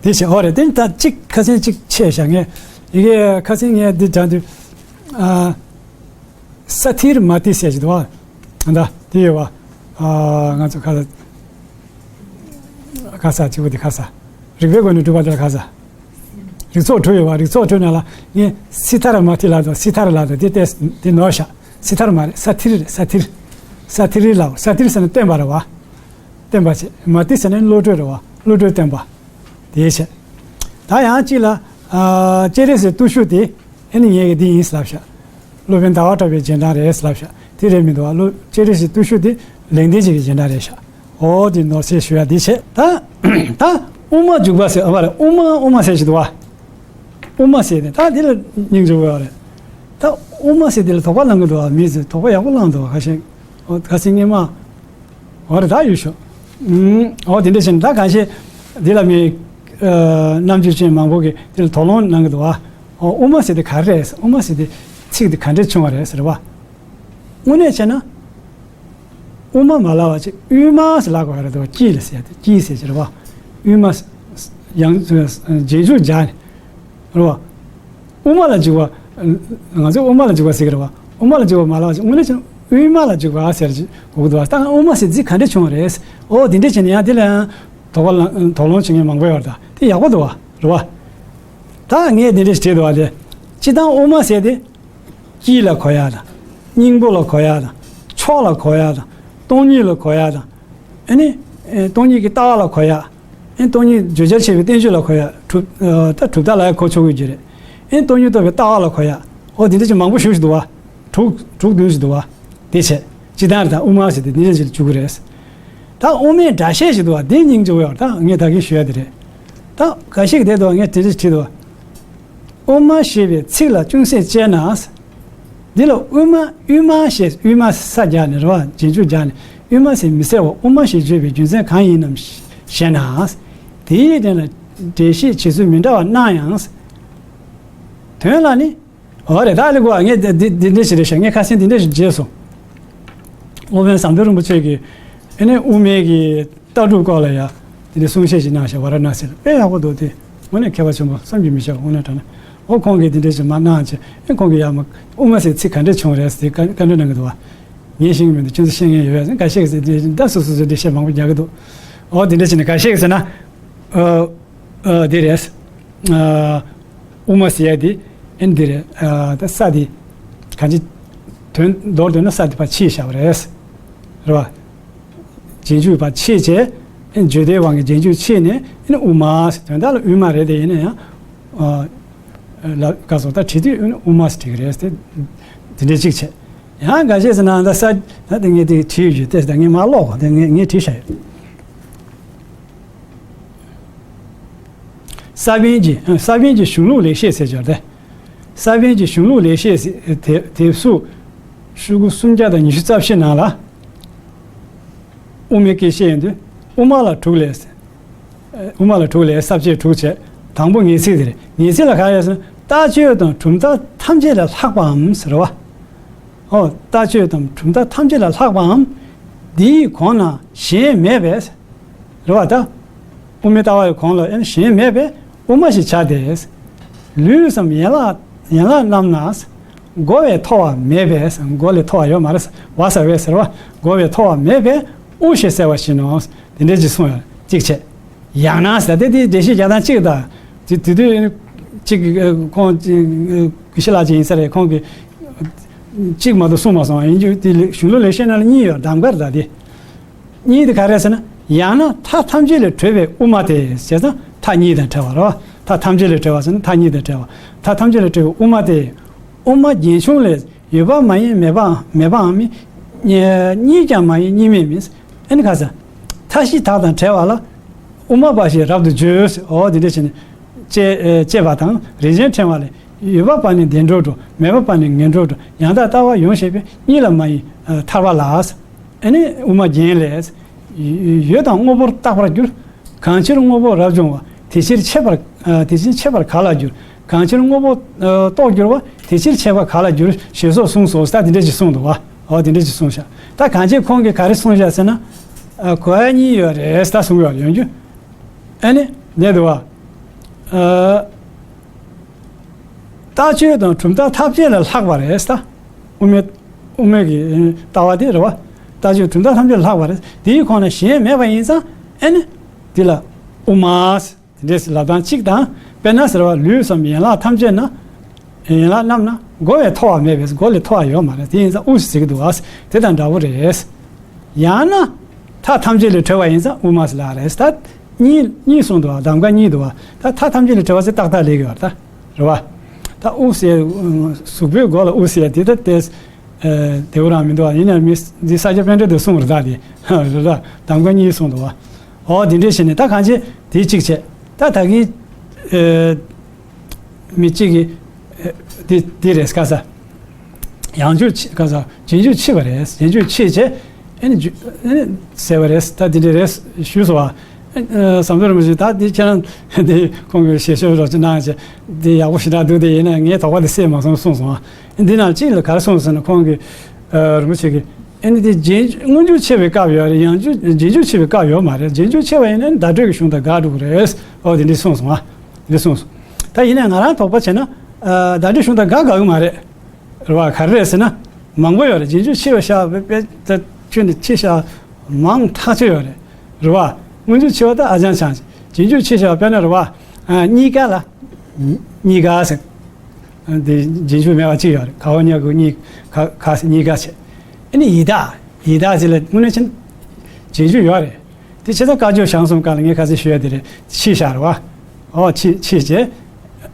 དེ་བྱས། འོ་རེད། དེ་ད་གཅིག་ཁ་སང་གཅིག་ཆད་བཞག་ངས། ཡི་གེ་ཁ་སང་ངས་འདི་དྲངས་དུས། ཨ། ས་ཐིར་མ་ཏི་ཟེར་གྱི་འདུག་བ། ད་དེ་ཡོད་བ། ཨ། ང་ཚོ་ཁ་ས་ཁ་ས་གཅིག་པུ་དེ་ཁ་ས། རིགས་པའི་སྒོ་ནས་སྒྲུབ་པ་དེ་ལ་ཁ་ས། རིགས་ཚོགས་དྲུག་ཡོད་བ། རིགས་ཚོགས་དྲུག་ནང་ལ་ངས་སི་ཐ་ར་མ་ཏི་ལབ་དང་སི་ཐ་ར་ལབ་དང་དེ་ཏེ་དེ་ནོར་བཞག་སི་ཐ་ར་མ་རེད། ས་ཐིར་རེད། ས་ཐིར། ས་ཐིར་ལབ། ས་ཐིར་ཟེར་ན་སྟོན་པ་རེད་བ། སྟོན་པ་བྱས། མ་ཏི་ཟེར་ན་བློ་གྲོས་རེད་བ། བློ་གྲོས་སྟོན་པ། དེའི་ཕྱིར། ད་ཡང་གཅིག་ལ། ཨ། སྤྱན་རས་གཟིགས་བརྟུལ་ཞུགས་དེ་ཨེ་ནི་ངེད་ཀྱི་འདི་ཡིན་ལབ་ཤག་སློབ་དཔོན་ཟླ་བ་གྲགས་པའི་རྗེས་འབྲང་རེད་ལབ་ཤག་དེ་རེད་མི་འདུག་བ། སློབ་སྤྱན་རས་གཟིགས་བརྟུལ་ཞུགས་དེ་ལེགས་ལྡན་འབྱེད་ཀྱི་རྗེས་འབྲང་རེད་ཤག་འོ་དེ་ནོར་སྲིད་ཞུ་ཡ་འདི་བྱས། ད་ད་དབུ་མ་འཇུག་པ་ཟེར་ཨ་མ་རེད། དབུ་མ་དབུ་མ་ཟེར་ཞིག་འདུག་བ། དབུ་མ་ཟེར་ནས་ད་འདི་ལ་སྙིང་རྗེ་བོ་ཡོད་རེད། ད་དབུ་མ་ཟེར་འདི་ལ་དོགས་པ་བསླང་གི་འདུག་བ། མི་ཚོས་དོགས་པ་ཡག་པོ་བསླངས་འདུག་བ། ཁ་ཤས། ཨོ་ཁ་སང་སྔོན་མ། འོ་རེད། ད་ཡོད་ཤོག་ཨུམ། འོ་དེ་འདྲ་བྱས་ནས་ད་གང་ཤེས། འདི་ལ་མི། ཨ། རྣམ་དཔྱོད་ཅན་མང་པོ་གིས་འདི་ལ་དོགས་སློང་གནང་གི་འདུག་བ། འོ་དབུ་མ་ཟེར་དེ་ག་རེ་རེད། དབུ་མ་ཟེར་དེ་ཚིག་དེ་ག་འདྲས་བྱུང་བ་རེད་ཟེར་བ། དངོས་གནས་བྱས་ན། དབུ་མ་མ་ལབ་པ་ཅིག་དབུས་མ་ཟེར་ལབ་དགོས་རེད་དོ། དཀྱིལ་ཟེར་ཡ་དེ་དཀྱིལ་ཟེར་གྱི་རེད་བ། དབུས་མ་ཡང་རྗེས་འཇུག་སྦྱར་ནས་རེད་བ། དབུ་མ་ལ་འཇུག་པ། ང་ཚོས་དབུ་མ་ལ་འཇུག་པ་ཟེར་གྱི་རེད་བ། དབུ་མ་ལ་འཇུག་པ་མ་ལབ་པ་ཅིག་དངོས་གནས་བྱས་ན་དབུས་མ་ལ་འཇུག་པ་ཟེར་གྱི་གོ་གི་འདུག་བ། ད་དབུ་མ་ཟེར་ཚིག་ག་འདྲས་བྱུང་བ་རེད། ཨོ་དེ་འདྲས་བྱས་ནས་ཡང་དེ་ལ་ཡང་དོགས་པ་ལ་དོགས་སློང་བྱེད་མཁན་མང་པོ་ཡོད་རེད། ད་དེ་ཡག་པོ་འདུག་བ། རེད་བ། ད་ངས་དེ་འདྲས་བྲིས་འདུག་བ། དེ་སྤྱིར་བཏང་དབུ་མ་ཟེར་དེ། དཀྱིལ་ལ་གོ་ཡ་དང་། སྙིང་པོ་ལ་གོ་ཡ་དང་། མཆོག་ལ་གོ་ཡ་དང་། སྟོང་ཉིད་ལ་གོ་ཡ་དང་། ཨ་ནི། ཨེ། སྟོང་ཉིད་ཀྱི་ལྟ་བ་ལ་གོ་ཡ། ཨེ། སྟོང་ཉིད་བརྗོད་བྱར་བྱེད་པའི་བསྟན་བཅོས་ལ་གོ་ཡ། གྲུབ། ཨ། ད་གྲུབ་མཐའ་ལ་ཡང་གོ་ཆོག་གི་རྒྱུ་རེད། ཨེ། སྟོང་ཉིད་རྟོགས་པའི་ལྟ་བ་ལ་གོ་ཡ། འོ་དེ་འདྲ་ཅིག་མང་པོ་ཞེ་པོ་ཞིག་འདུག་བ། དྲུག་དྲུག་བདུན་ཞིག་འདུག་བ། དེ་བྱས། སྤྱིར་བཏང་རེད། ད་དབུ་མ་ཟེར་དེ་འདི་འདྲ་ཞིག་ལ་བཅུག་གི་རེད། ད་དབུ་མའི་སྒྲ་བཤད་ཞིག་འདུག་བ། དེ་སྙིང་རྗེ་བོ་ཡོད། ད་ངས་ད་གིན་ཞུ་ཡ་དེ་རེད། ད་འགའ་ཞིག་དེ་འདུག་བ། ངས་དེ་འདྲ་ཞིག་བྲིས་འདུག་བ། དབུ་མ་ཞེས་པའི་ཚིག་ལ་ཅུང་ཟད་དཔྱད་ན། འདི་ལ་དབུ་མ་དབུས་མ་ཞེས། དབུས་མ་ས་རྒྱག་ནས་རེད་བ། རྗེས་འཇུག་རྒྱག་ནས་དབུས་མ་ཟེར་མི་གསལ་བ། དབུ་མ་ཞེས་བརྗོད་པའི་རྒྱུ་མཚན་གང་ཡིན་ནམ་ཞེ་ན། དེའི་སྟེང་ལ་འགྲེལ་བཤད་བྱེད་ཚུལ་མི་འདྲ་བ་སྣང་ཡང་། དོན་ལ་ནི། འོ་རེད། ད་ལེ་གོ། ངས་འདི་འདི་འདི་འདྲ་ཞིག་རེད་ཤག་ངས་ཁ་སང་འདི་འདྲ་ཞིག་བརྗེས་སོང་། སློབ་དཔོན་ཟམ་གདོང་རིན་པོ་ཆེ་གིས་ཨ་ནི་དབུ་མའི་གི་ལྟ་གྲུབ་སྐོར་ལ་ཡ་དེ་འདྲ་གསུང་བཤད་ཞིག་གནང་ཤག་ཝཱ་ར་ཎ་སི་ལ། དཔེ་ཡག་པོ་འདུག་དེ་དངོས་གནས་མཁས་པ་ཆེན་པོ་བསམ་གྱིས་མི་ཁྱབ། དངོས་གནས་དྲང་གནས། འོ་ཁོང་གིས་དེ་འདྲ་ཞིག་མར་གནང་བྱས། ཨ་ཁོང་གིས་ཡ་མ་དབུ་མ་ཟེར་ཚིག་ག་འདྲ་བྱུང་རེད་ཟེར་དེ་བཀའ་བཀའ་འདྲི་གནང་གི་འདུག་བ། ངས་ཤེས་ཀྱི་མི་འདུག་ཁྱོད་ཚོ་ཤེས་མཁན་ཡོད་པས་ཟེར། འགའ་ཤས་ཀྱིས་ཟེར་དེ་ད་སོ་སོ་སོ་འགྲེལ་བཤད་མང་པོ་རྒྱག་གི་འདུག་འོ་དེ་འདྲ་བྱས་ནས་འགའ་ཤས་ཀྱིས་ཟེར་ན། ཨ། ཨ། དེ་རེད། ཨ། དབུ་མ་ཟེར་ཡ་དེ་ཨ་ནི་དེ་རེད། ཨ། ད་ས་དེ་གང་ཅི་དོན་མདོར་བསྡུས་ན་ས་དེ་ཕར་ཕྱེས་བཞག་པ་རེད། རེད་བ། རྗེས་འཇུག་ཕར་ཕྱེས་བྱས། ཨ་ནི་བརྗོད་བདེའི་དབང་གིས་རྗེས་འཇུག་ཕྱེས་ནས་ཨ་ནི་དབུ་མ་ཟེར། དོན་དག་ལ་དབུས་མ་རེད། དེ་ཡིན་ན་ཡང་། ཨ། ལ་ག་སོ་ད་བྲིས་དུས་ཨ་ནི་དབུ་མ་ཟེར་བྲིས་ཀྱི་རེད་དེ། དེ་འདྲའི་གཅིག་བྱས། ཡང་འགའ་ཤས་ཟེར་ན་ད་ས་ད་དེ་ངས་དེ་བྲིས་ཡོད་ཀྱི་དེ། ད་ངས་མར་ཀློག་གོ། དེ་ངས་ངས་བྲིས་བཞག་ཡོད། ས་པཎ་གྱི། ས་པཎ་གྱི་གཞུང་ལུགས་ལེགས་བཤད་ཟེར་ཅིག་ཡོད་རེད། ས་པཎ་གྱི་གཞུང་ལུགས་ལེགས་བཤད་ཟེར་དེབ་དེབ་གཟུགས་ཤོག་གུ་སུམ་བརྒྱ་དང་ཉི་ཤུ་རྩ་བཞི་ནང་ལ། དབུ་མའི་སྐད་བཤད་ཡོང་དུས་དབུ་མ་ལ་དྲུག་ལས། དབུ་མ་ལ་དྲུག་ལས། ས་བཅད་དྲུག་བྱས། དང་པོ་ངེས་ཚིག་དེ་རེད། ངེས་ཚིག་ལ་ག་རེ་ཡོད་ཟེར་ན། ལྟ་སྤྱོད་དང་གྲུབ་མཐའ་ཐམས་ཅད་ལས་ལྷག་པའམ་ཟེར་བ། ཨོ། ལྟ་སྤྱོད་དང་གྲུབ་མཐའ་ཐམས་ཅད་ལས་ལྷག་པའམ། འདིའི་གོང་ན་གཞན་མེད་པས། རེད་བ་ད། དབུ་མའི་ལྟ་བའི་གོང་ལ་ཨེ་གཞན་མེད་པས་དབུ་མ་ཞེས་བྱ་སྟེ། ལུས་སམ་ཡན་ལག་ཡན་ལག་རྣམས་ན། མགོ་བས་མཐོ་བ་མེད་པས། མགོ་ལས་མཐོ་བ་ཡོད་མ་རེད། བ་ས་བས་ཟེར་བ། མགོ་བས་མཐོ་བ་མེད་པས་དབུ་ཞེས་གསལ་བར་བྱིན་ནོ། དེ་འདྲའི་ཅིག་གསུངས་ཡོད། གཅིག་བྱས། ཡང་ན་ཟེར་དེ་དེའི་འགྲེལ་བཤད་རྒྱག་སྟངས་གཅིག་དང་། དེ་དེ་དུས་གཅིག་ཁོང་གཅིག་དགེ་བཤེས་ལགས་ཅིག་ཡིན་ས་རེད། ཁོང་གིས་གཅིག་མ་གཏོགས་གསུངས་མ་སོང་། ཡིན་རྒྱུ་དེ་གཞུང་ལུགས་ལེགས་བཤད་ནང་ལ་གཉིས་ཡོད། གདམ་ག་རེད་ད་དེ། གཉིས་དེ་ག་རེ་ཟེར་ན། ཡང་ན་མཐའ་ཐམས་ཅད་ལས་གྲོལ་བའི་དབུ་མ་སྟེ། བྱས་ཙང་མཐའ་གཉིས་དང་བྲལ་བ་རེད་བ། མཐའ་ཐམས་ཅད་ལས་གྲོལ་བ་ཟེར་ན་མཐའ་གཉིས་དང་བྲལ་བ། མཐའ་ཐམས་ཅད་ལས་གྲོལ་བའི་དབུ་མ་སྟེ། དབུ་མ་རྒྱན་ཆུང་ལས། ཡོད་པ་མ་ཡིན་མེད་པའམ། མེད་པའམ། གཉིས་ཀྱང་མ་ཡིན་གཉིས་མེད་མིན། ཨེ་ནི་ག་ས། མཐའ་བཞི་དག་དང་བྲལ་བ་ལ། དབུ་མ་འབའ་ཞིག་རབ་ཏུ་བརྗོད། འོ་དེ་འདྲ་བྱས་ནས། བཅད་ཨེ་བཅད་པ་དང་རིན་ཆེན་ཕྲེང་བ་ལས། ཡོད་པ་བར་ནས་བདེ་འགྲོར་འགྲོ། མེད་པ་བར་ནས་ངན་འགྲོར་འགྲོ། ཡང་དག་ལྟ་བ་ཡོངས་ཤེས་པས། གཉིས་ལ་མ་ཡིན་ཨ་ཐར་པ་ལ། ཨེ་ནི་དབུ་མ་རྒྱན་ལས། ཡོད་དང་དངོས་པོར་བརྟག་པར་འགྱུར། གང་ཕྱིར་དངོས་པོ་རབ་བྱུང་བ། དེ་ཕྱིར་ཆད་པར་ཨ་དེ་ཕྱིར་ཆད་པར་ག་ལ་འགྱུར། གང་ཕྱིར་དངོས་པོ་ཨ་རྟོགས་འགྱུར་བ། དེ་ཕྱིར་ཆད་པར་ག་ལ་འགྱུར། ཞེས་སོགས་གསུངས་སོ། ད་དེ་འདྲ་ཅིག་གསུངས་འདུག་བ། འོ་དེ་འདྲ་ཅིག་གསུངས་ཤག་ད་གང་ཅི་ཁོང་གིས་ག་རེ་གསུངས་ཤག་ཟེར་ན། ཨ་གོ་ཡ་གཉིས་ཡོད་རེད། ད་གསུངས་ཡོད་ཡོང་རྒྱུ། ཨ་ནི་འདི་འདུག་བ། ཨ། ལྟ་སྤྱོད་དང་གྲུབ་མཐའ་ཐམས་ཅད་ལས་ལྷག་པ་རེད་ད། དབུ་མའི་དབུ་མའི་གི་ལྟ་བ་དེ་རེད་བ། ལྟ་སྤྱོད་གྲུབ་མཐའ་ཐམས་ཅད་ལས་ལྷག་པ་རེད། དེའི་ཁོངས་ན་གཞན་མེད་པ་ཡིན་ཙང་ཨེ་ནི། དེ་ལ་དབུ་མ་དེ་འདྲས་ལབ་སྟངས་གཅིག་དང་། དཔེར་ན་ཟེར་བ་ལུས་སམ་ཡན་ལག་ཐམས་ཅད་ན། ཡན་ལག་རྣམས་ན་མགོ་བས་མཐོ་བ་མེད་པས། མགོ་ལས་མཐོ་བ་ཡོད་མ་རེད། དེ་ཡིན་ཙང་དབུ་ཟེར་གི་འདུག་བ། དེ་དང་འདྲ་བོ་རེད། ཡང་ན། མཐའ་ཐམས་ཅད་ལས་གྲོལ་བ་ཡིན་ཙང་དབུ་མ་ཟེར་ལ་རེད། ད་གཉིས་གཉིས་གསུངས་འདུག་བ། གདམ་ག་གཉིས་འདུག་བ། ད་མཐའ་ཐམས་ཅད་ལས་གྲོལ་བ་ཟེར་ཏག་ཏག་ལེགས་ཡོད་རེད་ད། རེད་བ། ད་དབུ་ཟེར་གཟུགས་པོའི་མགོ་ལ་དབུ་ཟེར་དེ་ད་དེ་དེ་བོ་རང་མི་འདུག་བ། ཡིན་ན་མི་འདི་ས་སྐྱ་པཎྜི་ཏས་གསུངས་རེད་ད་དེ། རེད་ད། གདམ་ག་གཉིས་གསུངས་འདུག་བ། འོ་དེ་འདྲས་བྱས་ནས་ད་གང་བྱེད་དེ་གཅིག་བྱས། ད་ད་གིན་མི་གཅིག་གིས་དེ་དེ་རེད་ཁ་ས། ཡང་འཇུག་ཕྱེ་ག་ས་རྗེས་འཇུག་ཕྱེ་བ་རེད། རྗེས་འཇུག་ཕྱེ་བྱས་ཨེ་ནི་འཇུ་ཨེ་ནི་ཟེར་བ་རེད། ད་འདི་འདྲ་རེད་ཞུས་སོ་བ། ཨ་ཟམ་གདོང་རིན་པོ་ཆེ་ད་འདི་ཁྱེད་རང་འདི་ཁོང་གི་ཞལ་ཤོག་རོགས་ཅིག་གནང་བྱས་འདི་ཡག་པོ་ཞེ་དྲག་འདུག་དེ་ཡིན་ན་ངས་དོགས་པ་དེ་སེལ་མ་སོང་གསུངས་སོང་བ། འདི་ནང་གཅིག་ལ་ག་རེ་གསུངས་ཟེར་ན་ཁོང་གི་ཨ་རིན་པོ་ཆེ་གི་ཨེ་ནི་འདི་རྗེས་སྔོན་འཇུག་ཕྱེ་བའི་སྐབས་ཡོད་རེད། ཡང་འཇུག་རྗེས་འཇུག་ཕྱེ་བའི་སྐབས་ཡོད་མ་རེད། རྗེས་འཇུག་ཕྱེ་བ་ཡིན་ན་བརྡ་སྤྲོད་ཀྱི་གཞུང་དང་འགལ་འགྲོ་གི་རེད། ཨོ་དེ་འདྲ་གསུངས་སོང་བ། འདི་གསུངས་སོང་། ད་ཡིན་ན་ང་རང་དོགས་པ་བྱས་ན་ཨ་བརྡ་སྤྲོད་གཞུང་དང་འགལ་འགལ་གི་མ་རེད། རེད་བ། ག་རེ་རེད་ཟེར་ན། མང་པོ་ཡོད་རེད། རྗེས་འཇུག་ཕྱེ་བ་ཤ་བའི་དཔེ་ད་ཁྱོད་ནི་ཕྱེ་ཤ་མང་ཐག་ཆོད་ཡོད་རེད། རེད་བ། སྔོན་འཇུག་ཕྱེ་བ་ད་ཨ་ཅང་ཆང་། རྗེས་འཇུག་ཕྱེ་ཤ་དཔེར་ན་རེད་བ། ཨ་གཉིས་ཀ་ལ། གཉིས་ཀ་ཟེར། ཨ་འདི་རྗེས་འཇུག་མེད་པ་གཅིག་ཡོད་རེད། ག་བ་ཉ་གུ་གཉིས་ཀ་ཟེར་གཉིས་ཀ་བྱས། ཨ་ནི་ཡི་དྭགས། ཡི་དྭགས་ཅིག་ལ་དངོས་གནས་ཕྱིན། རྗེས་འཇུག་ཡོད་རེད། དེ་བྱས་ཙང་བཀའ་བརྒྱུད་ཞང་གསུམ་སྒང་ལ་ངས་ཁ་སང་ཞུ་ཡ་དེ་རེད། ཕྱེ་ཤ་རེད་བ། ཨོ་ཕྱེ་ཕྱེ་བྱས།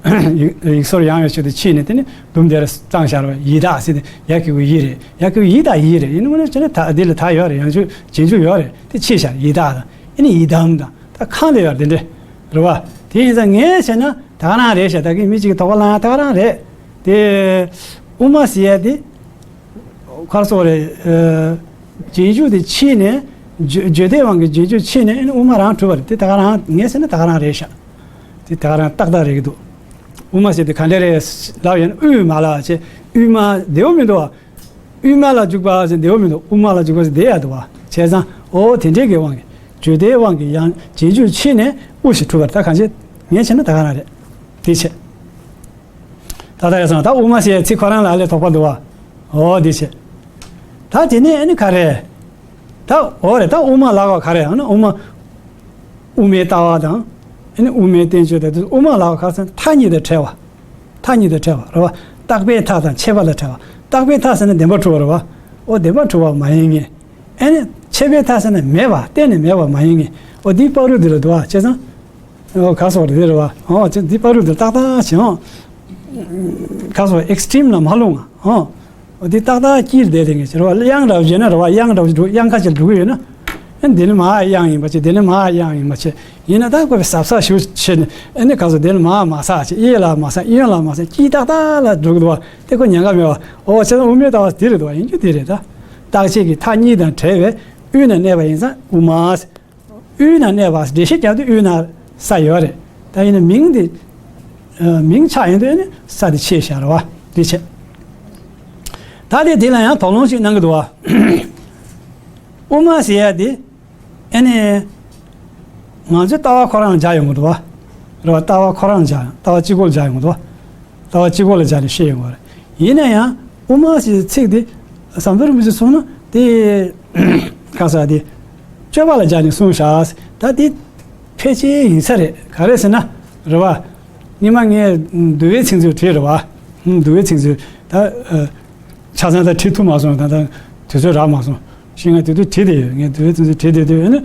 ཡིག་ཡིག་སོར་ཡང་ཡང་བྱས་ཏེ་ཕྱིས་ནས་དེ་ནི་དུམ་དེར་བཏང་བཞག་རེད་བ། ཡི་དྭགས་ཟེར་ཏེ་ཡ་གི་གུ་ཡི་རེད། ཡ་གི་གུ་ཡི་དང་ཡི་རེད། ཡིན་ནའི་ཅི་ནས་ད་འདི་ལ་ད་ཡོད་རེད། ཡང་བྱས་རྗེས་འཇུག་ཡོད་རེད། དེ་ཕྱིས་བཞག་ཡི་དྭགས་དང་ཨ་ནི་ཡི་དམ་དང་ད་ཁང་དེ་ཡོད་རེད། དེ་འདྲ་རེད་བ། དེ་ཡིན་ཙང་ངས་བྱས་ན་ད་ག་རང་རེད་ཤག་ད་གིན་མི་གཅིག་གིས་དོགས་པ་ལངས་ཡ་ད་ག་རང་རེད། དེ་དབུ་མ་ཟེར་ཡ་དེ། ག་རེ་ཟེར་དགོས་རེད། ཨ། རྗེས་འཇུག་དེ་ཕྱིས་ནས། བརྗོད་བརྗོད་བདེ་དབང་གི་རྗེས་འཇུག་ཕྱིས་ནས་ཨ་ནི་དབུ་མ་རང་གྲུབ་པ་རེད། དེ་ད་ག་རང་ངས་ཟེར་ན་ད་ག་རང་རེད་ཤག་དེ་ད་ག་རང་ཏག་ཏག་རེད་ཀྱི་འདུག་དབུ་མ་ཟེར་དེ་ག་འདྲ་རེད་ལབ་ཡོད་ན། དབུས་མ་ལ་བྱས། དབུས་མ་བདེ་པོ་མི་འདུག་བ། དབུས་མ་ལ་འཇུག་པ་ཟེར་བདེ་པོ་མི་འདུག་དབུ་མ་ལ་འཇུག་པ་ཟེར་བདེ་ཡ་འདུག་བ། བྱས་ཙང་ཨོ་དེ་འདྲའི་གི་དབང་གིས། བརྗོད་བདེ་དབང་གིས་ཡང་རྗེས་འཇུག་ཕྱིས་ནས་དབུ་ཞིག་གྲུབ་པ་རེད། ད་གང་བྱས་ངས་བྱས་ན་ད་ག་རང་རེད། དེ་བྱས། ད་ལྟ་ཡ་སོང་ད་དབུ་མ་ཟེར་ཚིག་ཁོ་རང་ལ་ཨ་ལས་དོགས་པ་འདུག་བ། འོ་འདི་བྱས། ད་དེ་ནས་ཨ་ནི་ག་རེ། ད་འོ་རེད། ད་དབུ་མ་ལབ་པ་ག་རེ། ཨ་ནི་དབུ་མ། དབུ་མའི་ལྟ་བ་དང་། ཨ་ནི་དབུ་མའི་བསྟན་བཅོས་དང་དེ་དབུ་མ་ལབ་པ་ག་རེ་ཟེར་ན་མཐའ་གཉིས་དང་བྲལ་བ། མཐའ་གཉིས་དང་བྲལ་བ་རེད་བ། རྟག་པའི་མཐའ་དང་ཆད་པ་དང་བྲལ་བ། རྟག་པའི་མཐའ་ཟེར་ན་བདེན་པར་གྲུབ་པ་རེད་བ། འོ་བདེན་པར་གྲུབ་པ་མ་ཡིན་ངེས། ཨ་ནི་ཆད་པའི་མཐའ་ཟེར་ན་མེད་པ། གཏན་ནས་མེད་པ་མ་ཡིན་ངེས། འོ་འདིའི་བར་དུ་འདི་ལ་འདུག་བ། བྱས་ཙང་། ཨོ་ག་སོགས་རེད་རེད་བ། ཨོ་ཅི་འདི་བར་དུ་ཏག་ཏག་བྱེད་ཨོ། ག་སོགས་ཨེག་སི་ཊི་རིམ་ལ་མ་ལྷུང་ཨོ། འོ་འདི་ཏག་ཏག་དཀྱིལ་བསྡད་དེ་ངས་བྱེད་རེད་བ། དབྱངས་འདྲ་བོ་བརྗོད་ན་རེད་བ། དབྱངས་འདྲ་བོ་འགྲོ། དབྱངས་ཁ་ཅིག་འགྲོ་གི་ཡོད་ན། ཨ་འདི་ནི་མ་དབྱངས་ཡིན་པ་བྱས། འདི་ནི་མ་དབྱངས་ཡིན་པ་བྱས། ཡིན་ན་ད་ཁོ་པའི་ཟབ་ཟབ་ཞུ་བྱས་ནས་ཨ་ནི་ག་སོགས་འདི་ནི་མ་མ་ཟ་བྱས། ཨི་ལ་མ་ཟ། ཨི་ཡོན་ལ་མ་ཟ། དཀྱིལ་ཏག་ཏག་ལ་འགྲོ་གི་འདུག་བ། དེ་ཁོ་ཉེན་ཁ་མེད་བ། ཨོ་བྱས་ཙང་དབུ་མའི་ལྟ་བ་འདི་རེད་འདུག་བ། ཡིན་རྒྱུ་འདི་རེད་ད། རྟག་ཆད་ཀྱི་མཐའ་གཉིས་དང་བྲལ་བའི་དབུས་ན་གནས་པ་ཡིན་ཙང་དབུ་མ། དབུས་ན་གནས་པ། འགྲེལ་བཤད་རྒྱག་དུས་དབུས་ན་ས་ཡོད་རེད། ད་ཡིན་ན་མིང་དེ། ཨ། མིང་ཆགས་ཡོང་དུས་ནི་ས་དེ་ཕྱེ་བཞག་རེད་བ། དེ་བྱས། ད་དེ་དེ་ལ་ཡང་དོགས་སློང་ཞིག་གནང་གི་འདུག་བ། དབུ་མ་ཟེར་ཡ་དེ། ཨ་ནི། ང་ཚོའི་ལྟ་བ་ཁོ་རང་སྦྱར་ཡོང་གི་འདུག་བ། རེད་བ། ལྟ་བ་ཁོ་རང་སྦྱར། ལྟ་བ་གཅིག་པོ་ལ་སྦྱར་ཡོང་གི་འདུག་བ། ལྟ་བ་གཅིག་པོ་ལ་སྦྱར་ནས་བཤད་ཡོང་བ་རེད། ཡིན་ན་ཡང་དབུ་མ་ཞེས་ཚིག་འདི་ཟམ་གདོང་རིན་པོ་ཆེས་གསུངས་ན་དེ་ག་ས་དེ་སྤྱོད་པ་ལ་སྦྱར་ནས་གསུངས་བཞག་ད་དེ་ཕལ་ཆེར་ཡིན་ས་རེད། ག་རེ་ཟེར་ན་རེད་བ། སྔོན་མ་ངས་འདུལ་བའི་ཚིག་མཛོད་བྲིས་རེད་བ། འདུལ་བའི་ཚིག་མཛོད་ད་ཆ་ཚང་ད་བྲིས་ཐུབ་མ་སོང་། ད་ད་དུས་ཚོད་རག་མ་སོང་། ཤེས་ང་དེ་དུས་བྲིས་བསྡད་ཡོད། ངས་འདུལ་བའི་ཚིག་མཛོད་བྲིས་བསྡད་དུས་ཨ་ནི།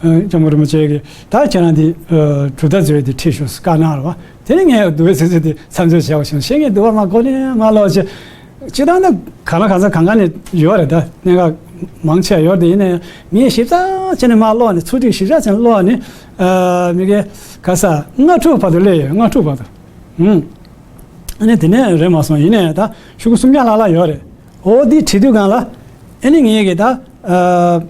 ཨ། སྐྱབས་མགོན་རིན་པོ་ཆེ་གིས་ད་ཁྱེད་རང་འདི་གྲུབ་མཐའ་མཛོད་འདི་ཁྲིད་ཤོག་བཀའ་གནང་རེད་བ། དེ་ནས་ངས་འདུལ་བའི་ཚིག་མཛོད་འདི་མཚམས་འཇོག་བྱས་པ་བྱུང་། ཤེས་ངས་འདུལ་བ་མ་གོ་ནས་མ་ཀློག་བྱས། སྤྱིར་བཏང་ད་གང་ལ་གང་འཚམ་གང་ག་ནས་ཡོད་རེད། ད་གནད་འགག་མང་ཆེ་བ་ཡོད་རེད། དེ་ཡིན་ན་ཡང་ངས་ཞིབ་ཚགས་བྱས་ནས་མ་ཀློག་ནས་ཚུལ་ཁྲིམས་ཞིབ་ཚགས་བྱས་ནས་ཀློག་ནས། ཨ། མི་གེ་ག་ས་ལྔ་དྲུག་བར་དུ་སླེབས་ཡོད། ལྔ་དྲུག་བར་དུ། ཨུམ། ཨ་ནི་དེ་ནས་རེད་མ་སོང་། ཡིན་ནའི་ད་ཤོག་གུ་སུམ་བརྒྱ་ལྷག་ལྷག་ཡོད་རེད། འོ་འདི་བྲིས་དུས་སྒང་ལ་ཨ་ནི་ངས་གི་ད། ཨ།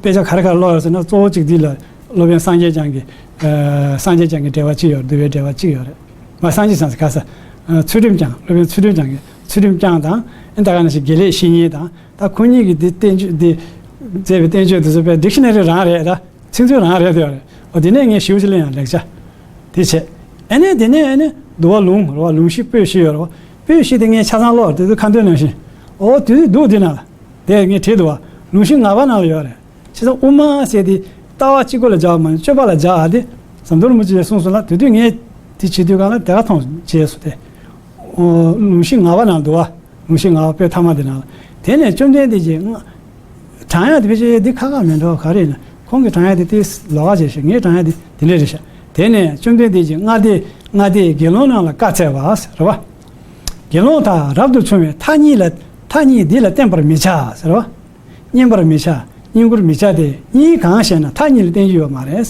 དཔེ་ཆ་ག་རེ་ག་རེ་ཀློག་ཡོད་ཟེར་ན་གཙོ་བོ་གཅིག་འདི་ལ་སློབ་དཔོན་སངས་རྒྱས་བསྐྱངས་ཀྱི། ཨ། སངས་རྒྱས་བསྐྱངས་ཀྱི་འགྲེལ་པ་གཅིག་ཡོད། འདུལ་བའི་འགྲེལ་པ་གཅིག་ཡོད་རེད། མ་སངས་རྒྱས་བསྐྱངས་ཟེར་ག་ས། ཨ། ཚུལ་ཁྲིམས་བསྐྱངས། སློབ་དཔོན་ཚུལ་ཁྲིམས་བསྐྱངས་ཀྱི། ཚུལ་ཁྲིམས་བསྐྱངས་དང་ཨ་ད་ག་ནང་བཞིན་དགེ་ལེགས་བཤེས་གཉེན་དང་། ད་ཁོ་གཉིས་ཀྱི་འདི་བསྟན་བཅོས་འདི་མཛད་པའི་བསྟན་བཅོས་འདི་ཚོ་དཔེ་ཌིག་ཤ་ནེ་རི་རང་རེད། ད་ཚིག་མཛོད་རང་རེད་དེ་ཡོད་རེད། འོ་དེ་ནས་ངས་ཞིབ་ཅིག་གླེང་ཡང་ལེགས་ཆ། དེ་བྱས། ཨ་ནས་དེ་ནས་ཨ་ནས་འདུལ་བ་ལུང་རེད་བ། ལུང་གཞི་པོད་བཞི་ཡོད་རེད་བ། པོད་བཞི་དེ་ངས་ཆ་ཚང་ཀློག་དེ་དུས་ཁ་འདོན་ནང་བཞིན། འོ་དེ་དུས་འདུག་དེ་ནང་ལ། དེ་ངས་བྲིས་འདུག་བ། ལུང་གཞི་ལྔ་པ་ནང་ལ་ཡོད་རེད། བྱས་ཙང་དབུ་མ་ཟེར་དེ་ལྟ་བ་གཅིག་པོ་ལ་སྦྱར་བ་མ་ཡིན། སྤྱོད་པ་ལ་སྦྱར་ཨ་དེ། ཟམ་གདོང་རིན་པོ་ཆེས་གསུངས་སོང་ལ། དེ་དུས་ངས་དེ་བྱེད་དུས་གང་ལ་དེ་ག་མཐོང་བྱས་སོང་སྟེ། ཨོ། ལུང་གཞི་ལྔ་པ་ནང་འདུག་བ། ལུང་གཞི་ལྔ་པ་པོད་ཐ་མ་དེ་ནང་ལ། དེ་ནས་བཅོམ་ལྡན་འདས་ཀྱིས་སྔ། དྲང་ཡག་དེ་ཕལ་ཆེར་འདི་ཁ་ཁ་མེད་འགྲོ། ག་རེ་ཡིན་ན་ཁོང་གིས་དྲང་ཡག་དེ་ཏིས་ལོགས་ཀ་བྱས་ཤག་ངས་དྲང་ཡག་དེ་དེ་འདྲ་རེད་ཤག་དེ་ནས་བཅོམ་ལྡན་འདས་ཀྱིས་ལྔ་སྡེ། ལྔ་སྡེའི་དགེ་སློང་རྣམས་ལ་བཀའ་སྩལ་པ། རེད་བ། དགེ་སློང་དག་རབ་ཏུ་བྱུང་བའི་མཐའ་གཉིས་ལ། མཐའ་གཉིས་འདི་ལ་བརྟེན་པར་མི་བྱ། ཟེར་བ། བསྙེན་པར་མི་བྱ། བསྙེན་བཀུར་མི་བྱ་སྟེ། གཉིས་གང་ཞེ་ན། མཐའ་གཉིས་ལ་བརྟེན་རྒྱུ་ཡོད་མ་རེད།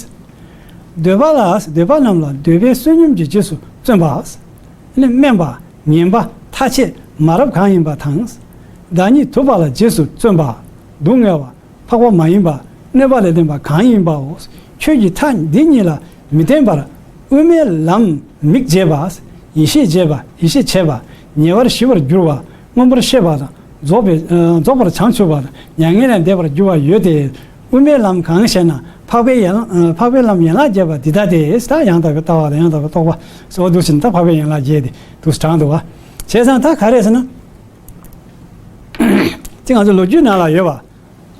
འདོད་པ་ལ། འདོད་པ་རྣམས་ལ་འདོད་པའི་བསོད་སྙོམས་ཀྱི་རྗེས་སུ་བརྩོན་པ། ནི་དམན་པ། ངན་པ། ཐ་ཆད། མ་རབས་གང་ཡིན་པ་དང་། བདག་ཉིད་དུབ་པ་ལ་རྗེས་སུ་བརྩོན་པ། སྡུག་བསྔལ་བ། འཕགས་པ་མ་ཡིན་པ། གནོད་པ་ལས་འདས་པ་གང་ཡིན་པའོ། ཁྱོད་ཀྱིས་མཐའ་འདི་གཉིས་ལ་མི་བརྟེན་པར། དབུ་མའི་ལམ་མིག་འབྱེད་པ། ཡེ་ཤེས་འབྱེད་པ། ཡེ་ཤེས་འབྱེད་པ། ཉེ་བར་ཞི་བར་འགྱུར་བ། མངོན་པར་ཤེས་པ་དང་། རྫོགས་པའི། ཨ། རྫོགས་པར་བྱང་ཆུབ་པ་དང་མྱ་ངན་ལས་འདས་པར་འགྱུར་བ་ཡོད་དེ། དབུ་མའི་ལམ་གང་ཞེ་ན། འཕགས་པའི་ཡན། ཨ། འཕགས་པའི་ལམ་ཡན་ལག་བརྒྱད་པ་འདི་ལྟ་སྟེ། ད་ཡང་དག་པའི་ལྟ་བ་དང་ཡང་དག་པའི་རྟོགས་པ་སོགས་འདུག་ཟེར་ན། ད་འཕགས་པའི་ཡན་ལག་བརྒྱད་དེ་འདུག་སེ་དྲངས་འདུག་བ། བྱས་ཙང་ད་ག་རེ་ཟེར་ན། དེ་ང་ཚོ་ལོ་རྒྱུས་ནང་ལ་ཡོད་པ།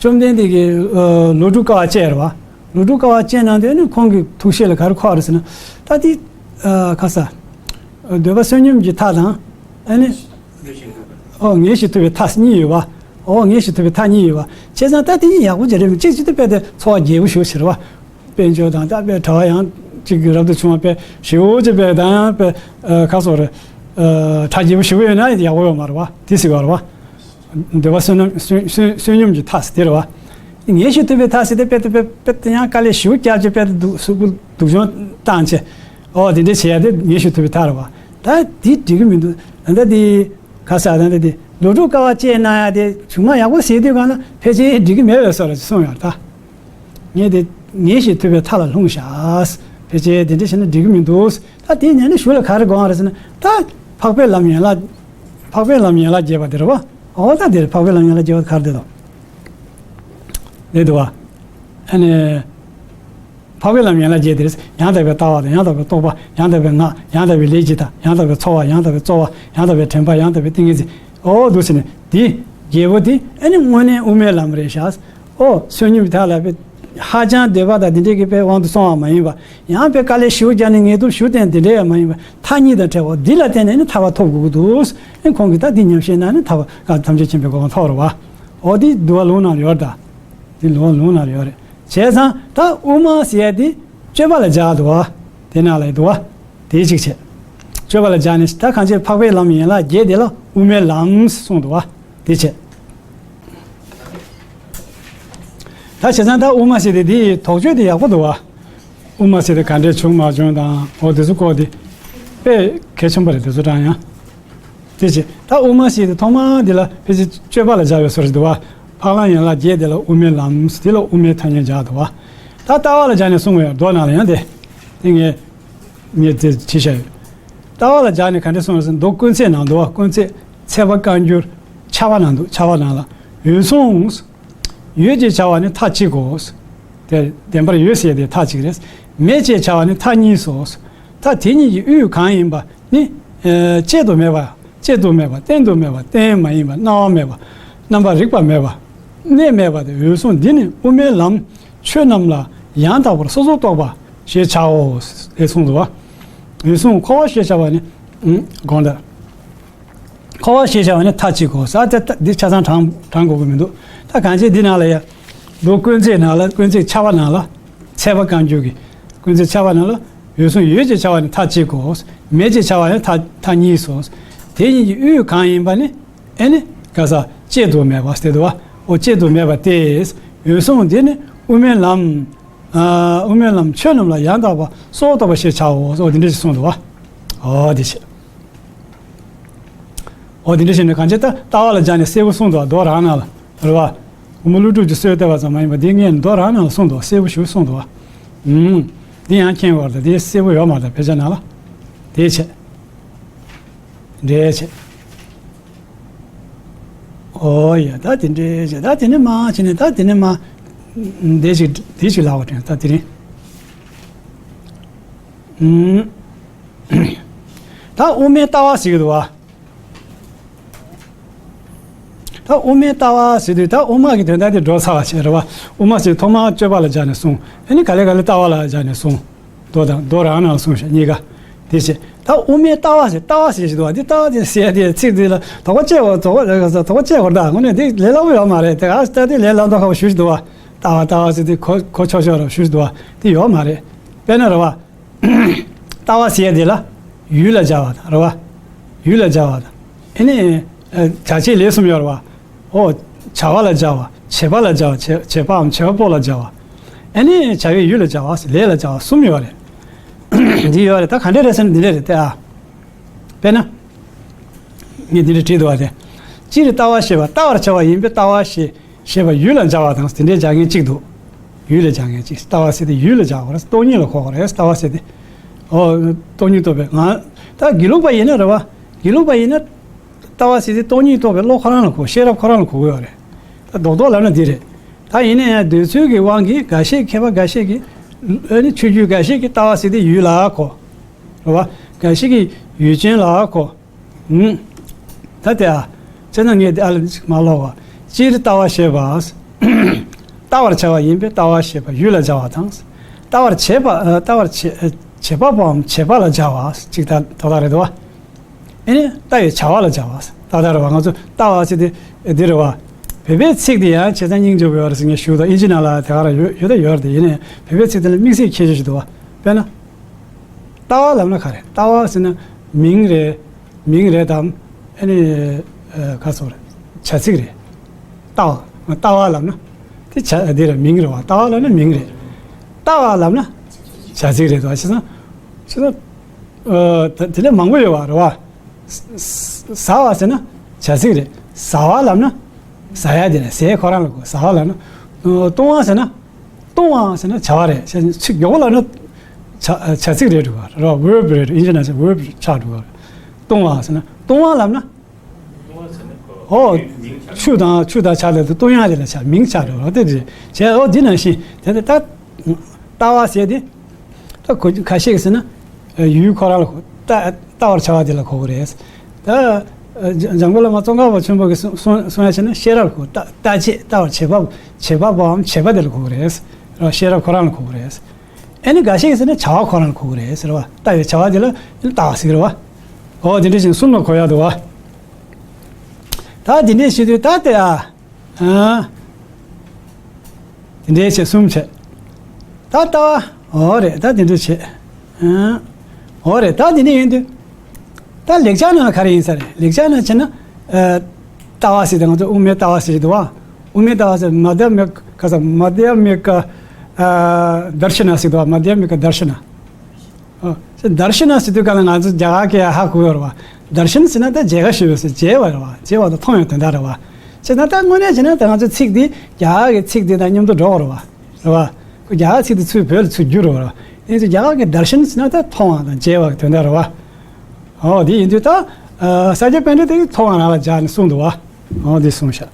བཅོམ་ལྡན་འདས་ཀྱིས། ཨ། ལོ་དྲུག་དཀའ་བ་སྤྱད་རེད་བ། ལོ་དྲུག་དཀའ་བ་སྤྱད་གནང་དུས་ནི་ཁོང་གི་ཐུགས་བཞེད་ལ་ག་རེ་འཁོར་བ་རེད་ཟེར་ན། ད་དེ། ཨ། ག་ས། འདོད་པ་བསོད་སྙོམས་ཀྱི་མཐའ་དང་། ཨ་ནི། ཨོ། ངེས་ཤེས་ཐུབ་པའི་མཐའ་གཉིས་ཡོད་པ། ཨོ། ངེས་ཤེས་ཐུབ་པའི་མཐའ་གཉིས་ཡོད་པ། བྱས་ཙང་ད་དེ་གཉིས་ཡག་པོ་ཅིག་རེད། མི་གཅིག་གཅིག་ཏུ་དཔེ་དེ་འཚོ་བ་རྒྱས་པོ་ཞིག་ཟེར་བ། དཔལ་འབྱོར་དང་ད་དཔེ་གྲྭ་པ་ཡང་ གཅིག་གི་རབ་ཏུ་བྱུང་བ་པས་ཞེ་པོ་ཅིག་པས་ད་ཡང་པས་ཁ་སོགས་རེད། གྲ་རྒྱས་པོ་ཞེ་པོ་ཡོད་ན་ཡག་པོ་ཡོད་མ་རེད་བ། དེ་ཟེར་བ་རེད་བ། འདོད་པ་བསོད་ནམས་བསོད་བསོད་བསོད་སྙོམས་ཀྱི་མཐའ་ཟེར་དེ་རེད་བ། ངལ་གསོ་ཐུབ་པའི་མཐའ་ཟེར་དེ་དཔེ་དེ་དཔེ་དཔེ་དེ་ཡང་དཀའ་ལས་ཞེ་པོ་བརྒྱབ་ཅིག་དཔེ་དེ་སྡུག་གཟུགས་པོ་སྡུག་སྦྱོང་བཏང་ཆེ། ཨོ་དེ་འདྲས་བྱེད་ཡ་དེ་ངལ་གསོ་ཐུབ་པའི་མཐའ་རེད་བ། ད་དེ་འགྲིག་གི་མི་འདུག་ད་ལྟ་དེ། ཁ་ས་དང་དེ་ལོ་དྲུག་དཀའ་བ་སྤྱད་གནང་ཡ་དེ་བྱུང་མ་ཡག་པོ་ཟེར་དུས་གང་ན་ཕལ་ཆེར་འགྲིག་གི་མེད་པའི་བཟོ་འདྲ་ཅིག་གསུངས་ཡོད་ད། ངས་དེ་ངལ་གསོ་ཐུབ་པའི་མཐའ་ལ་ལྷུང་ཤག་ཕལ་ཆེར་དེ་འདྲ་བྱས་ན་འགྲིག་གི་མི་འདུག་ད་དེ་ཉན་ནས་གཞུག་ལ་ག་རེ་དགོངས་རེད་ཟེར་ན། ད་འཕགས་པའི་ལམ་ཡན་ལག་འཕགས་པའི་ལམ་ཡན་ལག་བརྒྱད་པ་དེ་རེད་བ། འོ་ད་དེ་རེད། འཕགས་པའི་ལམ་ཡན་ལག་བརྒྱད་པ་ག་རེ་དེ་དང་། དེ་འདུག་བ། ཨ་ནི། འཕགས་པའི་ལམ་ཡན་ལག་བརྒྱད་དེ་རེད། ཡང་དག་པའི་ལྟ་བ་དང་ཡང་དག་པའི་རྟོག་པ། ཡང་དག་པའི་ངག་ཡང་དག་པའི་ལས་བཞི་དང་ཡང་དག་པའི་ཚོར་བ། ཡང་དག་པའི་རྩོལ་བ། ཡང་དག་པའི་དྲན་པ། ཡང་དག་པའི་ཏིང་ངེ་འཛིན། ཨོ་འདུག་ཟེར་ནས་དེ་བརྒྱད་པོ་དེ་ཨ་ནི་དངོས་གནས་དབུ་མའི་ལམ་རེད་ཤག་ཨོ་བསོད་སྙོམས་དག་ལ་དཔེ་ཧ་ཅང་འདོད་པ་དང་དེ་འདྲས་ཀྱི་དཔེ་དབང་དུ་སོང་བ་མ་ཡིན་པ། ཡང་དཔེ་དཀའ་ལས་ཞེ་པོ་བརྒྱབ་ནས་ངལ་དུབ་ཞེ་པོ་བསྟེན་དེ་འདྲས་ཡང་མ་ཡིན་པ། མཐའ་གཉིས་དང་བྲལ་བ་འདི་ལ་བརྟེན་ནས་ནི་ཐར་པ་ཐོབ་དགོས་ཀྱི་འདུག་ཨ་ཁོང་གིས་ད་འདི་ཉམས་བཞེས་གནང་ནས་ཐར་པ་ཐམས་ཅད་མཁྱེན་པའི་གོ་འཕང་ཐོབ་རེད་བ། ཨོ་འདི་འདུལ་བ་ལུང་ནང་ཡོད་རེད་ད། འདི་འདུལ་བ་ལུང་ནང་ཡོད་རེད། བྱས་ཙང་ད་དབུ་མ་ཟེར་ཡ་དེ་སྤྱོད་པ་ལ་སྦྱར་འདུག་བ། དེ་ནང་ལ་འདུག་བ། དེ་གཅིག་བྱས། སྤྱོད་པ་ལ་སྦྱར་ནས་ད་གང་ཅི་འཕགས་པའི་ལམ་ཡན་ལག་བརྒྱད་དེ་ལ་དབུ་མའི་ལམ་གསུངས་འདུག་བ། དེ་བྱས། ད་བྱས་ཙང་ད་དབུ་མ་ཟེར་དེ་དེའི་དོགས་གཅོད་དེ་ཡག་པོ་འདུག་བ། དབུ་མ་ཟེར་དེ་ག་འདྲས་བྱུང་མ་བྱུང་དང་འོ་དེ་ཚོ་སྐོར་དེ་དཔེ་གལ་ཆེན་པོ་རེད། དེ་ཚོ་དྲང་ཡང་། དེ་བྱས་ད་དབུ་མ་ཟེར་དེ་ཐོག་མ་འདི་ལ་ཕལ་ཆེར་སྤྱོད་པ་ལ་སྦྱར་བའི་བཟོ་འདྲ་འདུག་བ། འཕགས་ལམ་ཡན་ལག་བརྒྱད་དེ་ལ་དབུ་མའི་ལམ། དེ་ལ་དབུ་མའི་ཐ་སྙད་སྦྱར་འདུག་བ། ད་ལྟ་བ་ལ་སྦྱར་ནས་གསུངས་པའི་མདོ་ནང་ལ་ཡང་དེ། དེ་ངས་ངས་དེ་བྲིས་བཞག་ཡོད། ལྟ་བ་ལ་སྦྱར་ནས་ག་འདྲས་གསུངས་ཡོད་ཟེར་ན། མདོ་ཀུན་བརྩེགས་ནང་འདུག་བ། ཀུན་བརྩེགས་ཚེག་པ་བཀའ་འགྱུར་ཆ་བ་ནང་འདུག་ཆ་བ་ནང་ལ། འོད་སྲུང་། འོད་ཅེས་བྱ་བ་ནི་མཐའ་གཅིག་གོ། དེ་བདེན་པར་འོད་ཟེར་དེ་མཐའ་གཅིག་རེད། མེ་ཅེས་བྱ་བ་ནི་མཐའ་གཉིས་སོ། ད་དེ་གཉིས་ཀྱི་དབུས་གང་ཡིན་པ་ནི། ཨ་གཅད་དུ་མེད་པ། གཅད་དུ་མེད་པ། བརྟན་དུ་མེད་པ། རྟེན་དུ་མེད་པ། རྣམ་པར་རིག་པ་མེད་པ། གནས་མེད་པ་སྟེ་འོད་སྲུང་འདི་ནི་དབུ་མའི་ལམ་ཆོས་རྣམས་ལ་ཡང་དག་པར་སོ་སོར་རྟོག་པ་ཞེས་བྱའོ། ཞེས་གསུངས་འདུག་བ། འོད་སྲུང་འཁོར་བ་ཞེས་བྱ་བ་ནི། ཨ་དགོངས་དག་འཁོར་བ་ཞེས་བྱ་བ་ནི་མཐའ་གཅིག་གོ། ས་ད་ད་འདི་ཆ་ཚང་དྲང་དྲང་དགོས་ཀྱི་མི་འདུག་ད་གང་ཅི་འདི་ནང་ལ་ཡ། མདོ་ཀུན་བརྩེགས་ནང་ལ། ཀུན་བརྩེགས་ཆ་བ་ནང་ལ། ཚེག་པ་བཀའ་འགྱུར་གྱི། ཀུན་བརྩེགས་ཆ་བ་ནང་ལ། འོད་སྲུང་འོད་ཅེས་བྱ་བ་ནི་མཐའ་གཅིག་གོ། མེ་ཅེས་བྱ་བ་ནི་མཐའ་མཐའ་གཉིས་སོ། དེ་གཉིས་ཀྱི་དབུས་གང་ཡིན་པ་ནི། ཨེ་ནི། ག་ས་གཅད་དུ་མེད་པ་སྟེ་འདུག་བ། འོ་གཅད་དུ་མེད་པ་སྟེ། འོད་སྲུང་འདི་ནི་དབུ་མའི་ལམ། ཨ་དབུ་མའི་ལམ་ཆོས་རྣམས་ལ་ཡང་དག་པ་སོ་སོར་རྟོག་པ་ཞེས་བྱའོ། འོ་འདི་འདྲ་ཞིག་གསུངས་འདུག་བ། འོ་འདི་བྱས། འོ་དེ་འདྲ་བྱས་ནས་གང་ཅི་ད་ལྟ་བ་ལ་སྦྱར་ནས་གསལ་པོ་གསུངས་འདུག་མདོ་རང་ནང་ལ་རེད་བ། དབུ་མ་ཀླུ་སྒྲུབ་ཀྱི་སྲོལ་བཏབ་པ་ཙམ་མ་ཡིན་པ་འདི་ངས་མདོ་རང་ནང་ལ་གསུངས་འདུག་གསལ་པོ་ཞིག་གསུངས་འདུག་ཨུམ། འདི་ཡང་མཁྱེན་དགོས་རེད། འདི་གསལ་པོ་ཡོད་མ་རེད། དཔེ་ཆ་ནང་ལ། དེ་བྱས། འདྲེ་བྱས། ཨོ་ཡ་ད་དེ་འདྲ་བྱས། ད་དེ་ནས་མ་བྱས་ནས་ད་དེ་ནས་མ། འདི་ཞིག་འདི་ཞིག་ལབ་པ་དྲན། ད་དེ་རིང་། ཨུམ། ད་དབུ་མའི་ལྟ་བ་ཟེར་གྱི་འདུག་བ། ད་དབུ་མའི་ལྟ་བ་ཟེར་དུས་ད་དབུ་མ་གི་དོན་དག་དེ་འགྲོ་ཚར་བ་བྱས་རེད་བ། དབུ་མ་ཟེར་ཐོག་མར་སྤྱོད་པ་ལ་སྦྱར་ནས་གསུངས། ཨ་ནི་ག་ལེ་ག་ལེ་ལྟ་བ་ལ་སྦྱར་ནས་གསུངས། མདོ་དང་མདོ་རང་ནང་གསུངས་ཤག་གཉིས་ཀ། དེ་བྱས་ད་དབུ་མའི་ལྟ་བ་ཟེར། ལྟ་བ་ཟེར་ཞིག་འདུག་བ། འདི་ལྟ་བ་དེ་ཟེར་དེ་ཚིག་འདི་ལ་དོགས་པ་སྐྱེ་བ། དོགས་པ་དོགས་པ་སྐྱེ་བར་ད་དངོས་གནས་འདི་ལས་སླ་པོ་ཡོད་མ་རེད། དེ་ག་ལྟ་དེ་ལས་སླ་མདོག་ཁ་པོ་ཞུ་ཞིག་འདུག་བ། ལྟ་བ་ལྟ་བ་ཟེར་དེ་གོ་གོ་ཆོག་ཆོག་ར་ཞུ་ཞིག་འདུག་བ། དེ་ཡོད་མ་རེད། དཔེར་ན་རེད་བ། ལྟ་བ་ཟེར་དེ་ལ་ཡུལ་ལ་སྦྱར་བ་དང་རེད་བ། ཡུལ་ལ་སྦྱར་བ་དང་། ཨེ་ནི། བྱ་བྱེད་ལས་གསུམ་ཡོད་རེད་བ། ཨོ། བྱ་བ་ལ་སྦྱར་བ། བྱེད་པ་ལ་སྦྱར་བ། བྱེད་བྱེད་པའམ་བྱེད་པ་པོ་ལ་སྦྱར་བ། ཨེ་ནི་བྱ་བའི་ཡུལ་ལ་སྦྱར་བ། ལས་ལ་སྦྱར་བ་གསུམ་ཡོད་རེད། འདི་ཡོད་རེད། ད་ག་འདྲ་རེད་ཟེར་ན་འདི་འདྲ་རེད་དེ་ཨ། དཔེར་ན། ངས་འདི་འདྲ་བྲིས་འདུག་བ་དེ། སྤྱིར་ལྟ་བ་ཞེས་པ་ལྟ་བར་བྱ་བ་ཡིན་པས་ལྟ་བ་ཞེས། ཞེས་པ་ཡུལ་ལ་སྦྱར་བ་དང་དེ་འདྲའི་སྦྱར་མཁན་གཅིག་འདུག་ཡུལ་ལ་སྦྱར་མཁན་གཅིག་ལྟ་བ་ཟེར་དེ་ཡུལ་ལ་སྦྱར་བ་རེད། སྟོང་ཉིད་ལ་གོ་བ་རེད། ལྟ་བ་ཟེར་དེ། ཨོ། སྟོང་ཉིད་རྟོགས་པའི་ངང་། ད་དགེ་ལུགས་པ་ཡིན་ན་རེད་བ། དགེ་ལུགས་པ་ཡིན་ན། ལྟ་བ་ཟེར་དེ་སྟོང་ཉིད་རྟོགས་པའི་བློ་ཁོ་རང་ལ་གོ། ཤེས་རབ་ཁོ་རང་ལ་གོ་དགོས་པ་རེད། ད་རྡོག་རྡོག་ལབ་ན་འདི་རེད། ད་ཡིན་ན་ཡང་འདོད་ཚུལ་གྱི་དབང་གིས་འགའ་ཤས་མཁས་པ་འགའ་ཤས་ཀྱིས། ཨ་ནི་ཆོས་བརྒྱུད་འགའ་ཤས་ཀྱིས་ལྟ་བ་ཟེར་དེ་ཡུལ་ལ་གོ། རེད་བ། འགའ་ཤས་ཀྱིས་ཡུལ་ཅན་ལ་གོ། ཨུམ། ད་དེ་ཨ། ཅེ་ན་ངས་དེ་ཨ་ལ་ཅིག་མ་ཀློག་པ། སྤྱིར་ལྟ་བ་ཞེས་པ། ལྟ་བར་བྱ་བ་ཡིན་པས་ལྟ་བ་ཞེས་པ་ཡུལ་ལ་སྦྱར་བ་དང་། ལྟ་བར་བྱེད་པ་ལྟ་བར་བྱེད་བྱེད་པ་པོའམ་བྱེད་པ་ལ་སྦྱར་བ་ཅིག་ད་དོ་ད་རེད་དོ། ཨེ་ནི་ལྟ་བའི་བྱ་བ་ལ་སྦྱར་བ་ད་ད་རེད་བ། ང་ཚོ་ལྟ་བ་ཟེར་དེ་འདི་རེད་བ། བོད་པའི་ཚིག་དེ་ཡང་བྱས་ཙང་སྙིང་རྗེ་པོ་ཡོད་རེད་ཟེར་ངས་ཞུ་དང་། ཨིན་ཇི་ནང་ལ་དེ་ག་རང་ཡོད་ཡོད་ད་ཡོད་རེད་དེ། ཡིན་ནའི་བོད་པའི་ཚིག་དེ་ལ་དམིགས་བསལ་ཁྱད་ཆོས་ཤིག་འདུག་བ། དཔེར་ན། ལྟ་བ་ལབ་ན་ག་རེ། ལྟ་བ་ཟེར་ན་མིང་རེད། མིང་རེད་དམ། ཨ་ནི་ཨ་ག་ཟེར་རེད། བྱ་ཚིག་རེད། ལྟ་བ། ལྟ་བ་ལབ་ན་དེ་བྱ་དེ་རེད། མིང་རེད་བ། ལྟ་བ་ལབ་ན་མིང་རེད། ལྟ་བ་ལབ་ན་བྱ་ཚིག་རེད་དོ། བྱས་ཙང་བྱས་ཙང་ཨ་ད་དེ་ལས་མང་པོ་ཡོད་བ་རེད་བ། ཟ་བ་ཟེར་ན་བྱ་ཚིག་རེད། ཟ་བ་ལབ་ན་ཟ་ཡ་དེ་རེད། ཟས་ཁོ་རང་ལ་གོ། ཟ་བ་ལབ་ན། ཨ་གཏོང་བ་ཟེར་ན། གཏོང་བ་ཟེར་ན་བྱ་བ་རེད། བྱ་ཚིག་མགྱོགས་པོ་ལབ་ན་བྱ་བྱ་ཚིག་རེད་འགྲོ་བ་རེད། verb རེད། དབྱིན་ཇི་ནང་བཞིན་verb ཆགས་འགྲོ་བ་རེད། གཏོང་བ་ཟེར་ན། གཏོང་བ་ལབ་ན། ཨོ། ཆུ་དང་ཆུ་དང་བྱ་ལབ་དུས་གཏོང་ཡ་དེ་ལ་བྱ། མིང་ཆགས་འགྲོ་བ་དེ་རེད། བྱས། ཨོ་འདི་ནང་བཞིན་དེ་ནི་ད་ལྟ་བ་ཟེར་དེ། ད་གོ་ཁ་ཤས་ཀྱིས་ཟེར་ན། ཡུལ་ཁོ་རང་ལ་གོ། ལྟ་ལྟ་བར་བྱ་བ་དེ་ལ་གོ་གི་རེད། ད་འཇམ་མགོན་བླ་མ་ཙོང་ཁ་པ་ཆེན་པོ་གིས་གསུང་གསུང་ཡ་བྱས་ན་ཤེས་རབ་ལ་གོ། ལྟ་ལྟ་བྱེད། ལྟ་བར་བྱེད་པ། བྱེད་པ་པོའམ་བྱེད་པ་དེ་ལ་གོ་གི་རེད། རེད་བ། ཤེས་རབ་ཁོ་རང་ལ་གོ་གི་རེད། ཨ་ནི་འགའ་ཞིག་གིས་ཟེར་ན་བྱ་བ་ཁོ་རང་ལ་གོ་གི་རེད་ཟེར་བ། ལྟ་བའི་བྱ་བ་དེ་ལ་ལྟ་བ་ཟེར་གི་རེད་བ། འོ་དེ་འདྲ་ཞིག་གསུམ་ལ་གོ་ཡ་འདུག་བ། ད་དེ་འདྲ་ཞིག་དུས་ད་དེ་ཨ། ཨ། དེ་འདྲའི་བྱས་གསུམ་བྱས། ད་ལྟ་བ། འོ་རེད། ད་དེ་འདྲ་བྱས། ཨ། འོ་རེད། ད་དེ་འདྲ་ཡིན་དུས། ད་ལེགས་སྦྱར་ནང་ལ་ག་རེ་ཡིན་ས་རེད། ལེགས་སྦྱར་ནང་བྱས་ན། ཨ། ལྟ་བ་ཟེར་དེ་ང་ཚོ་དབུ་མའི་ལྟ་བ་ཟེར་གྱི་འདུག་བ། དབུ་མའི་ལྟ་བ་ཟེར་མ་དྷྱ་མི་ཀ་ས་མ་དྷྱ་མི་ཀ་ཨ་དར་ཤ་ན་ཟེར་གྱི་འདུག་བ། མ་དྷྱ་མི་ཀ་དར་ཤ་ན། ཨ། དར་ཤ་ན་ཟེར་དུས་ག་ལ་ང་ཚོ་རྒྱ་གར་སྐད་ཧ་གོ་ཡོད་རེད་བ། དར་ཤན་ཟེར་ན་ད་མཇལ་ཁ་ཞུ་བ་ཟེར། མཇལ་བ་རེད་བ། མཇལ་བ་དང་མཐོང་བའི་དོན་དག་རེད་བ། བྱས་ན་ད་དངོས་གནས་བྱས་ན་ད་ང་ཚོ་ཚིག་འདི་རྒྱ་གར་གྱི་ཚིག་འདི་དང་མཉམ་དུ་འགྲོ་བ་རེད་བ། རེད་བ། རྒྱ་གར་ཚིག་འདི་ཚུར་བོད་ལ་ཚུར་བསྒྱུར་བ་རེད་བ། ཡིན་ཚེ་རྒྱ་གར་གྱི་དར་ཤན་ཟེར་ན་ད་མཐོང་བ་དང་མཇལ་བ་གི་དོན་དག་རེད་བ། འོ་དེ་ཡིན་དུས་ད། ཨ། ས་སྐྱ་པཎྜི་ཏ་གིས་མཐོང་བ་ནང་ལ་སྦྱར་ནས་གསུངས་འདུག་བ། འོ་དེ་གསུངས་ཤག་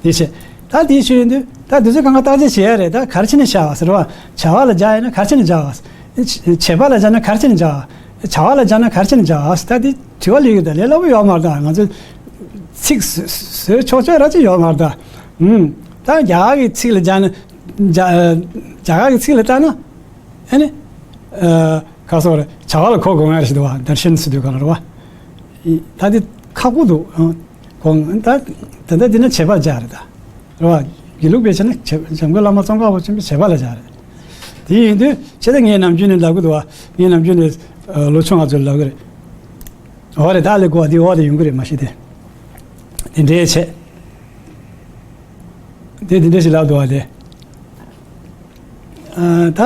དེ་བྱས། ད་དེ་ཞུ་ཡིན་དུས་ད་དེ་ཚོ་གང་ག་བརྟག་དཔྱད་བྱེད་ཡ་རེད། ད་ག་རེ་བྱས་ནས་བྱ་བ་ཟེར་བ། བྱ་བ་ལ་སྦྱར་ཡིན་ན་ག་རེ་བྱས་ནས་སྦྱར་བ། བྱེད་པ་ལ་སྦྱར་ན་ག་རེ་བྱས་ནས་སྦྱར་བ། བྱ་བ་ལ་སྦྱར་ན་ག་རེ་བྱས་ནས་སྦྱར་བ། ད་དེ་དྲི་བ་ལས་ཡོད་ད། ལས་སླ་པོ་ཡོད་མ་རེད་ད། ང་ཚོ་ཚིག་བཟོ་བཟོས་ཆོག་ཆོག་ར་ཅིག་ཡོད་མ་རེད་ད། ཨུམ། ད་རྒྱ་གར་གྱི་ཚིག་ལ་སྦྱར་ན། རྒྱ་རྒྱ་གར་གྱི་ཚིག་ལ་ལྟ་ན། ཨ་ནི། ཨ། ག་སོགས་རེད། བྱ་བ་ལ་གོ་དགོས་ངེས་རེད་ཟེར་འདུག་བ། དར་ཤན་ཟེར་དུས་ག་ལ་རེད་བ། ད་དེ་ཁག་པོ་འདུག་ཨང་། གོ་ད་ད་ལྟ་འདི་ན་བྱེད་པ་སྦྱར་རེད་ད། རེད་བ། དགེ་ལུགས་པས་བྱས་ན་བྱེད། འཇམ་མགོན་བླ་མ་ཙོང་ཁ་པ་ཆེན་པོས་བྱེད་པ་ལ་སྦྱར་རེད། དེ་ཡིན་དུས་བྱས་ད་ངས་ནམ་རྒྱུན་ནས་ལབ་གི་འདུག་བ། ངས་ནམ་རྒྱུན་ནས་ཨ་ལོ་ཆུང་བ་ཚོར་ལབ་གི་རེད། འོ་རེད། ད་ལས་གོ་བ་འདི་འོ་དེ་ཡོང་གི་རེད། མ་གཞི་དེ་དེ་འདྲའི་བྱས། དེ་དེ་འདྲ་ཞིག་ལབ་འདུག་བ་དེ། ཨ། ད་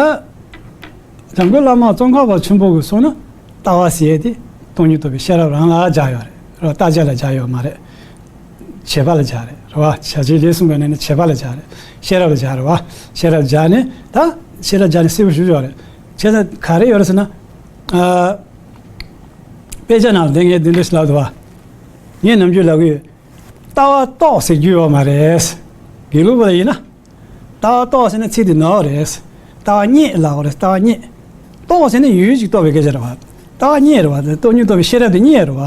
འཇམ་མགོན་བླ་མ་ཙོང་ཁ་པ་ཆེན་པོ་གིས་གསུངས་ན་ལྟ་བ་ཟེར་ཡས་དེ་སྟོང་ཉིད་རྟོགས་པའི་ཤེས་རབ་རང་ལ་སྦྱར་ཡོད་རེད། རེད་བ། རྟག་གཅིག་ལ་སྦྱར་ཡོད་མ་རེད། བྱེད་པ་ལ་སྦྱར་རེད། རེད་བ། བྱ་བྱེད་ལས་གསུམ་ག་ནས་ནི་བྱེད་པ་ལ་སྦྱར་རེད། ཤེས་རབ་ལ་སྦྱར་རེད་བ། ཤེས་རབ་སྦྱར་ནས་ད་ཤེས་རབ་སྦྱར་ནས་གསལ་པོ་ཞུ་ཡོད་རེད། བྱས་ཙང་ག་རེ་ཡོད་རེད་ཟེར་ན། ཨ། དཔེ་ཆ་ནང་ལ་དེ་ངས་འདི་འདྲ་ཞིག་ལབ་འདུག་བ། ངས་ནམ་རྒྱུན་ལབ་གི་ཡོད། ལྟ་བ་རྟོགས་ཟེར་རྒྱུ་ཡོད་མ་རེད། དགེ་ལུགས་པ་ལ་ཡིན་ན། ལྟ་བ་རྟོགས་ཟེར་ན་ཚིག་དེ་ནོར་བ་རེད། ལྟ་བ་རྙེད་ལབ་པ་རེད། ལྟ་བ་རྙེད། རྟོགས་ཟེར་ན་ཡུལ་ཅིག་རྟོགས་པའི་སྐད་ཆ་རེད་བ། ལྟ་བ་རྙེད་རེད་བ། དེ་སྟོང་ཉིད་རྟོགས་པའི་ཤེས་རབ་དེ་རྙེད་རེད་བ།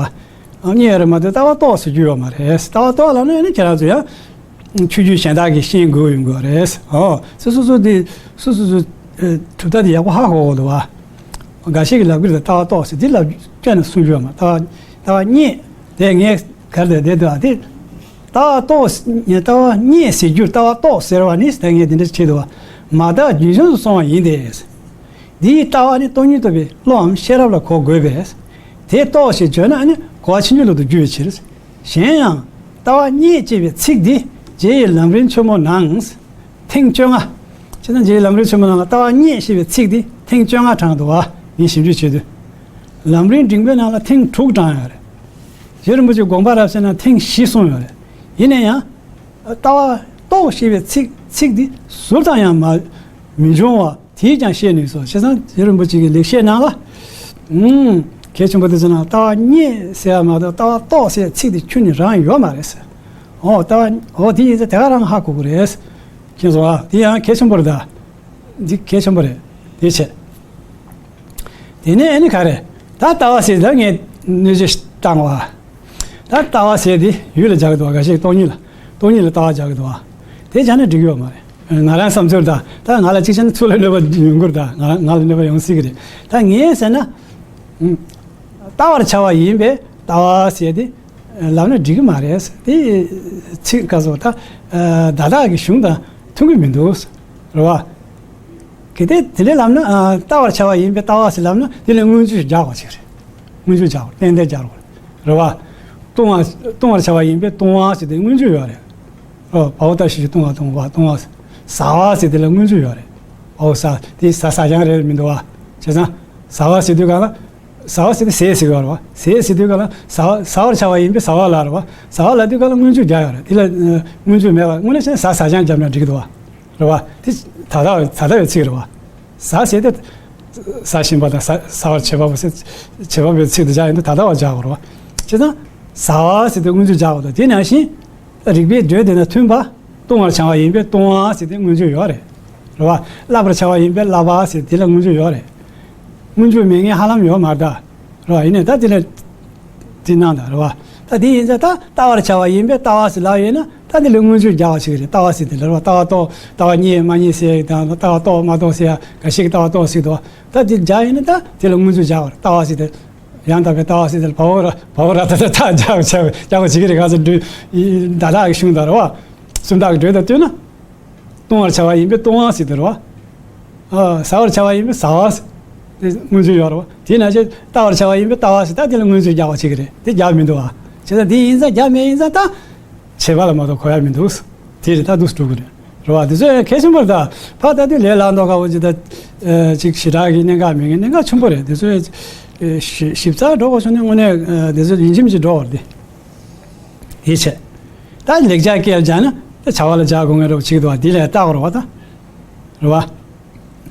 ཨ། རྙེད་རེད་མ་གཏོགས་ལྟ་བ་རྟོགས་ཟེར་རྒྱུ་ཡོད་མ་རེད། ལྟ་བ་རྟོགས་ལབ་ན་ཡང་ན་ཁྱེད་རང་ཚོ་ཡང་ཆོས་བརྒྱུད་གཞན་དག་གིས་ཤེས་དགོས་ཡོང་གི་རེད། ཨོ། སོ་སོ་སོ་དེ་སོ་སོ་སོ་ཨ་གྲུབ་མཐའ་དེ་ཡག་པོ་ཧ་གོ་དགོས་འདུག་བ། འགའ་ཞིག་གིས་ལབ་ཀྱི་རེད། ལྟ་བ་རྟོགས་ཟེར་དེ་ལབ་སྐྱོན་ནས་གསུང་རྒྱུ་ཡོད་མ་རེད། ལྟ་བ་ལྟ་བ་རྙེད་དེ་ངས་ག་རེ་ལབ་བསྡད་འདུག་ཨ། དེ། ལྟ་བ་རྟོགས། ལྟ་བ་རྙེད་ཟེར་རྒྱུ། ལྟ་བ་རྟོགས་ཟེར་བ་ནི་ད་ངས་འདི་འདྲ་བྲིས་འདུག་བ། མ་དག་རྒྱུན་བཞིན་དུ་སོང་བ་ཡིན་ཏེ། འདིའི་ལྟ་བ་ནི་སྟོང་ཉིད་རྟོགས་པའི་བློའམ་ཤེས་རབ་ལ་གོ་དགོས་པས། དེ་རྟོགས་ཞེས་བརྗོད་ན་ནི་གོ་བ་ཕྱིན་ཅི་ལོག་ཏུ་འགྱུར་བའི་ཕྱིར། གཞན་ཡང་ལྟ་བ་རྙེད་ཅེས་པའི་ཚིག་འདི་རྗེ་ཡི་ལམ་རིམ་ཆེན་མོ་ནང་ཐེངས་བཅོ་ལྔ། བྱས་ཙང་རྗེ་ཡི་ལམ་རིམ་ཆེན་མོ་ནང་ལ་ལྟ་བ་རྙེད་ཞེས་པའི་ཚིག་འདི་ཐེངས་བཅོ་ལྔ་དྲངས་འདུག་བ། ངས་ཞིབ་འཇུག་བྱེད་དུས། ལམ་རིམ་འབྲིང་པོའི་ནང་ལ་ཐེངས་དྲུག་དྲངས་ཡོད་རེད། རྗེ་རིན་པོ་ཆེ་དགོངས་པ་རབ་གསལ་ནང་ཐེངས་བཞི་གསུངས་ཡོད་རེད། ཡིན་ན་ཡང་། ལྟ་བ་རྟོགས་ཞེས་པའི་ཚིག་ཚིག་འདི་ཟུར་དང་ཡང་མ་མི་འབྱུང་བ་དེས་ཀྱང་ཤེས་ནུས་སོ། བྱས་ཙང་རྗེ་རིན་པོ་ཆེ་གི་ལེགས་བཤད་ནང་ལ། ཨུམ། གལ་ཆེན་པོ་དེ་ཚོ་ནང་ལྟ་བ་རྙེད་ཟེར་བ་མ་གཏོགས་ལྟ་བ་རྟོགས་ཟེར་ཚིག་དེ་ཁྱོན་ནས་རང་ཡོད་མ་རེད་ཟེར། འོ་ལྟ་བ་འོ་དེ་ཡིན་ཙང་དེ་ག་རང་ཧ་གོ་གི་རེད། མཁྱེན་སོང་ཨ། དེ་ཡང་གལ་ཆེན་པོ་རེད་ད། འདི་གལ་ཆེན་པོ་རེད། དེ་བྱས། དེ་ནས་ཨ་ནི་ག་རེ། ད་ལྟ་བ་ཟེར་ད་ངས་གནོད་བྱེད་བཏང་བ། ད་ལྟ་བ་ཟེར་དེ་ཡུལ་ལ་སྦྱར་གི་འདུག་བ། འགའ་ཞིག་སྟོང་ཉིད་ལ། སྟོང་ཉིད་ལ་ལྟ་བ་སྦྱར་གི་འདུག་བ། དེ་སྦྱར་ན་འགྲིག་གི་ཡོད་མ་རེད། ང་རང་བསམ་ཚུལ་ད། ད་ང་ལ་གཅིག་བྱས་ན་ཚུར་ལ་གནོད་པ་ཡོང་གི་རེད་ད། ང་རང་ང་ལ་གནོད་པ་ཡོང་སྲིད་ཀྱི་རེད། ད་ངས་ཟེར་ན། ཨུམ། ལྟ་བར་བྱ་བ་ཡིན་པས་ལྟ་བ་ཟེར་དེ། ལབ་ན་འགྲིག་གི་མ་རེད། དེ་ཚིག་ག་ཚོད་ད། བརྡ་དག་གི་གཞུང་དང་མཐུན་གྱི་མི་འདུག་རེད་བ། གལ་ཏེ་དེ་འདྲའི་ལབ་ན་ཨ། ལྟ་བར་བྱ་བ་ཡིན་པས་ལྟ་བ་ཟེར་ལབ་ན་དེ་ལ་སྔོན་འཇུག་རྒྱག་པ་ཞིག་རེད། སྔོན་འཇུག་རྒྱག་པ་ཏན་ཏན་རྒྱག་དགོས་རེད་བ། ལྟུང་བ་ལྟུང་བར་བྱ་བ་ཡིན་པས་ལྟུང་བ་ཟེར་དེ་སྔོན་འཇུག་ཡོད་རེད། ཨོ་བའོ་ལྟ་ཞིག་ལྟུང་བ་ལྟུང་བ་ལྟུང་བ། ཟ་བ་ཟེར་དེ་ལ་སྔོན་འཇུག་ཡོད་རེད། བའོ་ཟ་དེ་ཟ་ཟ་རྐྱང་རེད་མི་འདུག་བ། བྱས་ཙང་ཟ་བ་ཟེར་དུས་གང་ལ། ཟ་བ་ཟེར་དུས་ཟས་ཟེར་གི་ཡོད་རེད་བ། ཟས་ཟེར་དུས་གང་ལ་ཟ་བ་ཟ་བར་བྱ་བ་ཡིན་པས་ཟ་བ་ལ་རེད་བ། ཟ་བ་ལ་དུས་གང་ལ་སྔོན་འཇུག་རྒྱག་ཡོད་རེད། དེ་ལ་སྔོན་འཇུག་མེད་པ་དངོས་གནས་བྱས་ན་ཟ་ཟ་རྐྱང་རྒྱབ་ན་འགྲིག་གི་འདུག་བ། རེད་བ། དེ་ད་ལྟ་ད་ལྟ་བའི་ཚིག་རེད་བ། ཟ་ཟེར་ཏེ། ཟ་བཞིན་པ་དང་ཟ་ཟ་བར་བྱེད་པ་པོ་ཟེར། བྱེད་པ་པོའི་ཚིག་དེ་སྦྱར་ཡིན་དུས་ད་ལྟ་བ་སྦྱར་དགོས་རེད་བ། བྱས་ཙང་། ཟ་བ་ཟེར་དུས་སྔོན་འཇུག་སྦྱར་དགོས་དང་དེ་ནང་བཞིན། རིགས་པའི་འགྲོས་དེ་དང་མཐུན་པ། ལྟུང་བར་བྱ་བ་ཡིན་པས་ལྟུང་བ་ཟེར་དེ་སྔོན་འཇུག་ཡོད་རེད། རེད་བ། བསླབ་པར་བྱ་བ་ཡིན་པས་བསླབ་པ་ཟེར་དེ་ལ་སྔོན་འཇུག་ཡོད་རེད། སྔོན་འཇུག་མེད་མཁན་ཧ་ལམ་ཡོད་མ་རེད་ད། རེད་བ། ཡིན་ནའི་ད་དེ་ལ། དེ་གནང་དང་རེད་བ། ད་དེ་ཡིན་ཙང་ད་ལྟ་བར་བྱ་བ་ཡིན་པས་ལྟ་བ་ཟེར་ལབ་ཡོད་ན་ད་དེ་ལ་སྔོན་འཇུག་རྒྱག་པ་ཞིག་རེད། ལྟ་བ་ཟེར་དེ་ལ་རེད་བ། ལྟ་བ་རྟོགས་ལྟ་བ་རྙེད་མ་རྙེད་ཟེར་ཡ་དང་ལྟ་བ་རྟོགས་མ་རྟོགས་ཟེར་ཡ་འགའ་ཞིག་གིས་ལྟ་བ་རྟོགས་ཟེར་འདུག་ད་དེ་རྒྱག་ཡིན་ན་ད་དེ་ལ་སྔོན་འཇུག་རྒྱག་པ་རེད། ལྟ་བ་ཟེར་དེ། ཡང་དག་པའི་ལྟ་བ་ཟེར་དེ་ལ་བའོ་ར་བའོ་ར་ད་ད་ད་རྒྱག་བྱ་རྒྱག་པ་ཞིག་རེད། ག་ཚོད་འདུག་ད་ལྟ་གི་གཞུང་དང་རེད་བ། སུམ་རྟགས་ཀྱི་འགྲོས་དང་བསྟུན་ན། ལྟུང་བར་བྱ་བ་ཡིན་པས་ལྟུང་བ་ཟེར་དེ་རེད་བ། ཨ། ཟ་བར་བྱ་བ་ཡིན་པས་ཟ་བ་ཟེར། དེ་སྔོན་འཇུག་ཡོད་རེད་བ། དེས་ན་ཅི། ལྟ་བར་བྱ་བ་ཡིན་པས་ལྟ་བ་ཟེར། ད་དེ་ལ་སྔོན་འཇུག་རྒྱག་པ་བྱེད་ཀྱི་རེད། དེ་རྒྱག་མི་འདུག་བ། བྱས་ཙང་དེ་ཡིན་ཙང་རྒྱག་མེད་ཡིན་ཙང་ད། བྱེད་པ་ལ་མ་གཏོགས་གོ་ཡ་མི་འདུག་དེ་རེད། ད་འདུག་སེ་འགྲོ་གི་རེད། རེད་བ། དེ་ཚོ་ཡང་གལ་ཆེན་པོ་རེད་ད། ཕར་ལྟ་དུས་ལས་སླ་མདོག་ཁ་པོ་ཅིག་ད། ཨ། ཅིག་ཞེ་དྲག་གི་གནད་འགག་མེད་མཁན་གནད་འགག་ཆེན་པོ་རེད། དེ་ཚོ་ཡང་། ཨ། ཞིབ་ཞིབ་ཚགས་འགྲོ་དགོས་བྱུང་ན་དངོས་གནས། ཨ། དེ་ཚོ་ཡིན་གཅིག་མིན་གཅིག་འགྲོ་བ་རེད་དེ། དེའི་ཕྱིར། ད་ལེགས་སྦྱར་སྐད་ལ་སྦྱར་ན་ད་བྱ་བ་ལ་སྦྱར་དགོས་ངེས་རེད་བ། ཅིག་འདུག་བ། འདི་ལས་བརྟག་དགོས་རེད་བ་ད། རེད་བ།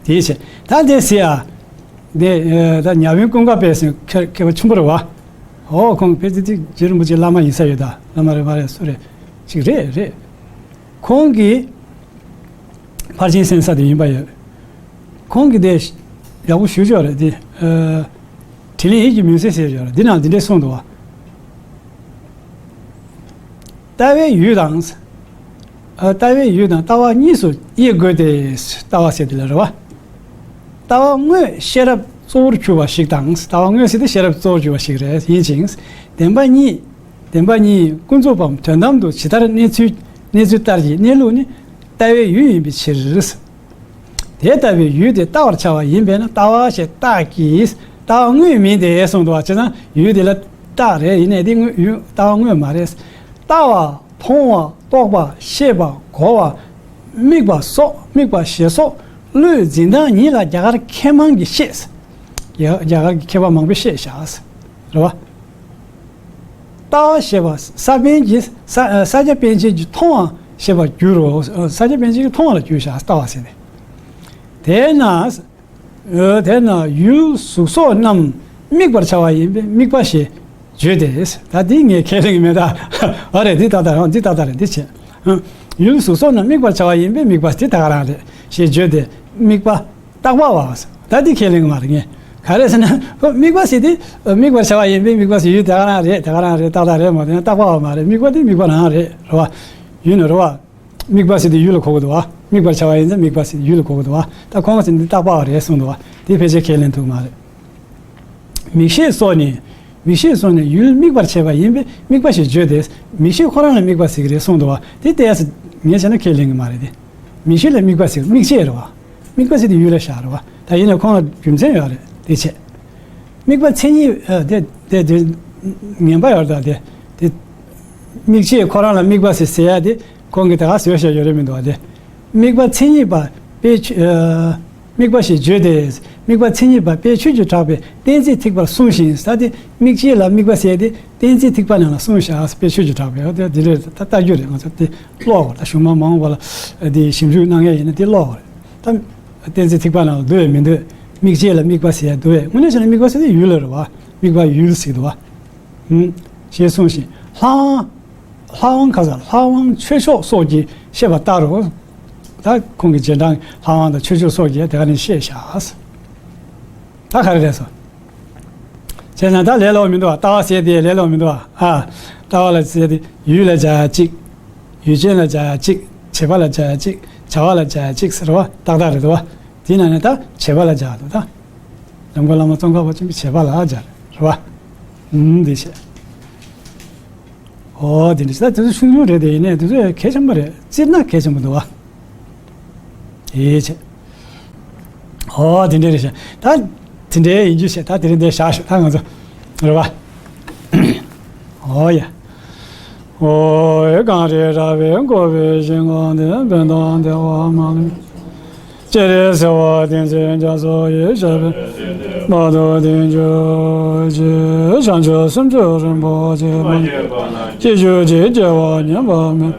དེའི་ཕྱིར། ད་དེ་ཟེར་ཡ། དེ། ཨ། ད་ཉ་དབོན་ཀུན་དགའ་དཔལ་ཟེར་མཁས་མཁས་པ་ཆེན་པོ་རེད་བ། ཨོ། ཁོང་དཔེ་དེ་དེ་རྗེ་རིན་པོ་ཆེ་བླ་མ་ཡིན་ས་ཡོད་ད། བླ་མ་རེད་མ་རེད་སུ་རེད། ཅིག་རེད་རེད། ཁོང་གིས་ཕར་ཕྱིན་གསན་ས་དེ་ཡིན་པ་ཡོད། ཁོང་གིས་དེ་ཡག་པོ་ཞུ་ཆོག་རེད་དེ། ཨ། དྲིན་ལན་ཡིད་ཀྱི་མུན་སེལ་ཟེར་ཡོད་རེད། འདི་ནང་འདི་འདྲས་གསུངས་འདུག་བ། ལྟ་བའི་ཡུལ་དང་། ཨ། ལྟ་བའི་ཡུལ་དང་ལྟ་བ་གཉིས་སུ་དབྱེ་དགོས་ཏེ། ལྟ་བ་ཟེར་དེ་ལ་རེད་བ། ལྟ་བ་དངོས་ཤེས་རབ་གཙོ་བོར་གྱུར་པ་ཞིག་དང་། ལྟ་བ་དངོས་ཟེར་དེ་ཤེས་རབ་གཙོ་བོར་གྱུར་པ་ཞིག་རེད་ཡིན་ཅིང་། བདེན་པ་གཉིས། བདེན་པ་གཉིས་ཀུན་རྫོབ་པའམ་དོན་དམ་དུ་ཇི་ལྟར་གནས་ཚུལ་གནས་ཚུལ་ལྟར་གྱི་གནས་ལུགས་ནི་ལྟ་བའི་ཡུལ་ཡིན་པའི་ཕྱིར། དེ་ལྟ་བུའི་ཡུལ་དེ་བལྟ་བར་བྱ་བ་ཡིན་པས་ན་ལྟ་བ་ཞེས་བཏགས་ཀྱི། ལྟ་བ་དངོས་མིན་ཏེ་གསུངས་འདུག་བ། བྱས་ཙང་ཡུལ་དེ་ལ་བཏགས་རེད། ཡིན་ནའི་དེ་དངོས་ཡུལ་ལྟ་བ་དངོས་མ་རེད། ལྟ་བ། མཐོང་བ། རྟོགས་པ། ཤེས་པ། གོ་བ། དམིགས་པ་སོགས། དམིགས་པ་ཞེས་སོགས་བློའི་འཛིན་སྟངས་ཉིད་ལ་རྒྱ་གར་མཁས་མང་གིས་བཤད། རྒྱ་རྒྱ་གར་གྱི་མཁས་པ་མང་པོས་བཤད་བཞག་རེད་བ། ལྟ་བ་ཞེས་པ་ས་པཎ་གྱིས་ས་ས་སྐྱ་པཎ་ཆེན་གྱིས་མཐོང་བ་ཞེས་པར་བསྒྱུར་རོ། ས་སྐྱ་པཎ་ཆེན་གྱིས་མཐོང་བ་ལ་བསྒྱུར་བཞག་ལྟ་བ་ཟེར་ནས། དེས་ན། དེས་ན་ཡུལ་གཟུགས་སོགས་རྣམས་དམིགས་པར་བྱ་བ་ཡིན་པས་དམིགས་པ་ཞེས་བརྗོད་དེ། ད་འདི་ངས་ཁས་ལེན་གྱི་མེད་ད། ཨ་རེད། འདི་ཏག་ཏག་རེད། འདི་ཏག་ཏག་རེད། འདི་བྱས། ཡུལ་གཟུགས་སོགས་རྣམས་དམིགས་པར་བྱ་བ་ཡིན་པས་དམིགས་པ་དེ་ད་ག་རང་རེད་ཞེས་བརྗོད་དེ། དམིགས་པ། བཏགས་པ་བ། ད་འདི་ཁས་ལེན་གྱི་མ་རེད་ངས། ག་རེ་ཟེར་ན། ཨོ། དམིགས་པ་ཟེར་དེ། ཨོ། དམིགས་པར་བྱ་བ་ཡིན་པས་དམིགས་པ་ཟེར་ཡུལ་དེ་ག་རང་རེད། དེ་ག་རང་རེད། ཏག་ཏག་རེད་མ་རེད། བཏགས་པ་བ་མ་རེད། དམིགས་པ་དེ་དམིགས་པ་རང་རེད། རེད་བ། ཡུལ་ནི་རེད་བ། དམིགས་པ་ཟེར་དེ་ཡུལ་ལ་གོ་གི་འདུག་བ། དམིགས་པར་བྱ་བ་ཡིན་ཙང་དམིགས་པ་ཟེར་ཡུལ་ལ་གོ་གི་འདུག་བ། ད་ཁོང་གིས་འདི་བཏགས་པ་བ་རེད་གསུངས་འདུག་བ། དེ་ཕལ་ཆེར་ཁས་ལེན་ཐུབ་མ་རེད། མིག་ཤེས་སོགས་ནི། མིག་ཤེས་སོགས་ནི་ཡུལ་དམིགས་པར་བྱེད་པ་ཡིན་པས་དམིགས་པ་ཞེས་བརྗོད་དེ། མིག་ཤེས་ཁོ་རང་ལ་དམིགས་པ་ཟེར་གྱི་རེད་གསུངས་འདུག་བ། དེ་ལྟས་ངས་བྱས་ན་ཁས་ལེན་གྱི་མ་རེད་དེ། མིག་ཤེས་ལ་དམིགས་པ་ཟེར། དམིགས་བྱེད་རེད་བ། དམིགས་པ་ཟེར་དེ་ཡུལ་ལ་བཞག་རེད་བ། ད་ཡིན་ན་ཁོང་ལ་རྒྱུ་མཚན་ཡོད་རེད་དེ་བྱས། དམིགས་པ་མཚན་ཉིད། ཨ། དེ་དེ་དེ་ངན་པ་ཡོད་རེད་ད་དེ། དེ་དམིགས་བྱེད་ཁོ་རང་ལ་དམིགས་པ་ཟེར་ཟེར་ཡ་དེ་ཁོང་གིས་ད་ག་བཟོས་བཞག་ཡོད་རེད་མི་འདུག་བ་དེ། དམིགས་པ་མཚན་ཉིད་པ་དཔེ་ཆོས། ཨ། དམིགས་པ་ཞེས་བརྗོད་དེ། དམིགས་པ་མཚན་ཉིད་པ་དཔེ་ཆོས་ཀྱི་གྲགས་པས་གཏན་ཚིགས་ཐིགས་པར་གསུངས་ཤིང་། ད་དེ་དམིགས་བྱེད་ལ་དམིགས་པ་ཟེར་དེ་གཏན་ཚིགས་ཐིགས་པ་ནང་ལ་གསུངས་བཞག་དཔེ་ཆོས་ཀྱི་གྲགས་པས། འོ་དེ་འདི་ལས་ད་ལྟ་རྒྱུ་རེད། ང་ཚོ་དེ་ཀློག་དགོས། ད་གཞུག་མ་མ་འོངས་པ་ལ་དེ་ཞིབ་འཇུག་གནང་ཡ་ཡིན་ན་དེ་ཀློག་དགོས་རེད། ད་གཏན་ཚིགས་ཐིགས་པ་ནང་ལ་འདུ་བས་མི་འདུ། དམིགས་བྱེད་ལ་དམིགས་པ་ཟེར་ཡ་འདུ་བས། དངོས་གནས་བྱས་ན་དམིགས་པ་ཟེར་དེ་ཡུལ་ལ་རེད་བ། དམིགས་པ་ཡུལ་ཟེར་འདུག་བ། ཞེས་གསུངས་ཤིང་། ལྷ་དབང་། ལྷ་དབང་ཁ་སང་ལྷ་དབང་ཆོས་མཆོག་སོགས་ཀྱིས་བཤད་པ་ལྟར་རོ། ད་ཁོང་གི་རྗེས་འབྲང་ལྷ་དབང་དང་ཆོས་མཆོག་སོགས་ཀྱིས་དེ་ག་ནས་བཤད་བཞག་ད་ག་རེ་རེད་སོ། བྱས་ན་ད་ལས་སླ་བོ་མི་འདུག་བ། ལྟ་བ་ཟེར་དེ་ལས་སླ་བོ་མི་འདུག་བ། ཨ། ལྟ་བ་ལ་ཟེར་དེ་ཡུལ་ལ་སྦྱར་ཡ་གཅིག་ཡུལ་ཅན་ལ་སྦྱར་ཡ་གཅིག་བྱེད་པ་ལ་སྦྱར་ཡ་གཅིག་བྱ་བ་ལ་སྦྱར་ཡ་གཅིག་ཟེར་བ་ཏག་ཏག་རེད་འདུག་བ། དེའི་ནང་ནས་ད་བྱེད་པ་ལ་སྦྱར་འདུག་ད། འཇམ་མགོན་བླ་མ་ཙོང་ཁ་པ་ཆེན་པོས་བྱེད་པ་ལ་སྦྱར་རེད་བ། ཨུམ་འདི་བྱས། ཨོ་དེ་འདྲ་ཞིག་ད་དེ་ཚོ་ཆུང་ཆུང་རེད་དེ། ཡིན་ནའི་དེ་ཚོ་གལ་ཆེན་པོ་རེད། བརྩིས་ན་གལ་ཆེན་པོ་འདུག་བ། དེ་བྱས། ཨོ་དེ་འདྲ་རེད་ཤག་ད་དེ་འདྲ་ཡིན་རྒྱུ་བྱས། ད་དེ་རིང་འདིར་བཞག་ཞུ། ད་ང་ཚོ་རེད་པ། ཨོ་ཡ། ཨོ་ཡ། གངས་རི་ར་བས་བསྐོར་བའི་ཞིང་ཁམས་འདིར། ཕན་དང་བདེ་བ་མ་ལུས་སྤྱན་རས་གཟིགས་དབང་བསྟན་འཛིན་རྒྱ་མཚོ་ཡི། ཞབས་པད་སྨད་དུ་བརྟན་གྱུར་ཅིག་བྱང་ཆུབ་སེམས་མཆོག་རིན་པོ་ཆེ། སྐྱེ་འགྱུར་གྱི་སྐྱེ་བ་ཉམས་པ་མེད།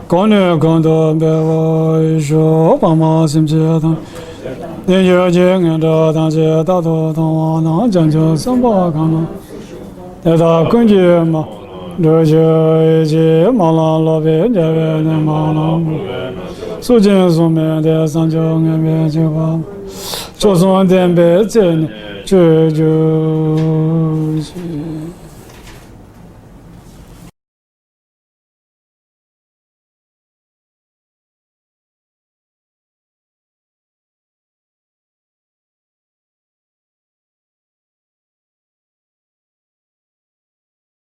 གོང་ནས་གོང་དུ་འཕེལ་བར་ཤོག་ཕ་མ་སེམས་ཅན་ཐམས་ཅད་བདེ་འགྱུར་གྱི་དངོས་གྲུབ་ཐམས་ཅད་རྟག་ཏུ་ཐོབ་པ་དང་། བྱང་ཆུབ་སེམས་དཔའ་གང་རུང་དེ་དག་ཀུན་གྱི་མ་འགྲོ་ཞིང་། ཡེ་ཤེས་མ་ལང་ལོག་པའི་རྒྱལ་བའི་བསྟན་པ་ལ་འགོད་པའི་སྲོག་ཅིག་བཟུང་མི་དེ་བྱང་ཆུབ་ངེས་པར་གྱུར་པ། མཆོག་གསུམ་བསྟན་པའི་རྩེ་ནས་སྤྱོད་གྱུར་ཅིག